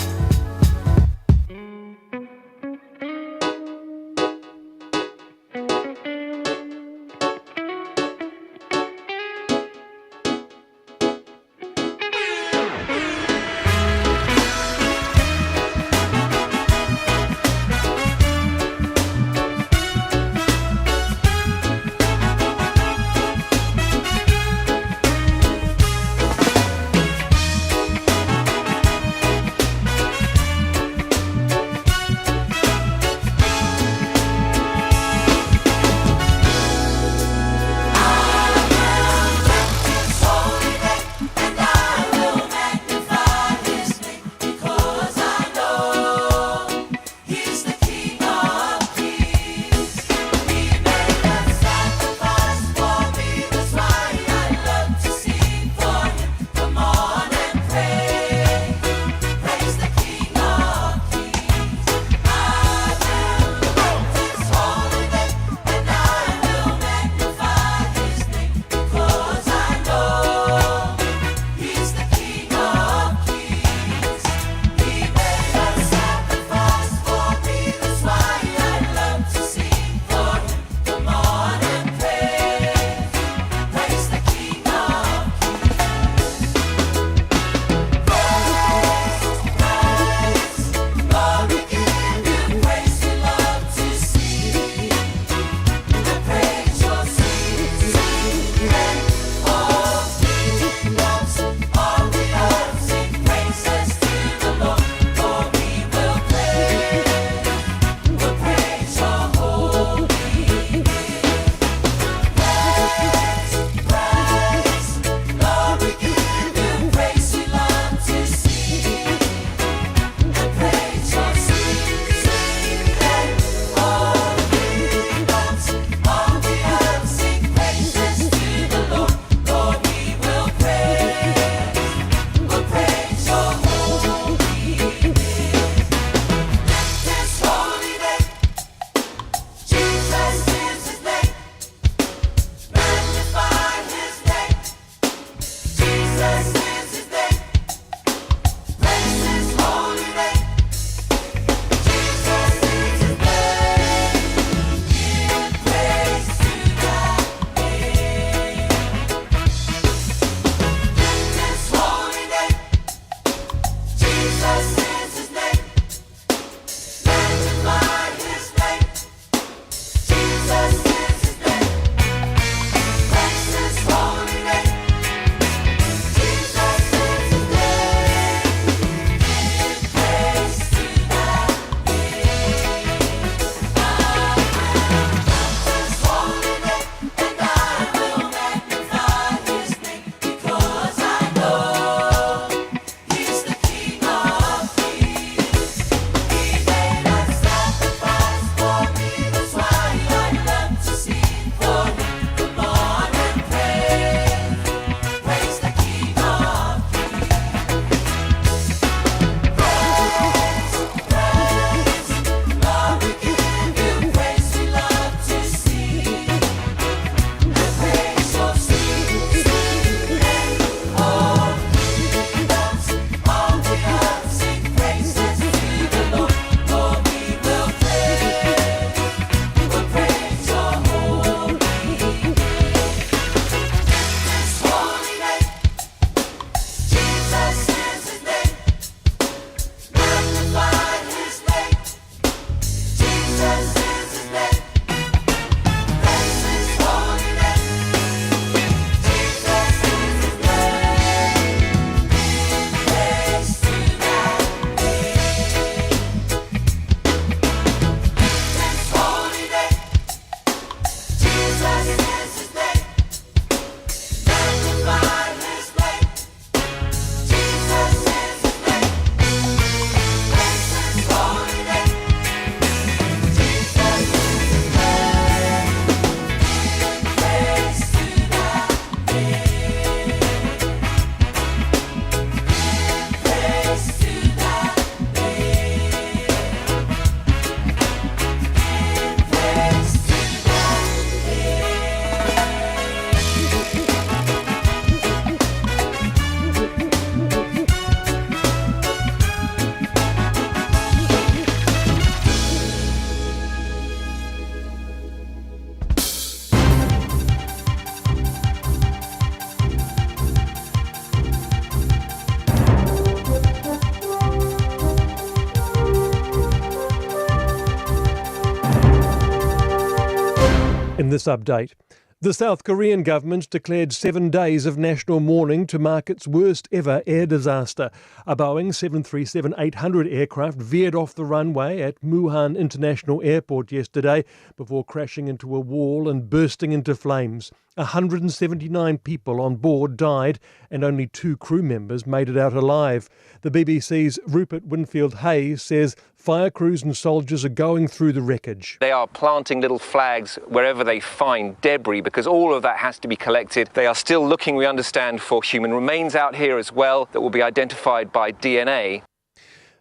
Speaker 20: In this update, the South Korean government declared seven days of national mourning to mark its worst ever air disaster. A Boeing 737 800 aircraft veered off the runway at Muan International Airport yesterday before crashing into a wall and bursting into flames. 179 people on board died and only two crew members made it out alive. The BBC's Rupert Winfield Hayes says fire crews and soldiers are going through the wreckage.
Speaker 21: They are planting little flags wherever they find debris because all of that has to be collected. They are still looking, we understand, for human remains out here as well that will be identified by DNA.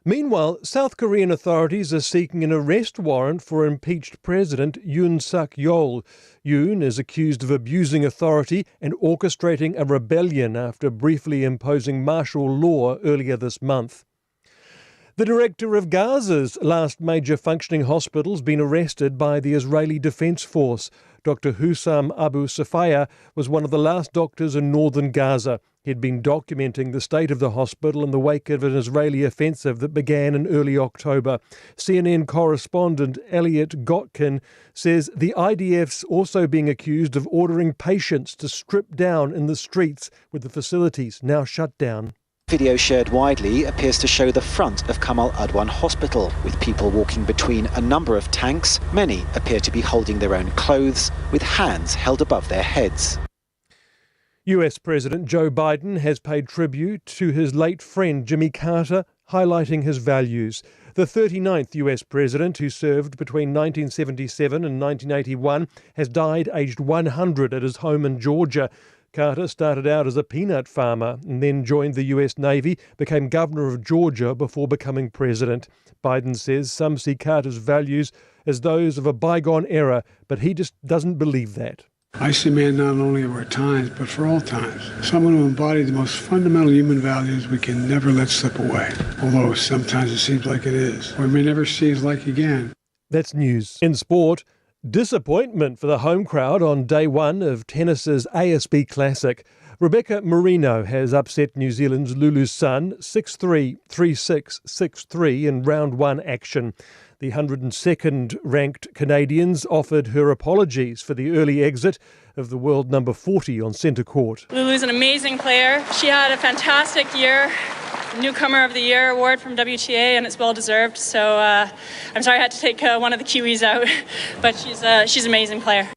Speaker 20: Meanwhile, South Korean authorities are seeking an arrest warrant for impeached President Yoon Suk Yeol. Yoon is accused of abusing authority and orchestrating a rebellion after briefly imposing martial law earlier this month. The director of Gaza's last major functioning hospital has been arrested by the Israeli Defense Force. Dr. Hussam Abu Safaya was one of the last doctors in northern Gaza. He'd been documenting the state of the hospital in the wake of an Israeli offensive that began in early October. CNN correspondent Elliot Gotkin says the IDF's also being accused of ordering patients to strip down in the streets with the facilities now shut down.
Speaker 22: Video shared widely appears to show the front of Kamal Adwan Hospital, with people walking between a number of tanks. Many appear to be holding their own clothes, with hands held above their heads.
Speaker 20: US President Joe Biden has paid tribute to his late friend Jimmy Carter, highlighting his values. The 39th US president, who served between 1977 and 1981, has died aged 100 at his home in Georgia. Carter started out as a peanut farmer and then joined the US Navy, became governor of Georgia before becoming president. Biden says some see Carter's values as those of a bygone era, but he just doesn't believe that.
Speaker 23: I see man not only of our times, but for all times. Someone who embodied the most fundamental human values we can never let slip away. Although sometimes it seems like it is, or may never see his like again.
Speaker 20: That's news. In sport, disappointment for the home crowd on day one of tennis's ASB Classic. Rebecca Marino has upset New Zealand's Lulu Sun 6 3 3 6 6 3 in round one action. The 102nd ranked Canadians offered her apologies for the early exit of the world number 40 on centre court.
Speaker 24: Lulu's an amazing player. She had a fantastic year. Newcomer of the Year award from WTA, and it's well deserved. So uh, I'm sorry I had to take uh, one of the Kiwis out, but she's, uh, she's an amazing player.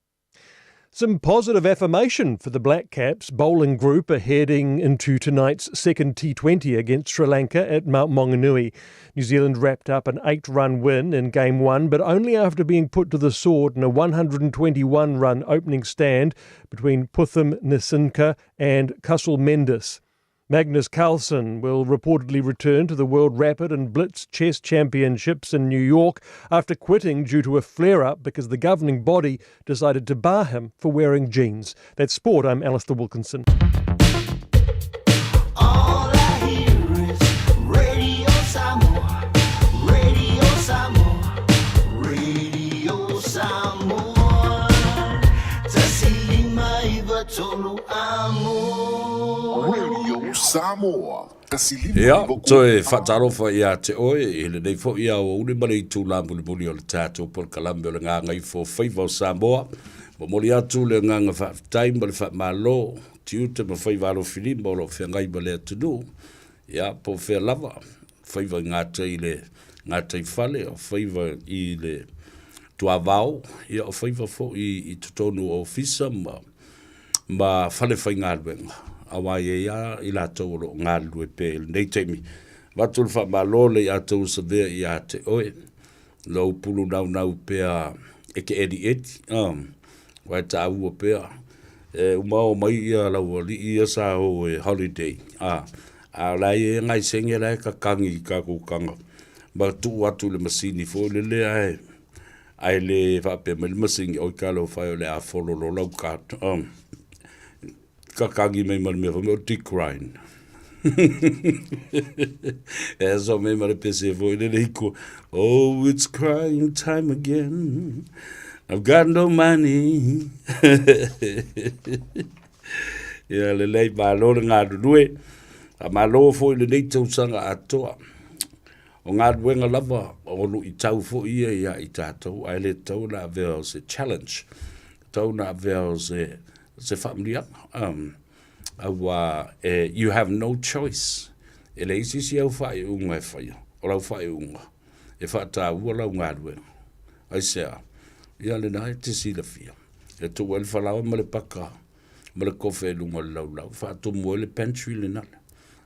Speaker 20: Some positive affirmation for the Black Caps bowling group are heading into tonight's second T20 against Sri Lanka at Mount Maunganui. New Zealand wrapped up an eight run win in game one, but only after being put to the sword in a 121 run opening stand between Putham Nisinka and Kusal Mendis. Magnus Carlsen will reportedly return to the World Rapid and Blitz Chess Championships in New York after quitting due to a flare up because the governing body decided to bar him for wearing jeans. That's sport. I'm Alistair Wilkinson.
Speaker 6: All I hear is Radio Samoa, Radio Samoa, Radio Samoa.
Speaker 4: Radio Samoa,
Speaker 7: Ia, toe faatalofa ia te oe i lenei foi aoauli ma le itulā mulimuli o le tatou polokalame o le Gagaifo o Faiva o Samoa. Momoli atu le agaga faafetai ma le faamalo, tiute ma faiva alofilima o lo o feagai ma le atunuu, ia, po o fea lava, faiva i gatai i le gataifale, o faiva i le tuavao, ia, o faiva foi i totonu o ofisa ma ma fale faigaluega, auā e i ai lava i latou o lo o galulue pea i lenei taimi. Avatu le faamalo le ia tou savea ia te oe, lou pulu naunau pea e ke elieli, aua e taua pea, e uma o mai ia lau alii ia sa o e holiday, a, a o la e ngai senge la e kakangi i kakou kanga, ma tuu atu i le masini foi lele ae, Ae le faapea mai le masini, oi talofa e o le a fololo lau card. Um, kakangi mai ma le mea foi o decline. E aso mai ma le pese foi le leiko. Oh, it's crying time again. I've got no money. Ia lelei malo le galulue. A malo foi lenei tausaga atoa. O galuega lava o luitau foi ia ia i tatou, ae le tatau ona avea o se challenge. tatau ona avea o se, se faamanuiaga. Um, auā e, you have no choice. E leai se isi au faaiuga e faia, o lau faaiuga, e faataua lau galuega. Aisea? Ia lena e te silafia. E tuu ai le falaoa ma le paka ma le kofe i luga o le laulau, faatumu ai le pantry lena.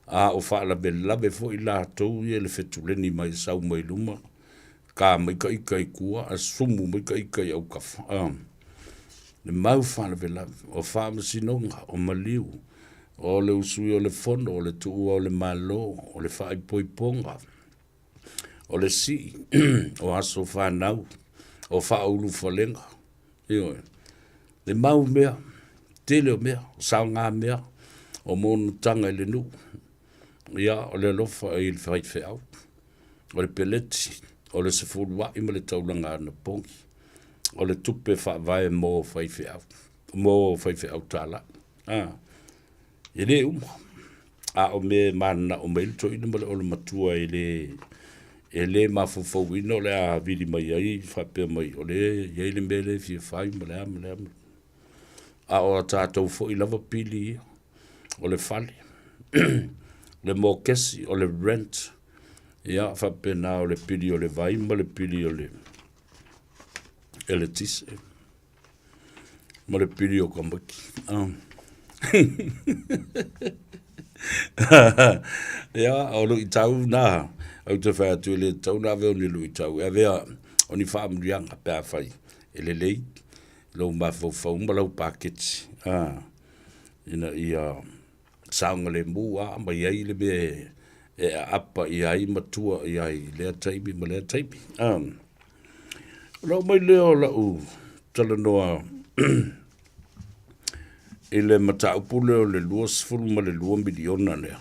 Speaker 7: A o faalavelave foi latou ia i le fetuleni mai sau mai luma, ka mai ka ika i tua, a sumu mai ka ika i autafa. A, le mau faalavelave, o faamasinoga, o maliu, o le usui o le fono, o le tuua o le Malo, o le faaipoipoga, o le sii, o aso fanau, o faaulufalega, ioe. Le mau mea, tele o mea, o saoga mea, o monotaga i le nuu, ia, o le alofa i le faifeau, o le peleti, o le sefuluai ma le taulaga anapogi, o le tupe faavae mo faifeau, mo faifeau tālai. A, e le uma. A o mea e mananao mai ai le toeaina ma le olomatua e le e le mafaufauina o le a vili mai ai faapea mai o lea e i ai le mea lea e fia fai ma le a ma le a. A o a tatou foi lava pili ia, o le fale, le mokesi, o le rent, ia faapena o le pili o le vai ma le pili o le eletise ma le pili o tamaiti. Ia, o luitau na, ou te fai atu e le tatau ona avea o ni luitau, e avea o ni faamanuiaga pe afai e lelei lou mafaufau ma lau paketi, ina ia saogalemu lava ma i ai le mea e aapa i ai ma tua i ai i lea taimi ma lea taimi. Ona oo mai lea o lau talanoa i le mataupu lea o le $22 miliona lea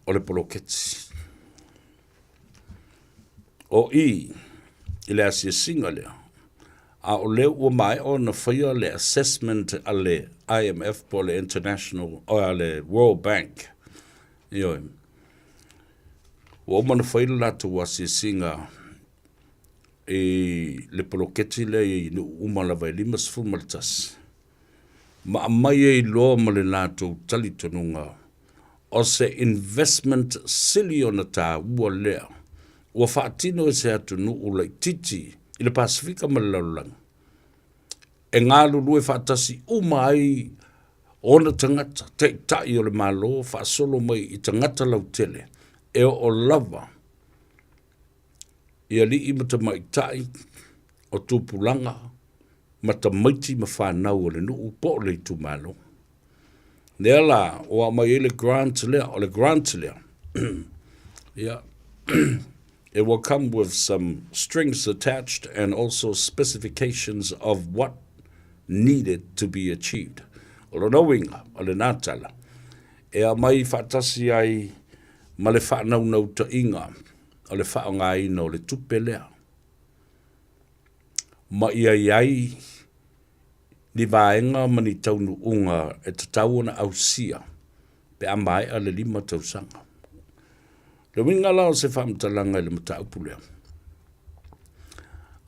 Speaker 7: o le poloketi. O i i le asiasiga lea, a o lea ua maea ona faia le assessment a le IMF po o le International, o a le World Bank, ioe, ua uma ona fai le latou asiasiga i le poloketi lea i nuu uma lava e 51, ma aumai ai loa ma le latou talitonuga o se investment sili ona taua lea ua faatino e se atunuu laitiiti i le Pasefika ma le lalolagi e galulue faatasi uma ai ona tagata, taitai o le Malo faasolo mai i tagata lautele e oo lava i alii ma tamaitai o tupulaga ma tamaiti ma fanau o le nuu po o le itumalo. Lea la ua aumai ai le grant lea, o le grant lea, ia, it will come with some strings attached and also specifications of what needed to be achieved. O lona uiga, o lena tala, e aumai faatasi ai ma le faanaunautaiga o le faaaogaina o le tupe lea, ma ia i ai ni vaega ma ni taunuuga e tatau ona ausia pe a maea le 5 tausaga. Le uiga la o se faamatalaga i le mataupu lea,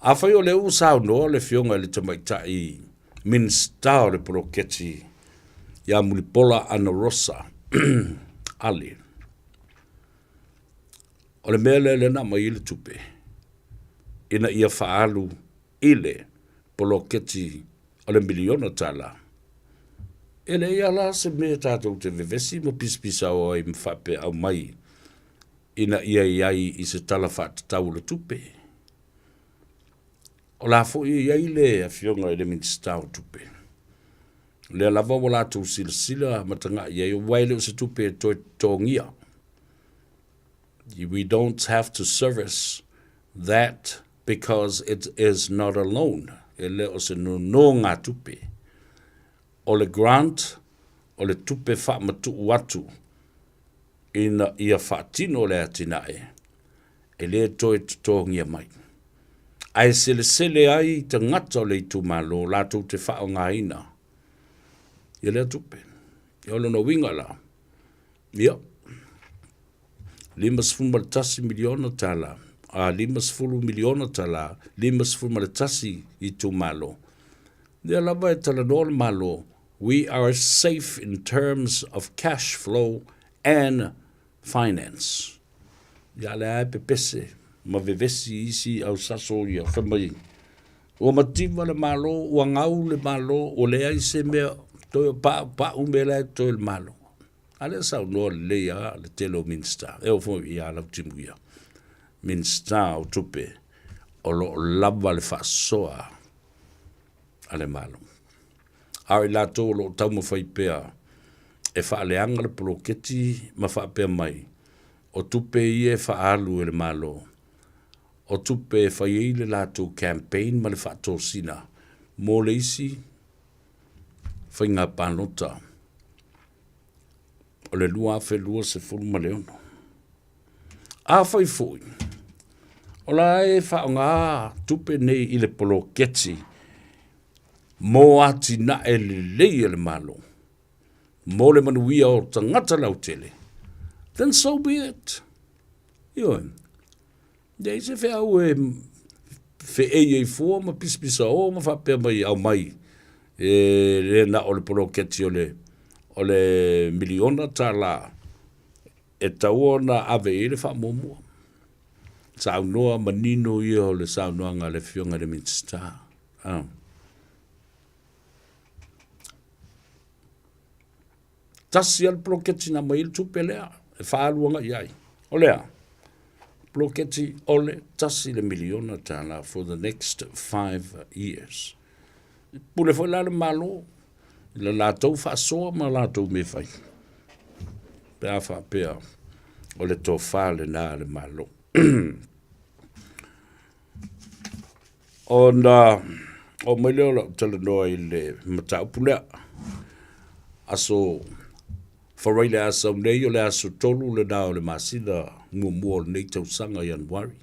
Speaker 7: afai o lea ua saunoa le Afioga i le Tamaitai Minisita o le Poloketi ia Mulipola Anarosa Ale, o le mea lea lea na aumai ai le tupe ina ia faaalu i le poloketi o le miliona tala. E leai lava la se mea tatou te vevesi ma pisapisao ai ma faapea aumai ina ia i ai i se tala faatatau o le tupe. O la foi e i ai le Afioga i le Minisita o Tupe. O lea lava ua latou silasila ma tagai i ai, aua e le o se tupe e toe totogia. We don't have to service that because it is not a loan. E le o se nonogatupe. O le grant, o le tupe faamatuu atu ina ia faatino le atinae, e le toe totogia mai. Ae selesele ai tagata o le itumalo latou te faaaogaina ia lea tupe. O lona uiga la, ia, $51 miliona tala, a $50 miliona tala, 51 itumalo. Lea lava e talanoa le Malo, we are safe in terms of cash flow and finance. Ia lea e pepese ma vevesi isi au saso ia fai mai ua mativa le Malo, ua gau le Malo, ua leai se mea toe o pa'u, pa'u mea la e totoe i le Malo. A lea saunoa lelei lava le tele o Minisita, e oo foi ia Lautimuia, Minisita o Tupe, o lo o lava le faasoa a le Malo. A o i latou o lo o taumafai pea e faaleaga le poloketi ma faapea mai, o tupe ia e faaalu e le Malo, o tupe e fai ai le latou campaign ma le faatosina mo le isi faiga palota o le 2026. Afai foi o la e faaaoga tupe nei i le poloketi mo atinae lelei a le Malo, mo le manuia o tagata lautele, then so be it. Ioe. Leai se feau e feei ai fua ma pisapisaō ma faapea mai aumai e le na o le poloketi o le o le miliona tālā e tatau ona ave i ai le faamuamua. Saunoa manino ia o le saunoaga a le Afioga i le Minisita. Ah. Tasi lava le poloketi na aumai ai le tupe lea e faaalu agai ai. O le a? Poloketi o le $1 miliona for the next 5 years. Pule foi la le Malo i le latou faasoa ma latou mea fai. Pe a faapea o le tofa lena a le Malo. Ona oo mai lea o lau talanoa i le mataupu lea. Aso Faraile a sau nei o le aso 3 lena o le masina muamua o lenei tausaga Ianuari.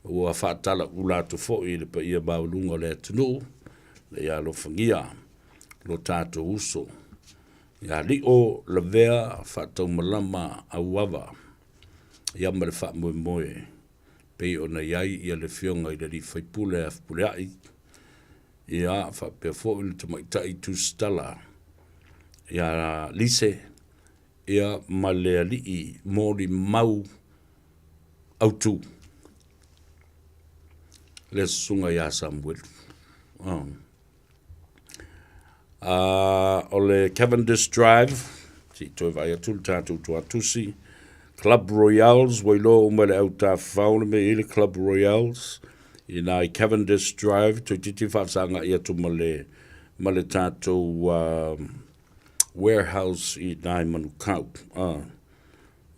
Speaker 7: Ua faatalaula atu foi i le paia maualuga o le atunuu ina ia alofagia lo tatou uso ia Lio Lavea Faataumalama Auava ia ma le faamoemoe pei ona i ai ia le Afioga i le alii faipule a Fepuleai, ia faapea foi le tamaitai Tusitala ia Lise, ia ma le alii molimau autu le susuga ia Samuelu. Oh. O le Cavendish Drive, se i toe vaai atu le tatou tuatusi, Club Royales, ua iloa uma e le au tafafao le mea e i ai le Club Royales, i ina i Cavendish Drive, toeitiiti faafesagai atu ma le, ma le tatou warehouse i ina i Manukau.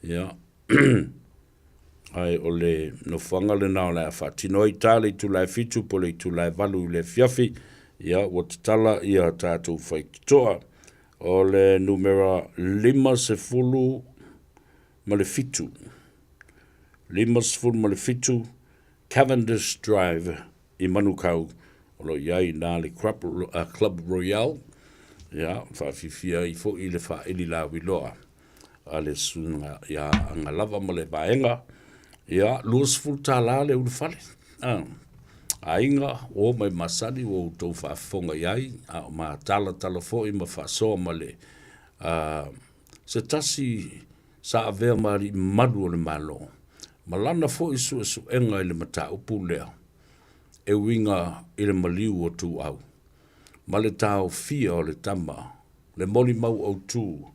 Speaker 7: Yeah. Ae o le nofoaga lena o le a faatino ai ta le itula e 7 po o le itula e 8 i le afiafi. Ia, ua tatala ia tatou faitotoa. O le numera 57, 57 Cavendish Drive i Manukau, o lo o i ai i ina le Club Royale. Ia, faafiafia ai foi le faaili lauiloa a le susuga ia Agalava ma le vaega, ia, $20 le ulufale. Ah, aiga, ua omai masani ua outou faafofoga i ai, a o matalatala foi ma faasoa ma le se tasi sa avea ma alii malu o le Malo, ma lana foi suesuega i le mataupu lea e uiga i le maliu o Tuau ma le taofia o le tama le molimau autu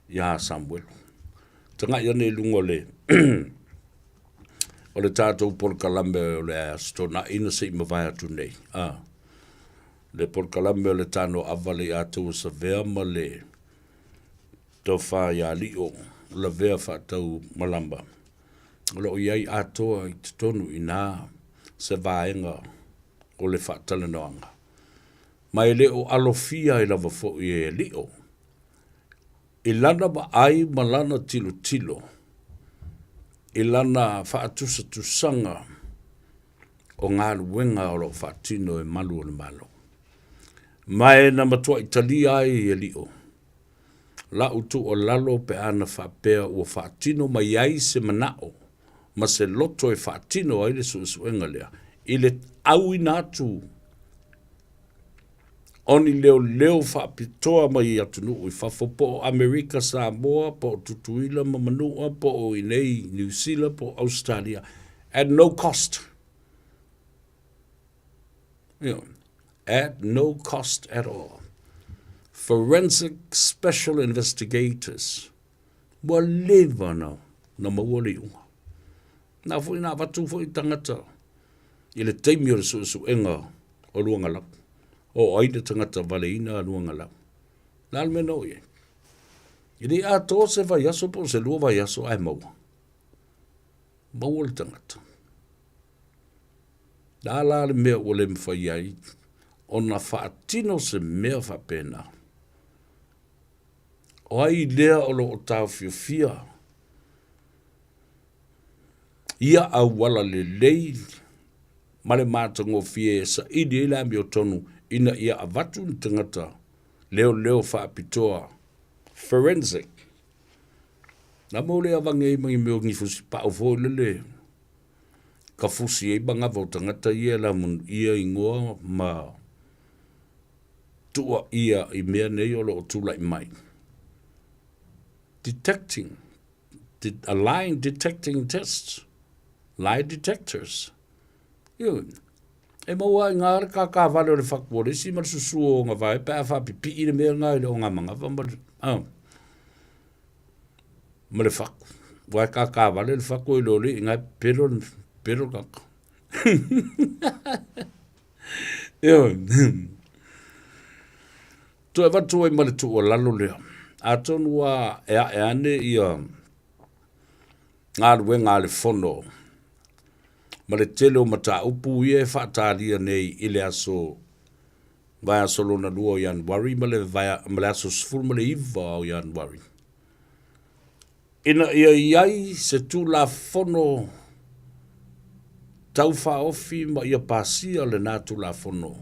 Speaker 7: iā Samuelu. Tagai ane i luga o le o le tatou polokalame o le Aso Toonai na se i mavae atu nei. A, le polokalame o le Tano Ava le ia tou Savea ma le tofa ia Lio Lavea Faatau Malama. O lo o i ai atoa i totonu i ina se vaega o le faatalanoaga. Ma e le o alofia ai lava foi e Lio i lana vaai ma lana tilotilo i lana faatusatusaga o galuega o lo o faatino e malu o le Malo. Ma e na matuai talia ai e Lio la'u tuualalo pe a na faapea ua faatino mai ai se mana'o ma se loto e faatino ai le suesuega lea i le auina atu. O ni leoleo faapitoa mai atunuu i fafo po o Amerika, Samoa, po o Tutuila ma Manua, po o inei Niu Sila po o Ausetalia at no cost. Ioe, at no cost at all. Forensic Special Investigators, ua leva na, na maua le iuga. Na foi na avatu foi tagata i le taimi o le suesuega o Luagalau. O ai le tagata valeina a Luagalau. Le a le mea na oo i ai? E le i atoa se vaiaso po o se lua vaiaso ae maua. Maua le tagata. Le a la le mea ua le mafai ai ona faatino se mea faapena? O ai lea o lo o taofiofia ia auala lelei ma le matagofie e saili ai le amiotonu ina ia avatu ni tagata leoleo faapitoa, forensic. Na mo le avange ai ma ni mea o ni fusi pau foi lele ka fusi ai manava o tagata ia la ia ingoa ma tuuaia i mea nei o lo o tulai mai. Detecting, a lie detecting test, lie detectors. Ioe, e maua ai ngā le kākāwale o le whaku o le isi ma le susu o ngā vae pe a whapipii le mea ngā i le o ngā mangawa ma le, ah, ma le whaku. Wae kākāwale le whaku i lori i ngā pero, pero kaka. Ioe. Toe avatu ai ma le tuualalo lea. Atonu ua e ae ane ia galuega a le Fono ma le tele o mataupu ia e faatalia nei i le aso vaiaso lona lua o Ianuari ma le, ma le aso 19 o Ianuari. Ina ia i ai se Tulafono Tau Faaofi ma ia pasia lenā Tulafono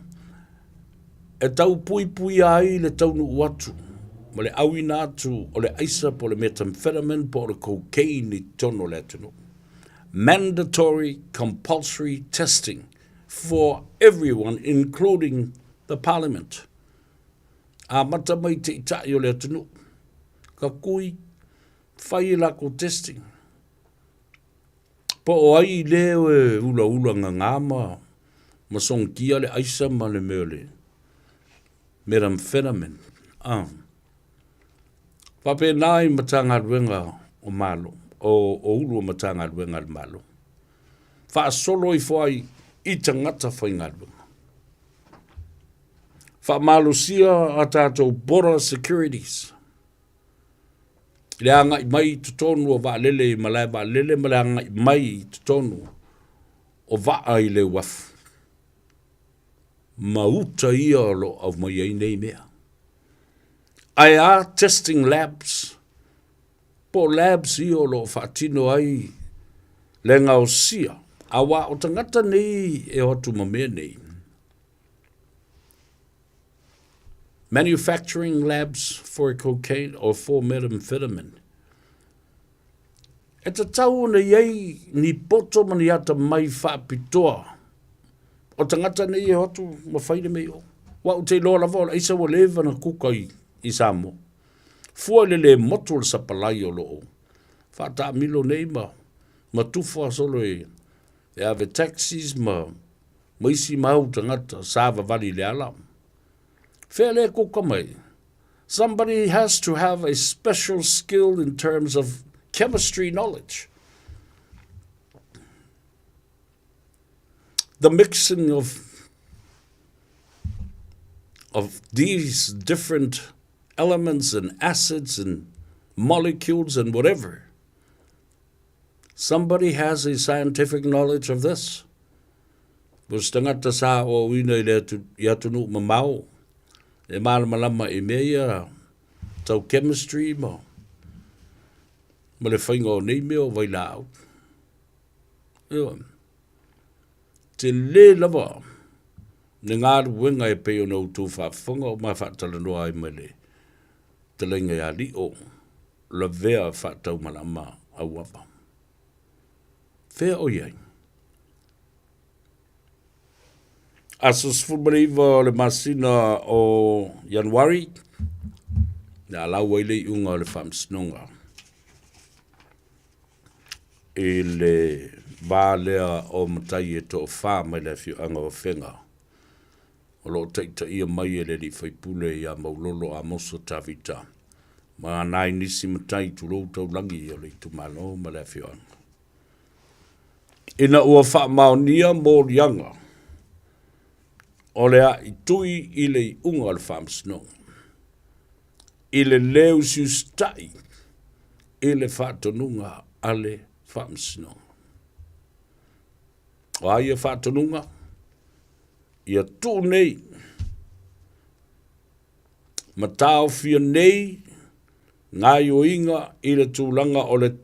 Speaker 7: e tau puipuia ai le taunuu atu ma le auina atu o le aisa po o le methamphetamine po o le cocaine i totonu o le atunuu. Mandatory compulsory testing for everyone including the Parliament. Amata mai teitai o le atunuu, ka kui, fai e lakou testing. Po o ai le e ulaula ngangā ma, ma sogitia le aisa ma le mea o le methamphetamine. Ah. Faapena i Matagaluega o Malo, o, o ulu o Matagaluega a le Malo. Faasolo ifo ai i tagata faigaluega. Faamalosia a tatou border securities i le agai mai i totonu o vaalele i malae vaalele ma le agai mai i totonu o vaa i le uafu ma uta ia o lo o aumai ai nei mea. Ae a testing labs po o labs ia o lo o faatino ai le gaosia, aua o tagata nei e o atu ma mea nei. Manufacturing labs for cocaine or for methamphetamine. E tatau ona i ai ni poto ma ni atamai faapitoa o tagata nei e o atu ma fai le mea i o. Aua ou te iloa lava o le aisa ua leva na kuka i, i Samoa. Fua i le le motu o le sapalai o lo o faataamilo nei ma, ma tufa solo e, e ave taxis ma ma isi mau tagata savavali i le ala. Fea le kuka mai? Somebody has to have a special skill in terms of chemistry knowledge. The mixing of of these different elements and acids and molecules and whatever. Somebody has a scientific knowledge of this. O se tangata sa oauina i le atu, i atunuu mamao, e malamalama i mea ia tau chemistry ma, ma le faiga o nei mea o vailaau. Ioe. Tele lava le galuega e pei ona outou faafofoga o ma faatalanoa ai ma le talaiga ia Lio Lavea Faataumalama Auava. Fea o i ai? Aso 19 o le masina o Ianuari, le a lau ai le iuga o le faamasinoga i le va lea o matai e toafa mai le afioaga o Afega o lo o taitaia mai e le alii faipule ia Maulolo Amoso Tavita ma nai nisi matai tulou taulagi o le itumalo ma le afioaga. Ina ua faamaonia moliaga o le aaitui i le iuga o le faamasinoga i le lē usiusitaʻi i le faatonuga a le faamasinoga. O a ia faatonuga? Ia tuu nei ma taofia nei gaoioiga i le tulaga o le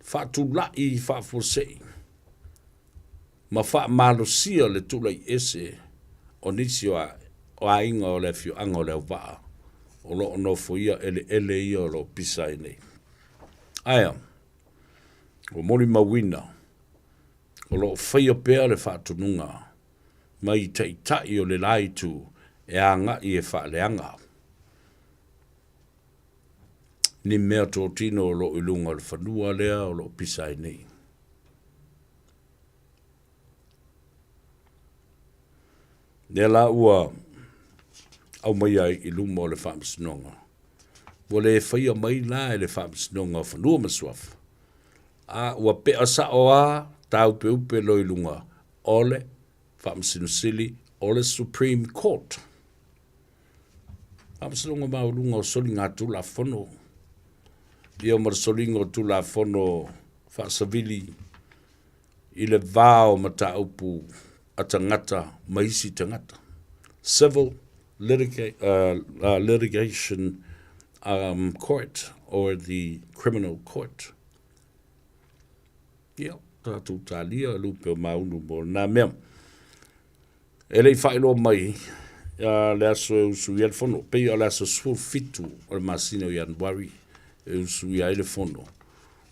Speaker 7: faatulai faafuasei ma faamalosia le tulai ese o nisi o aiga o le afioaga o Leauvaa o lo o nofoia eleele ia o lo o pisa ai nei. Ae ua molimauina o lo o faia pea le faatonuga mai taitai o le la itu e agai e faaleaga ni mea totino o lo o i luga o le fanua lea o lo o pisa ai nei. Lea la ua aumaia ai i luma o le Faamasinoga, ua le faia mai la e le Faamasinoga o Fanua ma Suafa, a ua pea sao lava tāupeupe loa i luga o le Faamasino Sili o le Supreme Court. Faamasinoga Maualuga o Soligatulafono, ia ma le soliga o Tulafono Faasavili i le va o mataupu a tagata ma isi tagata, Civil Litigation Court or the Criminal Court. Ia, tatou talia lupe o maunu mo lena mea. E le i faailoa mai le aso e usuia ai le fono, pei o le aso 17 o le masina o Ianuari e usuia ai le fono,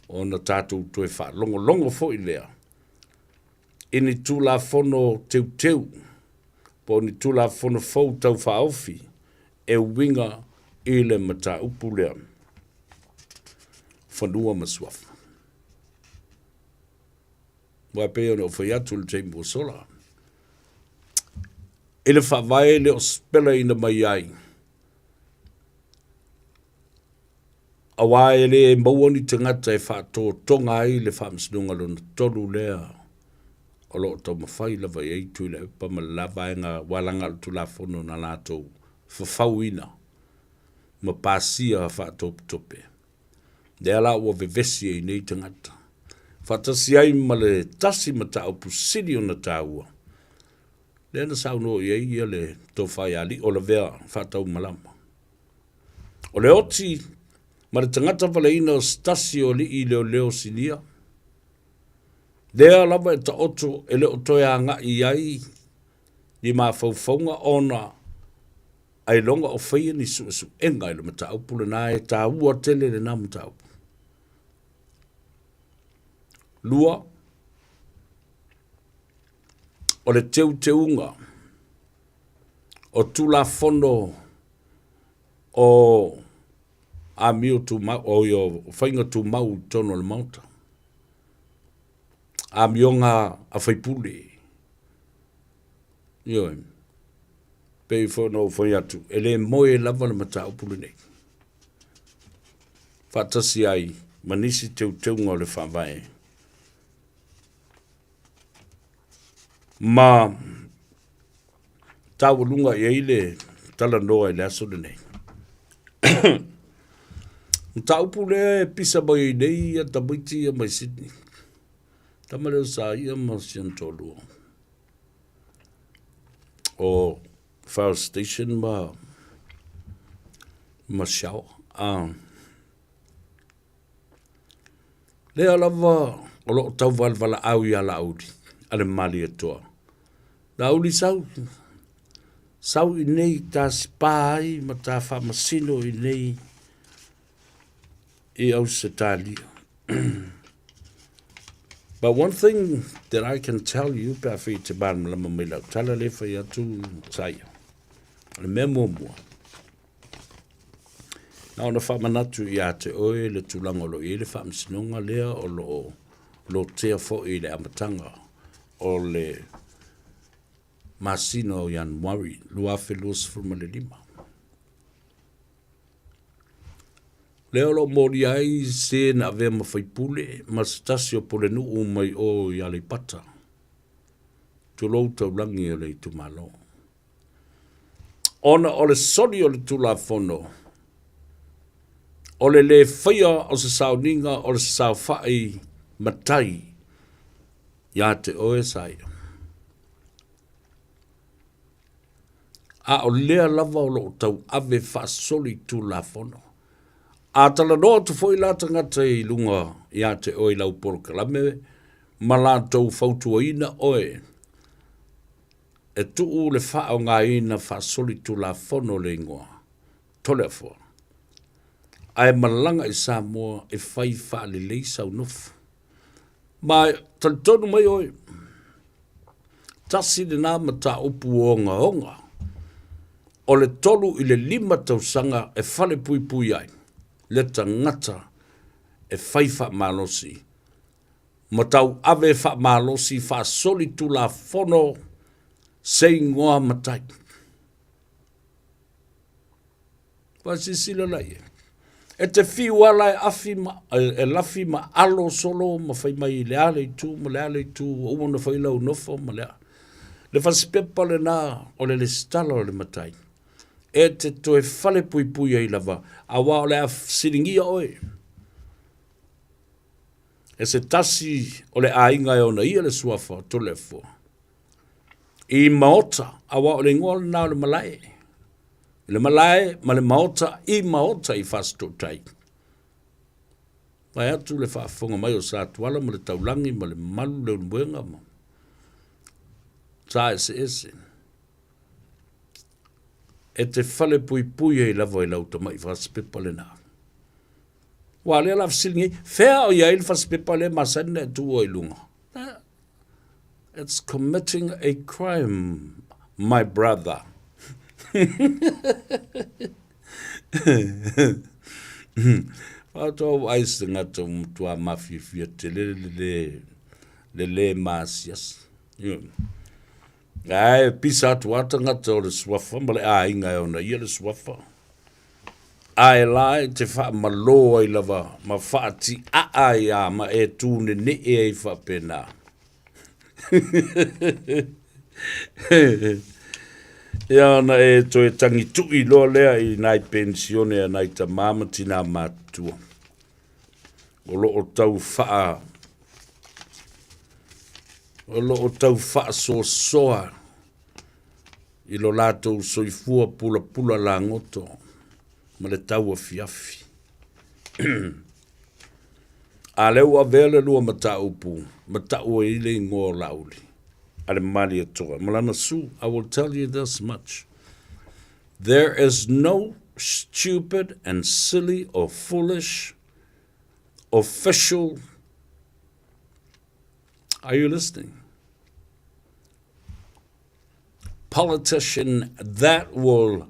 Speaker 7: ona tatou toe faalogologo foi lea i ni Tulafono teuteu po o ni Tulafono fou tau faaofi e uiga i le mataupu lea, fanua ma suafa. Aua e pei ona ou fai atu i le taimi ua sola, i le faavae le o sipelaina mai ai, aua e le maua ni tagata e faatotoga ai le faamasinoga lona tolu lea o lo o taumafai lava i ai Tuilaepa ma le la vaega ua laga o le Tulafono na latou fafauina ma pasia faatopetope. Lea la ua vevesi ai nei tagata, faatasi ai ma le tasi mataupu sili ona taua, lea na saunoa i ai ia le Tofa ia Alii-o-Lavea Faataumalama. O le oti ma le tagata valeina o se tasi o alii leoleo sinia, lea lava e taoto e le o toe agai i ai ni mafaufauga ona ailoga o faia ni suesuega i le mataupu lena e taua tele lena mataupu. Lua, o le teuteuga o Tulafono o amio tumau, o ia o faiga tumau i totonu o le Maota, amioga a faipule. Ioe. Pei foi ona ou fai atu, e le moe lava le mataupu lenei. Faatasi ai ma nisi teuteuga o le Faavae. Ma taualuga i ai le talanoa i le aso lenei. Mataupu lea e pisa mai ai nei ia tamaiti ia mai Sydney. Tama lea o Saia ma si ona toalua. O Fire Station ma ma Shower. Lea lava o lo o tauvalevalaau ia Laauli a le Malietoa. Laauli sau, sau i nei ta spa ai ma ta faamasino i nei i Ausetalia. But one thing that I can tell you, pe a whai te māramarama mai lau tala le whai atu saia. O le mea muamua, na ona whaamanatu i a te oe le tulaga o lo i le whaamasinoga lea o lo o lotea fo'i i le amataga o le masina o Ianuari 2025. Lea o lo o molia ai se na avea ma faipule ma se tasi o pulenuu mai o i Aleipata, tulou taulagi o le itumalo. Ona o le soli o le Tulafono, o le lē faia o se sauniga o le saofai matai iā te oe Saia. A o lea lava o lo o tauave faasoli Tulafono. A talanoa atu foi la tagata i luga iā te oe i lau polokalame ma latou fautuaina oe, E tuu le faaaogaina faasolitulafono le igoa Toleafoa, ae malaga i Samoa e fai faalelei sau nofo. Ma talitonu mai oe, tasi lena mataupu ogaoga o le 3 i le 5 tausaga e falepuipui ai le tagata e fai faamalosi ma tauave faamalosi faasolitulafono se igoa matai. Faasilasila la i ai. E te fiu ala e afi ma, e lafi ma alo solo ma fai mai i le a le itu ma le a le itu, ua uma ona fai lau nofo ma le a. Le fasipepa lena o le lesitala o le matai. E te toe falepuipui ai lava, aua o le a siligia oe. E se tasi o le aiga e ona ia le suafa o Toleafoa i Maota, aua o le igoa lena o le malae, le malae ma le maota i Maota i Fasitootai. Vae atu le faafofoga mai o Satuala ma le Taulagi ma le Malu le Ulumuega ma sa eseese. E te falepuipui ai lava i lau tamai fasipepa lena. Ua lea la fesili nei, fea o i ai le fasipepa lea masani na e tuua i luga? It's committing a crime, my brother. Faatoa ua ai se tagata ua matua mafiafia tele le le le le maasiasi. Ae pisa atu lava tagata o le suafa ma le aiga e ona ia le suafa. Ae la e te faamalō ai lava ma faatiaa ai a ma e tūnenee ai faapena. Ia ona e toe tagituʻi loa lea i nai penisione a nai tamā ma tinā matutua o lo o tau faa o lo o tau faasoasoa i lo latou soifua pulapula lagoto ma le tauafiafi. A lea ua avea le lua mataupu ma tau ai le igoa o Laauli a le Malietoa ma lana su. I will tell you this much. There is no stupid and silly or foolish official. Are you listening? Politician that will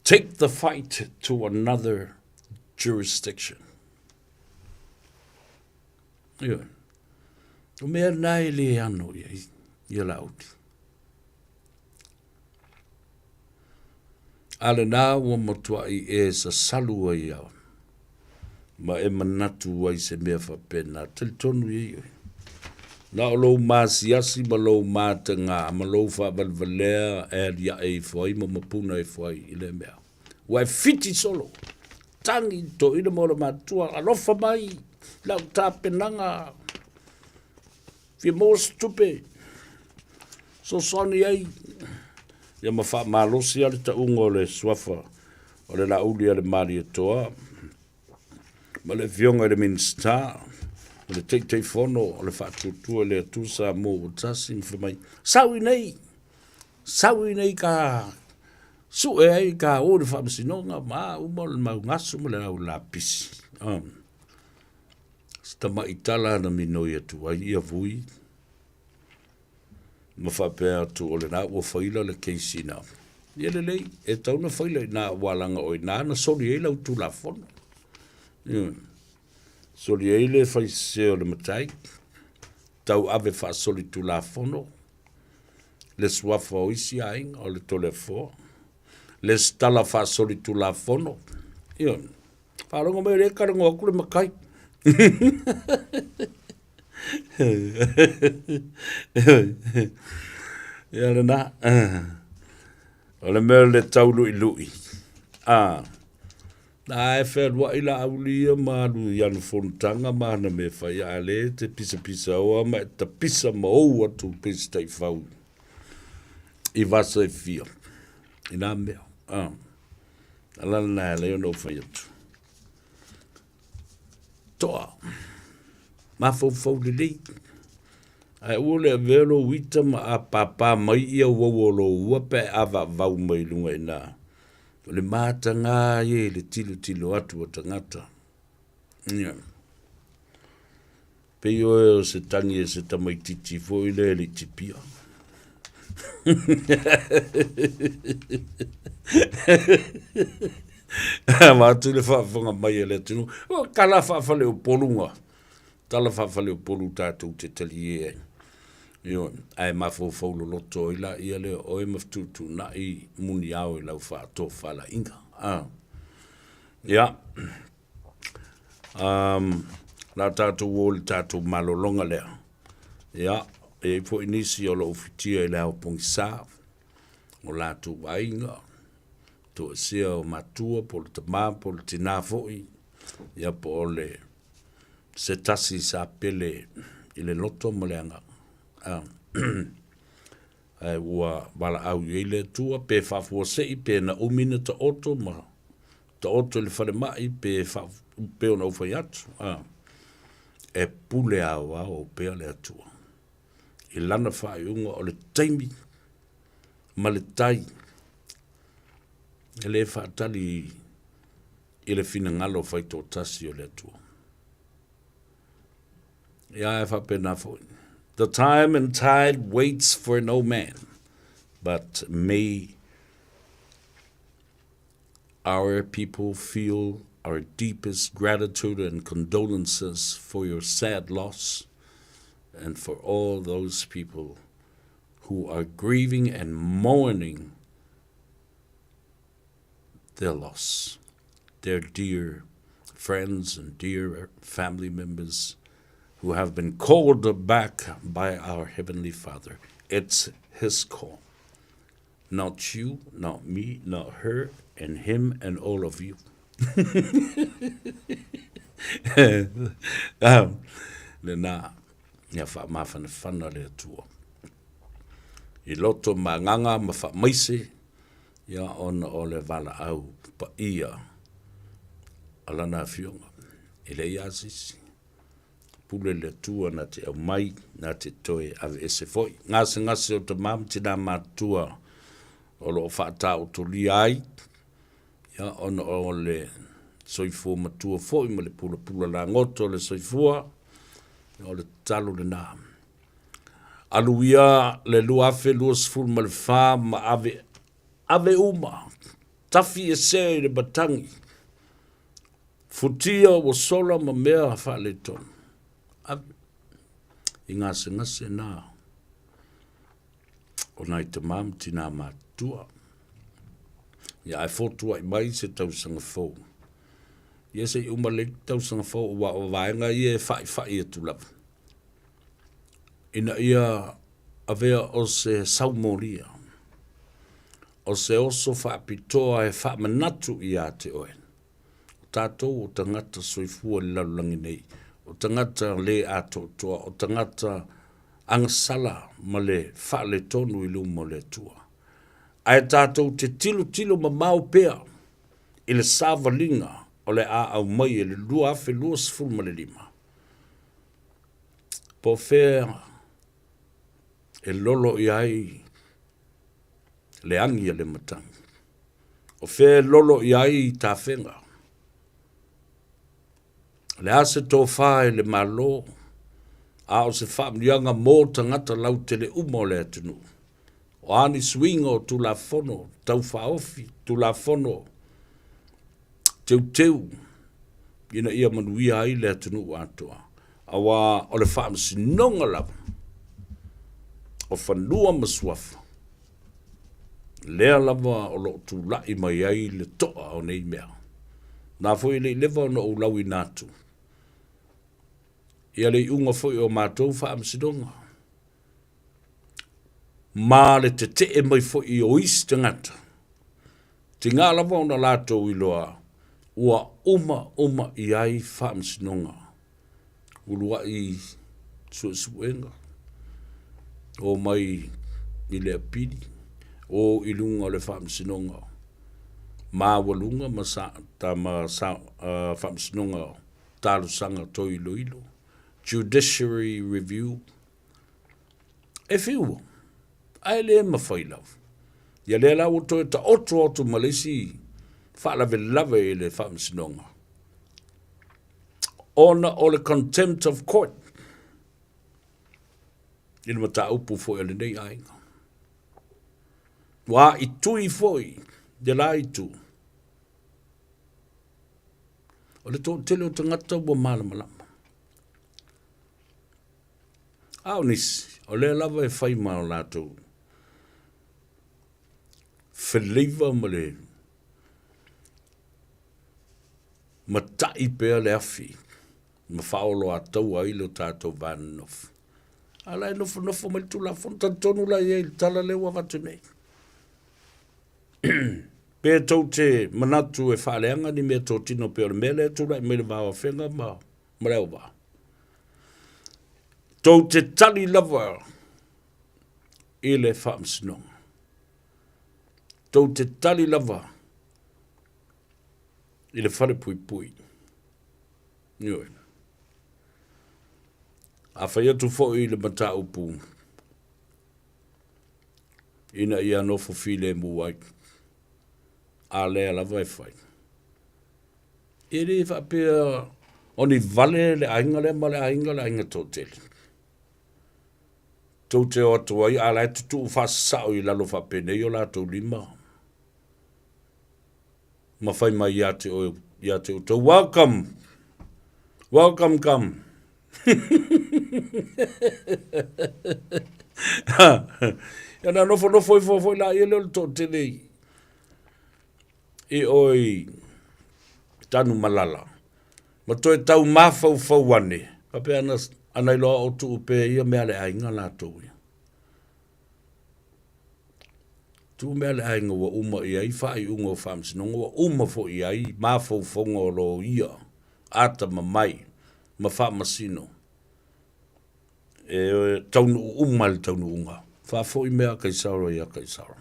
Speaker 7: take the fight to another jurisdiction. Ia. O mea nā e le ano ia, ia Laauli. A lenā ua matuai e sasalu ai au, ma e manatu ai se mea faapena. Talitonu i ai oe. Na o lou maasiasi ma lou matagā ma lou faavalevalea e aliae ifo ai ma mapuna ifo ai i lea mea. Ua e fiti solo, tagi i le toeaina ma ona matua, alofa mai lau tapenaga, fia maua se tupe, fesoasoani ai. Ia ma faamalosi lava le tauga o le suafa o le Laauli a le Malietoa ma le Afioga i le Minisita o le Taitaifono o le Faatuatua i le Atua Samoa ua tasi ma fai mai, sau i nei, sau i nei ka sue ai ka o i le faamasinoga ma a uma o le mau gasu ma le au lapisi. Se tamaʻi tala na minoi atu ai ia vui ma faapea atu o lena ua faila le case ina. Ia lelei, e tau na faila ina ua laga o ina na soli ai lau tulafono. Ia. Soli ai le faisese o le matai, tau ave faasoli tulafono, le suafa o isi aiga o le Toleafoa, le tala faasoli tulafono. Ia. Faalogo mai o lea e talanoa atu le matai. Ia lena. O le mea o le tauluʻiluʻi. A, na e fealuai la auli ia ma alu i ana fonotaga ma ana mea e fai, a lea e te pisapisaoa ma e tapisa ma ou atu pei se taifau i vasa e fia i nā mea. A. Ala lena e ala ai ona ou fai atu. Toa. Mafaufau lelei. Ae aua le avea lou ita ma apapa mai ia uaua o lou ua pe a avaavau mai luga i ina. O le mataga ia i le tilotilo atu a tagata. Ia. Pei oe o se tangi e se tamaititi foi lea e le i tipia. Avatu le faafofoga mai a le atunuu. O tala faafaleupoluga, tala faafaleupolu tatou te talie ai. Ioe, ae mafaufau loloto ai laia lea o oe ma fetuutuunai muniao i lau faatofalaiga. A. Ia. Um, la tatou o le tatou malologa lea. Ia, e i ai foi nisi o lo o fitia i le ao pogisa, o latou aiga, toesea o matua, po o le tama, po o le tinā foi, ia po o le se tasi sa pele i le loto ma le agaga. Ah. Ae ua valaau i ai le Atua, pe faafuasei, pe na umi na taoto ma taoto i le falemai pe faa, pe ona ou fai atu, a, e pule aoao pea le Atua i lana faaiuga o le taimi ma le tai e le faatali i le finagalo faitoatasi o le Atua. Ia e faapena foi. The time and tide waits for no man, but may our people feel our deepest gratitude and condolences for your sad loss and for all those people who are grieving and mourning their loss, their dear friends and dear family members who have been called back by our Heavenly Father. It's His call. Not you, not me, not her, and him, and all of you. Lena, ia faamafanafana le Atua. I loto ma agaga ma faamaise, ia ona o le valaau paia a Lana Afioga. E leai lava se isi. Pule le Atua na te aumai, na te toe aveese foi. Gasegase o tamā ma tinā matutua o lo o faataotolia ai, ia, ona o le soifua matua foi ma le pulapula lagoto o le soifua, ia, o le tatalo lena. Alu ia le 2024 ma ave, ave uma, tafi ese i le matagi, Futia ua sola ma mea faaletonu. Ave i gasegase nā o nai tamā ma tinā matutua. Ia ae fotuaʻi mai se tausaga fou. Ia se i uma lelei tausaga fou aua o vaega ia e faʻifaʻi atu lava. Ina ia avea o se saumolia, o se oso faapitoa e faamanatu ia te oe. O tatou o tagata soifua i le lalolagi nei, o tagata le atoatoa, o tagata agasala ma le faaletonu i luma o le Atua. Ae tatou te tilotilo mamao pea i le savaliga o le a aumai e le 2025. Po o fea e lolo i ai le agi a le matagi. O fea e lolo i ai tafega? O le a se tofā i le Malo, a o se faamanuiaga mo tagata lautele uma o le atunuu. O a ni suiga o Tulafono Tau Faaofi, Tulafono Teuteu ina ia manuia ai le atunuu atoa, auā o le faamasinoga lava o fanua ma suafa, lea lava o lo o tulai mai ai le to'a o nei mea. Na foi e le i leva ona ou lauina atu ia le iuga foi o matou faamasinoga ma le tete'e mai foi o isi tagata, tiga lava ona latou iloa ua uma uma i ai faamasinoga, ulua'i suesuega, omai i le apili, o i luga o le faamasinoga maualuga ma sa, ma sa, faamasinoga talosaga toe iloilo, judiciary review, e fiu, ae le mafai lava. Ia lea la ua toe taoto atu ma le isi faalavelave i le faamasinoga, ona o le contempt of court i le mataupu foi a lenei aiga. Ua itui foi le la itu. O le toatele o tagata ua malamalama. A o nisi, o lea lava e fai ma o latou feleiva ma le matai pea le afi ma faaoloataua ai lo tatou va nonofo. A la e nofonofo mai le Tulafono, talitonu la i ai i le tala lea ua avatu nei. Pe tou te manatu e faaleaga ni mea totino pei o le mea lea e tulai mai le va o Afega ma, ma le auvaa. Tou te tali lava i le faamasinoga. Tou te tali lava i le falepuipui. Ioe. A fai atu foi i le mataupu ina ia nofo filemu ai, a lea lava e fai. E le faapea o ni vale le aiga lea ma le aiga le aiga toatele. Tou te o atu ai, a la e tutuu faasasao i lalo faapenei o latou lima ma fai mai ia te oe, ia te outou, welcome, welcome come. Ia na nofonofo ifo foi laia lea o le toatele i o i Tanumalala ma toe tau mafaufau ane, faapea ana, ana iloa o tuu pea ia mea a le aiga latou ia. Tuu mea a le aiga ua uma i ai faaiuga o faamasinoga, ua uma foi i ai mafaufauga o loia atamamai ma faamasino e taunuu uma i le taunuuga. Faafoi mea a Kaisara ia Kaisara.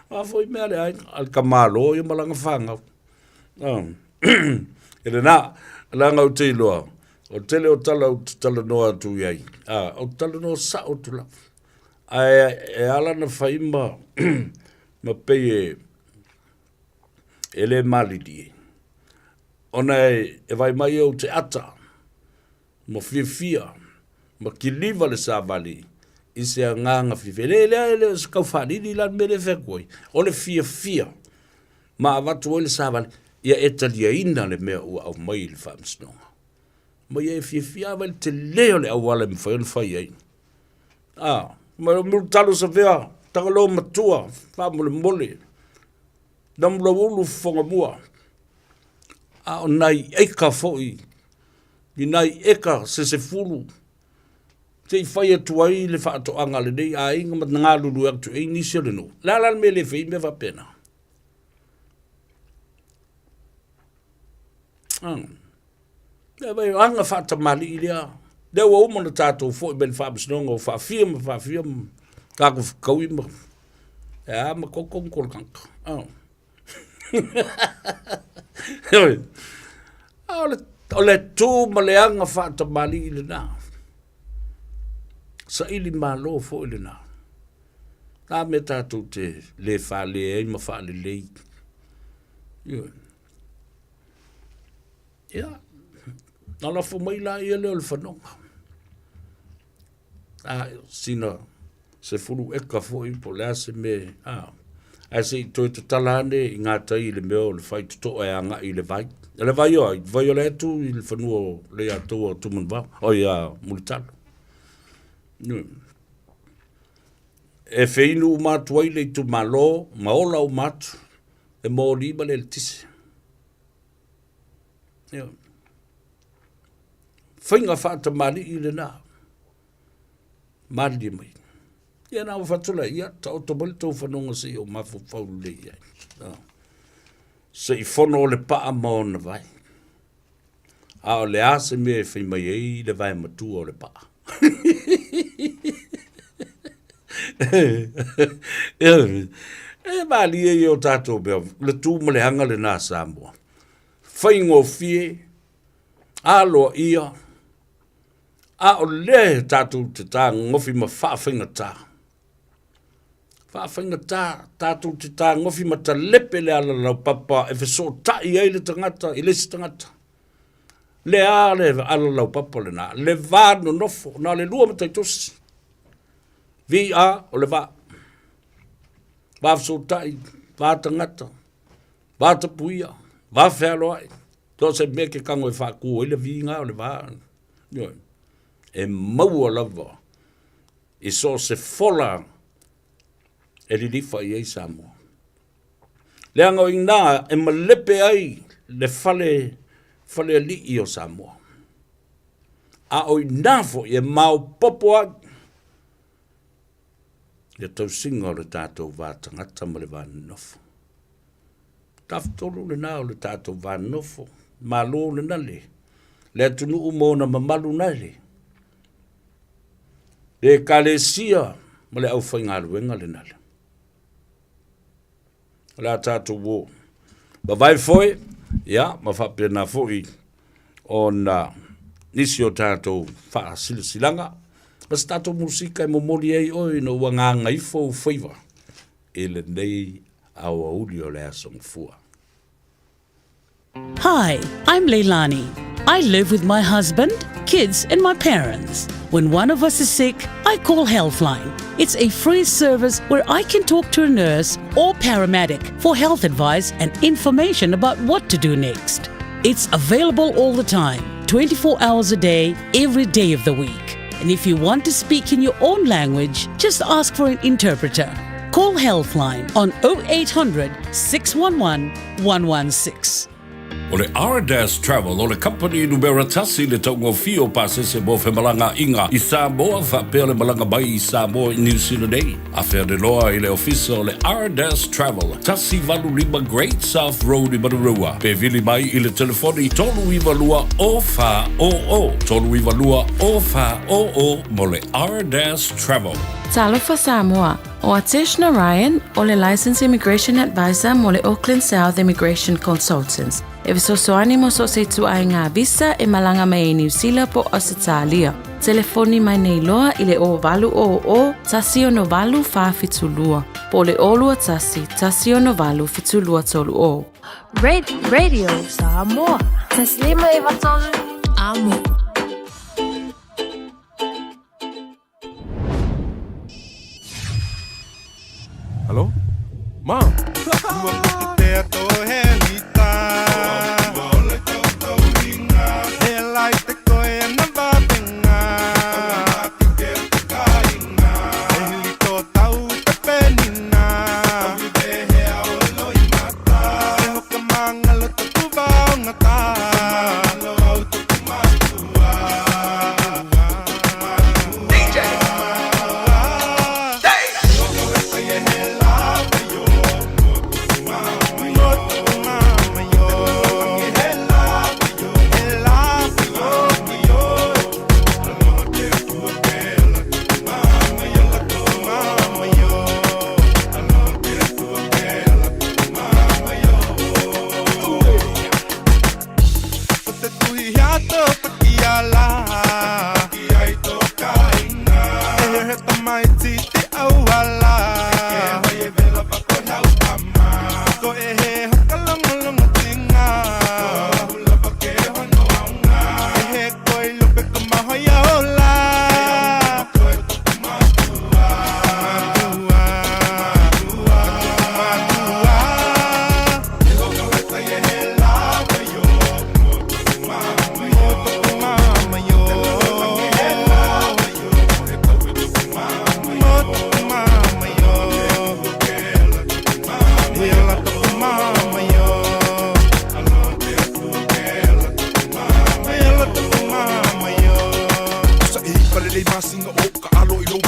Speaker 7: Faafoi mea a le aiga, a le tamālō ia ma lana fanau. E lena, leaga ou te iloa, o le tele o tala ou te talanoa atu i ai, ou te talanoa sao atu lava. Ae e ala ona fai ma, ma pei e, e le malilie, ona e, e vaai mai ou te ata, ma fiafia, ma kiliva le savali i se agaga fiafia. E le, lea e le o se taufaalili la le mea lea e fai atu ai, o le fiafia ma avatu ai le savali, ia e taliaina le mea ua aumai i le faamasinoga. Ma ia e fiafia lava i le tele o le auala e mafai ona fai ai. A, ma talo savea, tagaloa matua, faamolemole, Namulauulu fofoga mua, a o nai eka foi, i nai eka se sefulu, se i fai atu ai le faatoaga a lenei aiga ma galulue atu ai nisi o le nuu. O le a la le mea e le fai ai mea faapena? E aga faatamalii lea, lea ua uma ona tatou foi mai le faamasinoga o faafia ma faafia ma tatou fetaui ma e a ma koko ma kolokaka. A o le tu ma le aga faatamalii lena. Saili malo foi lena. A mea tatou te le fale ai ma faalelei. Ioe. Ia, na lafo mai la ia lea o le fanoga. A, sina 10 eka foi po o le a se mea, a. Ae se i toe tatala ane i gatai i le mea o le faitotoa e agai i le vai. O le vai o ai? Vai o le atu i le fanua o Leiataua o Tumanuvao, oi a Mulitalo. Ioe. E feinu uma atu ai le itumalo ma ola uma atu e moli ma le eletise. Ioe. Faiga faatamalii lena. Malilie mai. Ia na ua fatu la, ia taoto mai le tou fanoga se i ou mafaufau lelei ai. Oh. Se i fono o le paa ma ona vai. A o le a se mea e fai mai ai le vae matua o le paa. E malie ia o tatou mea, le tu ma le aga lena a Samoa. Faigofie, aloaia, a o lea e tatou te tagofi ma faafaigata. Faafaigata, tatou te tagofi ma talepe le ala laupapa e fesootai ai le tagata i le isi tagata. Le a le ala laupapa lena, le va nonofo, na o le lua matai tosi. VA o le va. Va fesootai, va tagata, va tapuia, va fealoai. So o se mea ke kago e faakū ai le viga o le va. Ioe. E maua lava i so o se fola e lilifa i ai Samoa. Leaga o i ina e malepe ai le fale, falealii o Samoa. A o i ina foi e maopoopo ai le tausiga o le tatou va tagata ma le va nonofo. Tafatolu lena o le tatou va nonofo, malo lena le, le atunuu ma ona mamalu na le, le Ekalesia ma le aufaigaluega lena le. O le a tatou o. Vavae foe, ia, ma faapena foi ona nisi o tatou faasilasilaga, ma se tatou musika e momoli ai oe ina ua gagaifo ou faiva i lenei aoauli o le aso Gafua.
Speaker 15: Hi, I'm Leilani. I live with my husband, kids, and my parents. When one of us is sick, I call Healthline. It's a free service where I can talk to a nurse or paramedic for health advice and information about what to do next. It's available all the time, 24 hours a day, every day of the week. And if you want to speak in your own language, just ask for an interpreter. Call Healthline on 0800 611 116.
Speaker 7: O le Ardas Travel o le kamupani numera tasi i le taugofie o pasese mo femalagaaiga i Samoa faapea le malaga mai i Samoa i Niu Sila nei. Afea le loa i le ofisa o le Ardas Travel, 185 Great South Road i Manurewa, pe vili mai i le telefoni 392 0400, 392 0400 mo le Ardas Travel.
Speaker 1: Talofa Samoa, O Atesh Narayan, o le Licensed Immigration Advisor mo le Auckland South Immigration Consultants, e fesoasoani mo so o se ituaiga visa e malaga mai ai Niu Sila po o Ausetalia. Telefoni mai nei loa i le 0800 168 472 po o le 021 168 7230.
Speaker 8: Radio Samoa. Taslima e vatolu. Amo.
Speaker 5: Hello? Mom?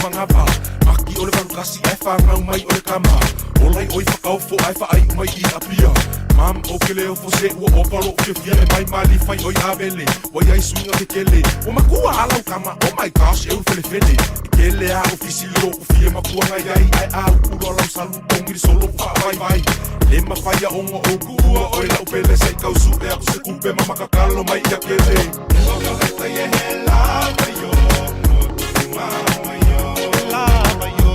Speaker 5: manava Maki o le 81 ae fanau mai o le kama Ola i oi whakaofo ae whaai mai i Apia Mam o ke leo fo se ua opa lo'u fiafia E mai mali fai oi avele Ua iai suiga kekele Ua makua a lau kama Oh my gosh e ulu felefele E kele a o fisi lo'u fia makuaga iai Ae a upu loa lau salu togi le solo faavaivai Le mafai a ona ou kuua oe lau pele Se i tau su'e aku se tupe ma makakalo mai ia kele Ua ka e he lava yo no tuku mama yo He lava yo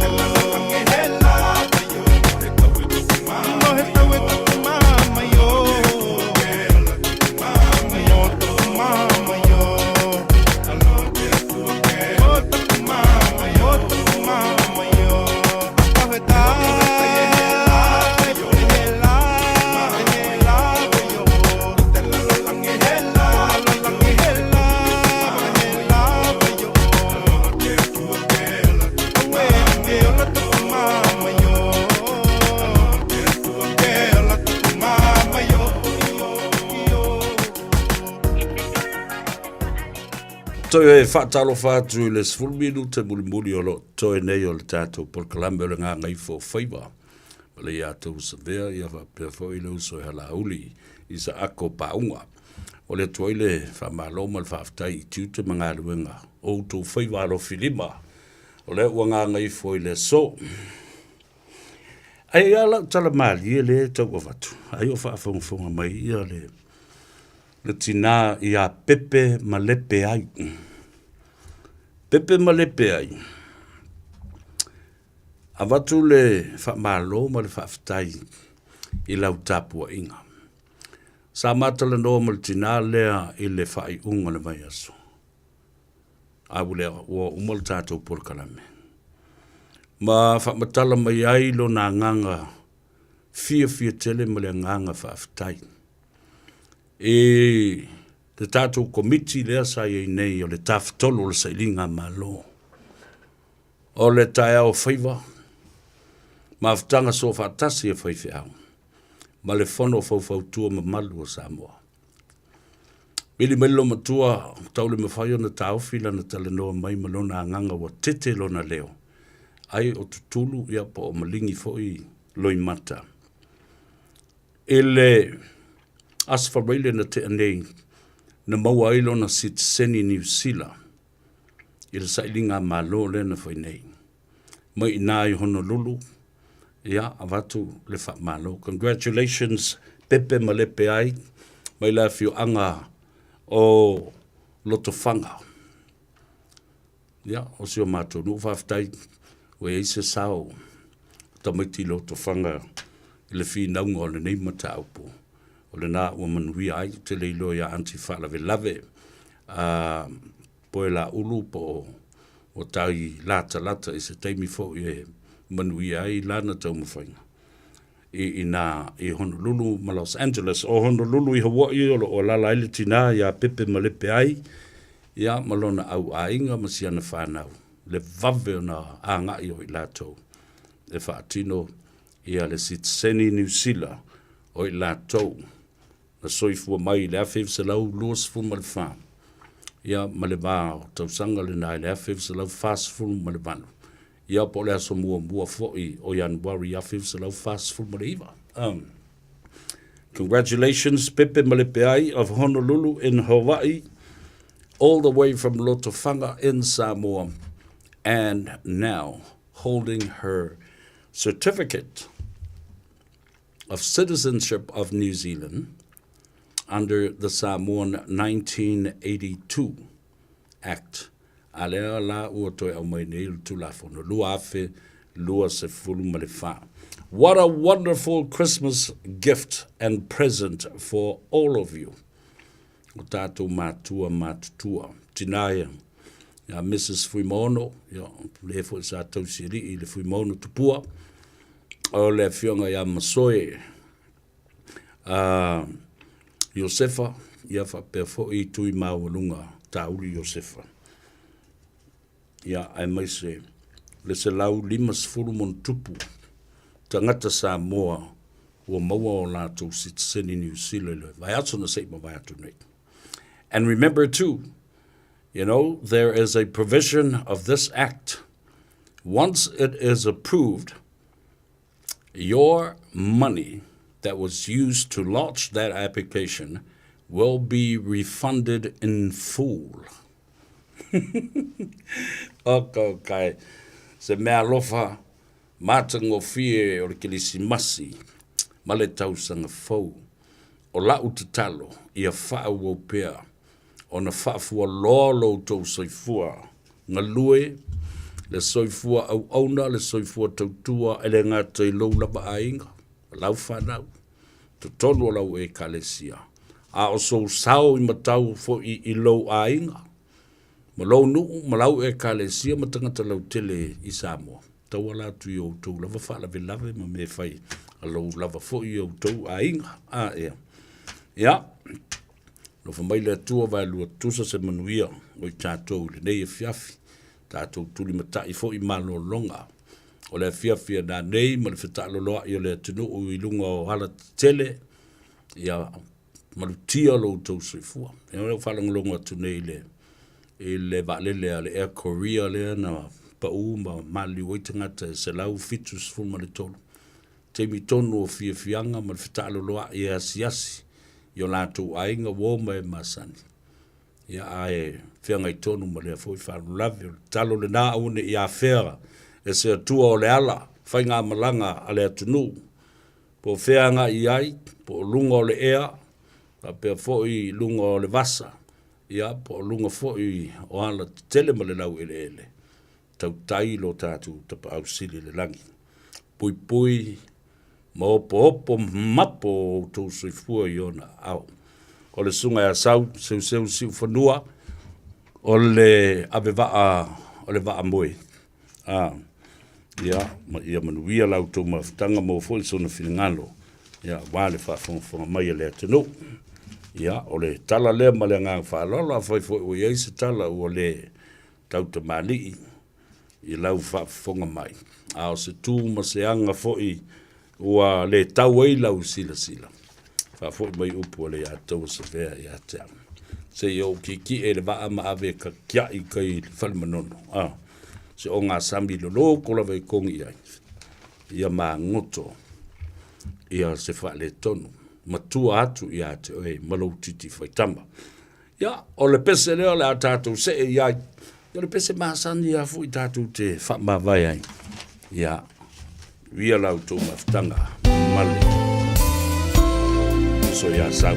Speaker 5: He lava yo He tau e tuku mama No he tau e tuku mama yo No tuku mama yo O tuku mama yo tuku mama yo
Speaker 7: Toe faatalofa atu i le 10 minute mulimuli o loo totoe nei o le tatou polokalame o le Gagaifo Faiva. Ma le ia tou savea ia faapea foi le uso e halauli i sa ako paunga. O le atu ai le faamalo ma le faafetai i tiute ma galuega o outou faiva alofilima o lea ua gagaifo i le aso. Ai a lau tala malie lea e tau avatu, ai o faafogafoga mai ia le le tinā iā Pepe ma Lepe ai. Pepe ma Lepe ai. Avatu le faamalo ma le faafetai i lau tapuaiga. Sa matalanoa ma le tinā lea i le faaiuga o le vaiaso. A ua lea, ua uma le tatou polokalame. Ma faamatala mai ai lona agaga fiafia tele ma le agaga faafetai i le tatou Komiti lea sa i ai nei o le Tafatolu o le Sailiga Malo. O le taeao faiva, mafutaga soofaatasi a faifeau ma le Fono Faufautua mamalu o Samoa. Vili mai le loomatua, tau le mafai ona taofi lana talanoa mai ma lona agaga ua tete lona leo, ai o tutulu ia po o maligi foi loimata. I le Aso Faraile na tea nei, na maua ai lona sitiseni Niu Sila i le sailiga Malo lea na fai nei. Mai inā i Honolulu, ia, avatu le faamalo. Congratulations Pepe ma Lepe ai, mai le afioaga o Lotofaga. Ia, o si o matou nuu, faafetai ua i ai se sao o tamaiti Lotofaga i le finauga o lenei mataupu. O lena ua manuia ai, ou te le iloa ia Aunty Faalavelave, Poe Laulu po o ua tai latalata i se taimi foi e manuia ai lana taumafaiga i inā i Honolulu ma Los Angeles. O Honolulu i Hawaii o lo o alaala ai le tinā iā Pepe ma Lepe ai, ia ma lona au aiga ma si ana whanau, le vave ona agai o i latou e faatino ia le sitiseni Niu Sila o i latou na soifua mai i le 1924, ia ma le va o tausaga lena i le 1948, ia po o le aso muamua foi o Ianuari 1949. Congratulations Pepe Malepeai of Honolulu in Hawaii, all the way from Lotofaga in Samoa, and now holding her certificate of citizenship of New Zealand under the Samoan 1982 Act, a lea la ua toe aumai nei le Tulafono 2024. What a wonderful Christmas gift and present for all of you. O tātou mātua matutua. Tinā ia, ia Mrs. Fuimaono, ia, le foi sa tausi alii i le Fuimaono Tupua, o le afioga ia Masoe a Iosefa, ia faapea foi Tui Maualuga Tauli Iosefa. Ia, aemaise le 150 ma ona tupu tagata Samoa ua maua o latou sitiseni Niu Sila i le vaiaso na se i mavae atu nei. And remember too, there is a provision of this act. Once it is approved, your money that was used to launch that application will be refunded in full. Okay. Se mea alofa matagofie o le Kerisimasi ma le tausaga fou. O la'u tatalo ia faaauau pea ona faafualoa lo outou soifua galue, le soifua auauna, le soifua tautua e le gata i lou lava aiga ma lau fanau, totonu o lau Ekalesia, a o sou sao i matau foi i lou aiga ma lou nuu ma lau Ekalesia ma tagata lautele i Samoa. Tauala atu i o outou lava faalavelave ma mea fai a lou lava foi i o outou aiga. A ea. Ia, alofa mai le Atua vaelua tutusa se manuia o i tatou i lenei afiafi. Tatou tulimatai foi malologa o le afiafi a nanei ma le fetaaloloai o le atunuu i luga o alatetele. Ia malutia lo outou soifua. Ia o lea ua faalogologo atu nei i le i le vaalele a le Air Korea lea na pau ma maliliu ai tagata e 173. Taimi tonu o fiafiaga ma le fetaaloloai e asiasi i o latou aiga, uo ma e masani. Ia ae feagai tonu ma lea foi faalavelave. O le tatalo lena aua ne i afea e se Atua o le ala faigamalaga a le atunuu po o fea agai i ai, po o luga o le ea, faapea foi luga o le vasa, ia po o luga foi o alatetele ma le laueleele, tautai lo tatou Tapaau Sili i le lagi. Puipui ma opoopo mapo o outou soifua i ona aao. O le susuga ia Sau Seuseu Siufanua, o le avevaa o le vaamoe. A, ia, ma ia manuia la outou mafutaga, maua foi sona finagalo, ia, aua le faafogafoga mai a le atunuu. Ia, o le tala lea ma le agaga faaaloalo, afai foi ua i ai se tala ua le tautamalii i lau faafofoga mai, a o se tu ma se aga foi ua le tau ai lau silasila, faafoi mai upu a le ia taua savea ia te au. Se i ou kiekie i le vaa ma ave e kiai kai i le fale manono. A, se ogasami loloko lava e kogi i ai. Ia magoto ia se faaletonu, matua atu ia te oe ma lou titi faitama. Ia, o le pese lea o le a tatou see i ai. Ia, o le pese masani lava foi tatou te faamavae ai. Ia, uia la outou mafutaga ma le uso ia Sau.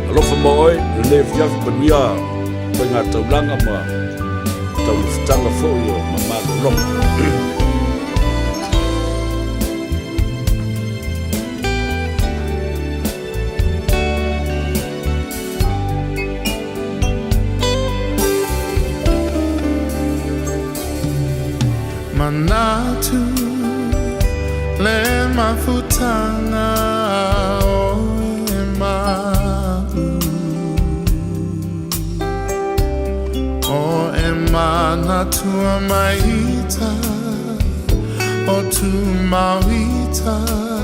Speaker 7: Alofa ma oe, lenei afiafi manuia faiga taulaga ma taumafataga foi o mamalologa.
Speaker 9: Manatu le mafutaga o e ma'u O e manatua mai ita O tu mau ita.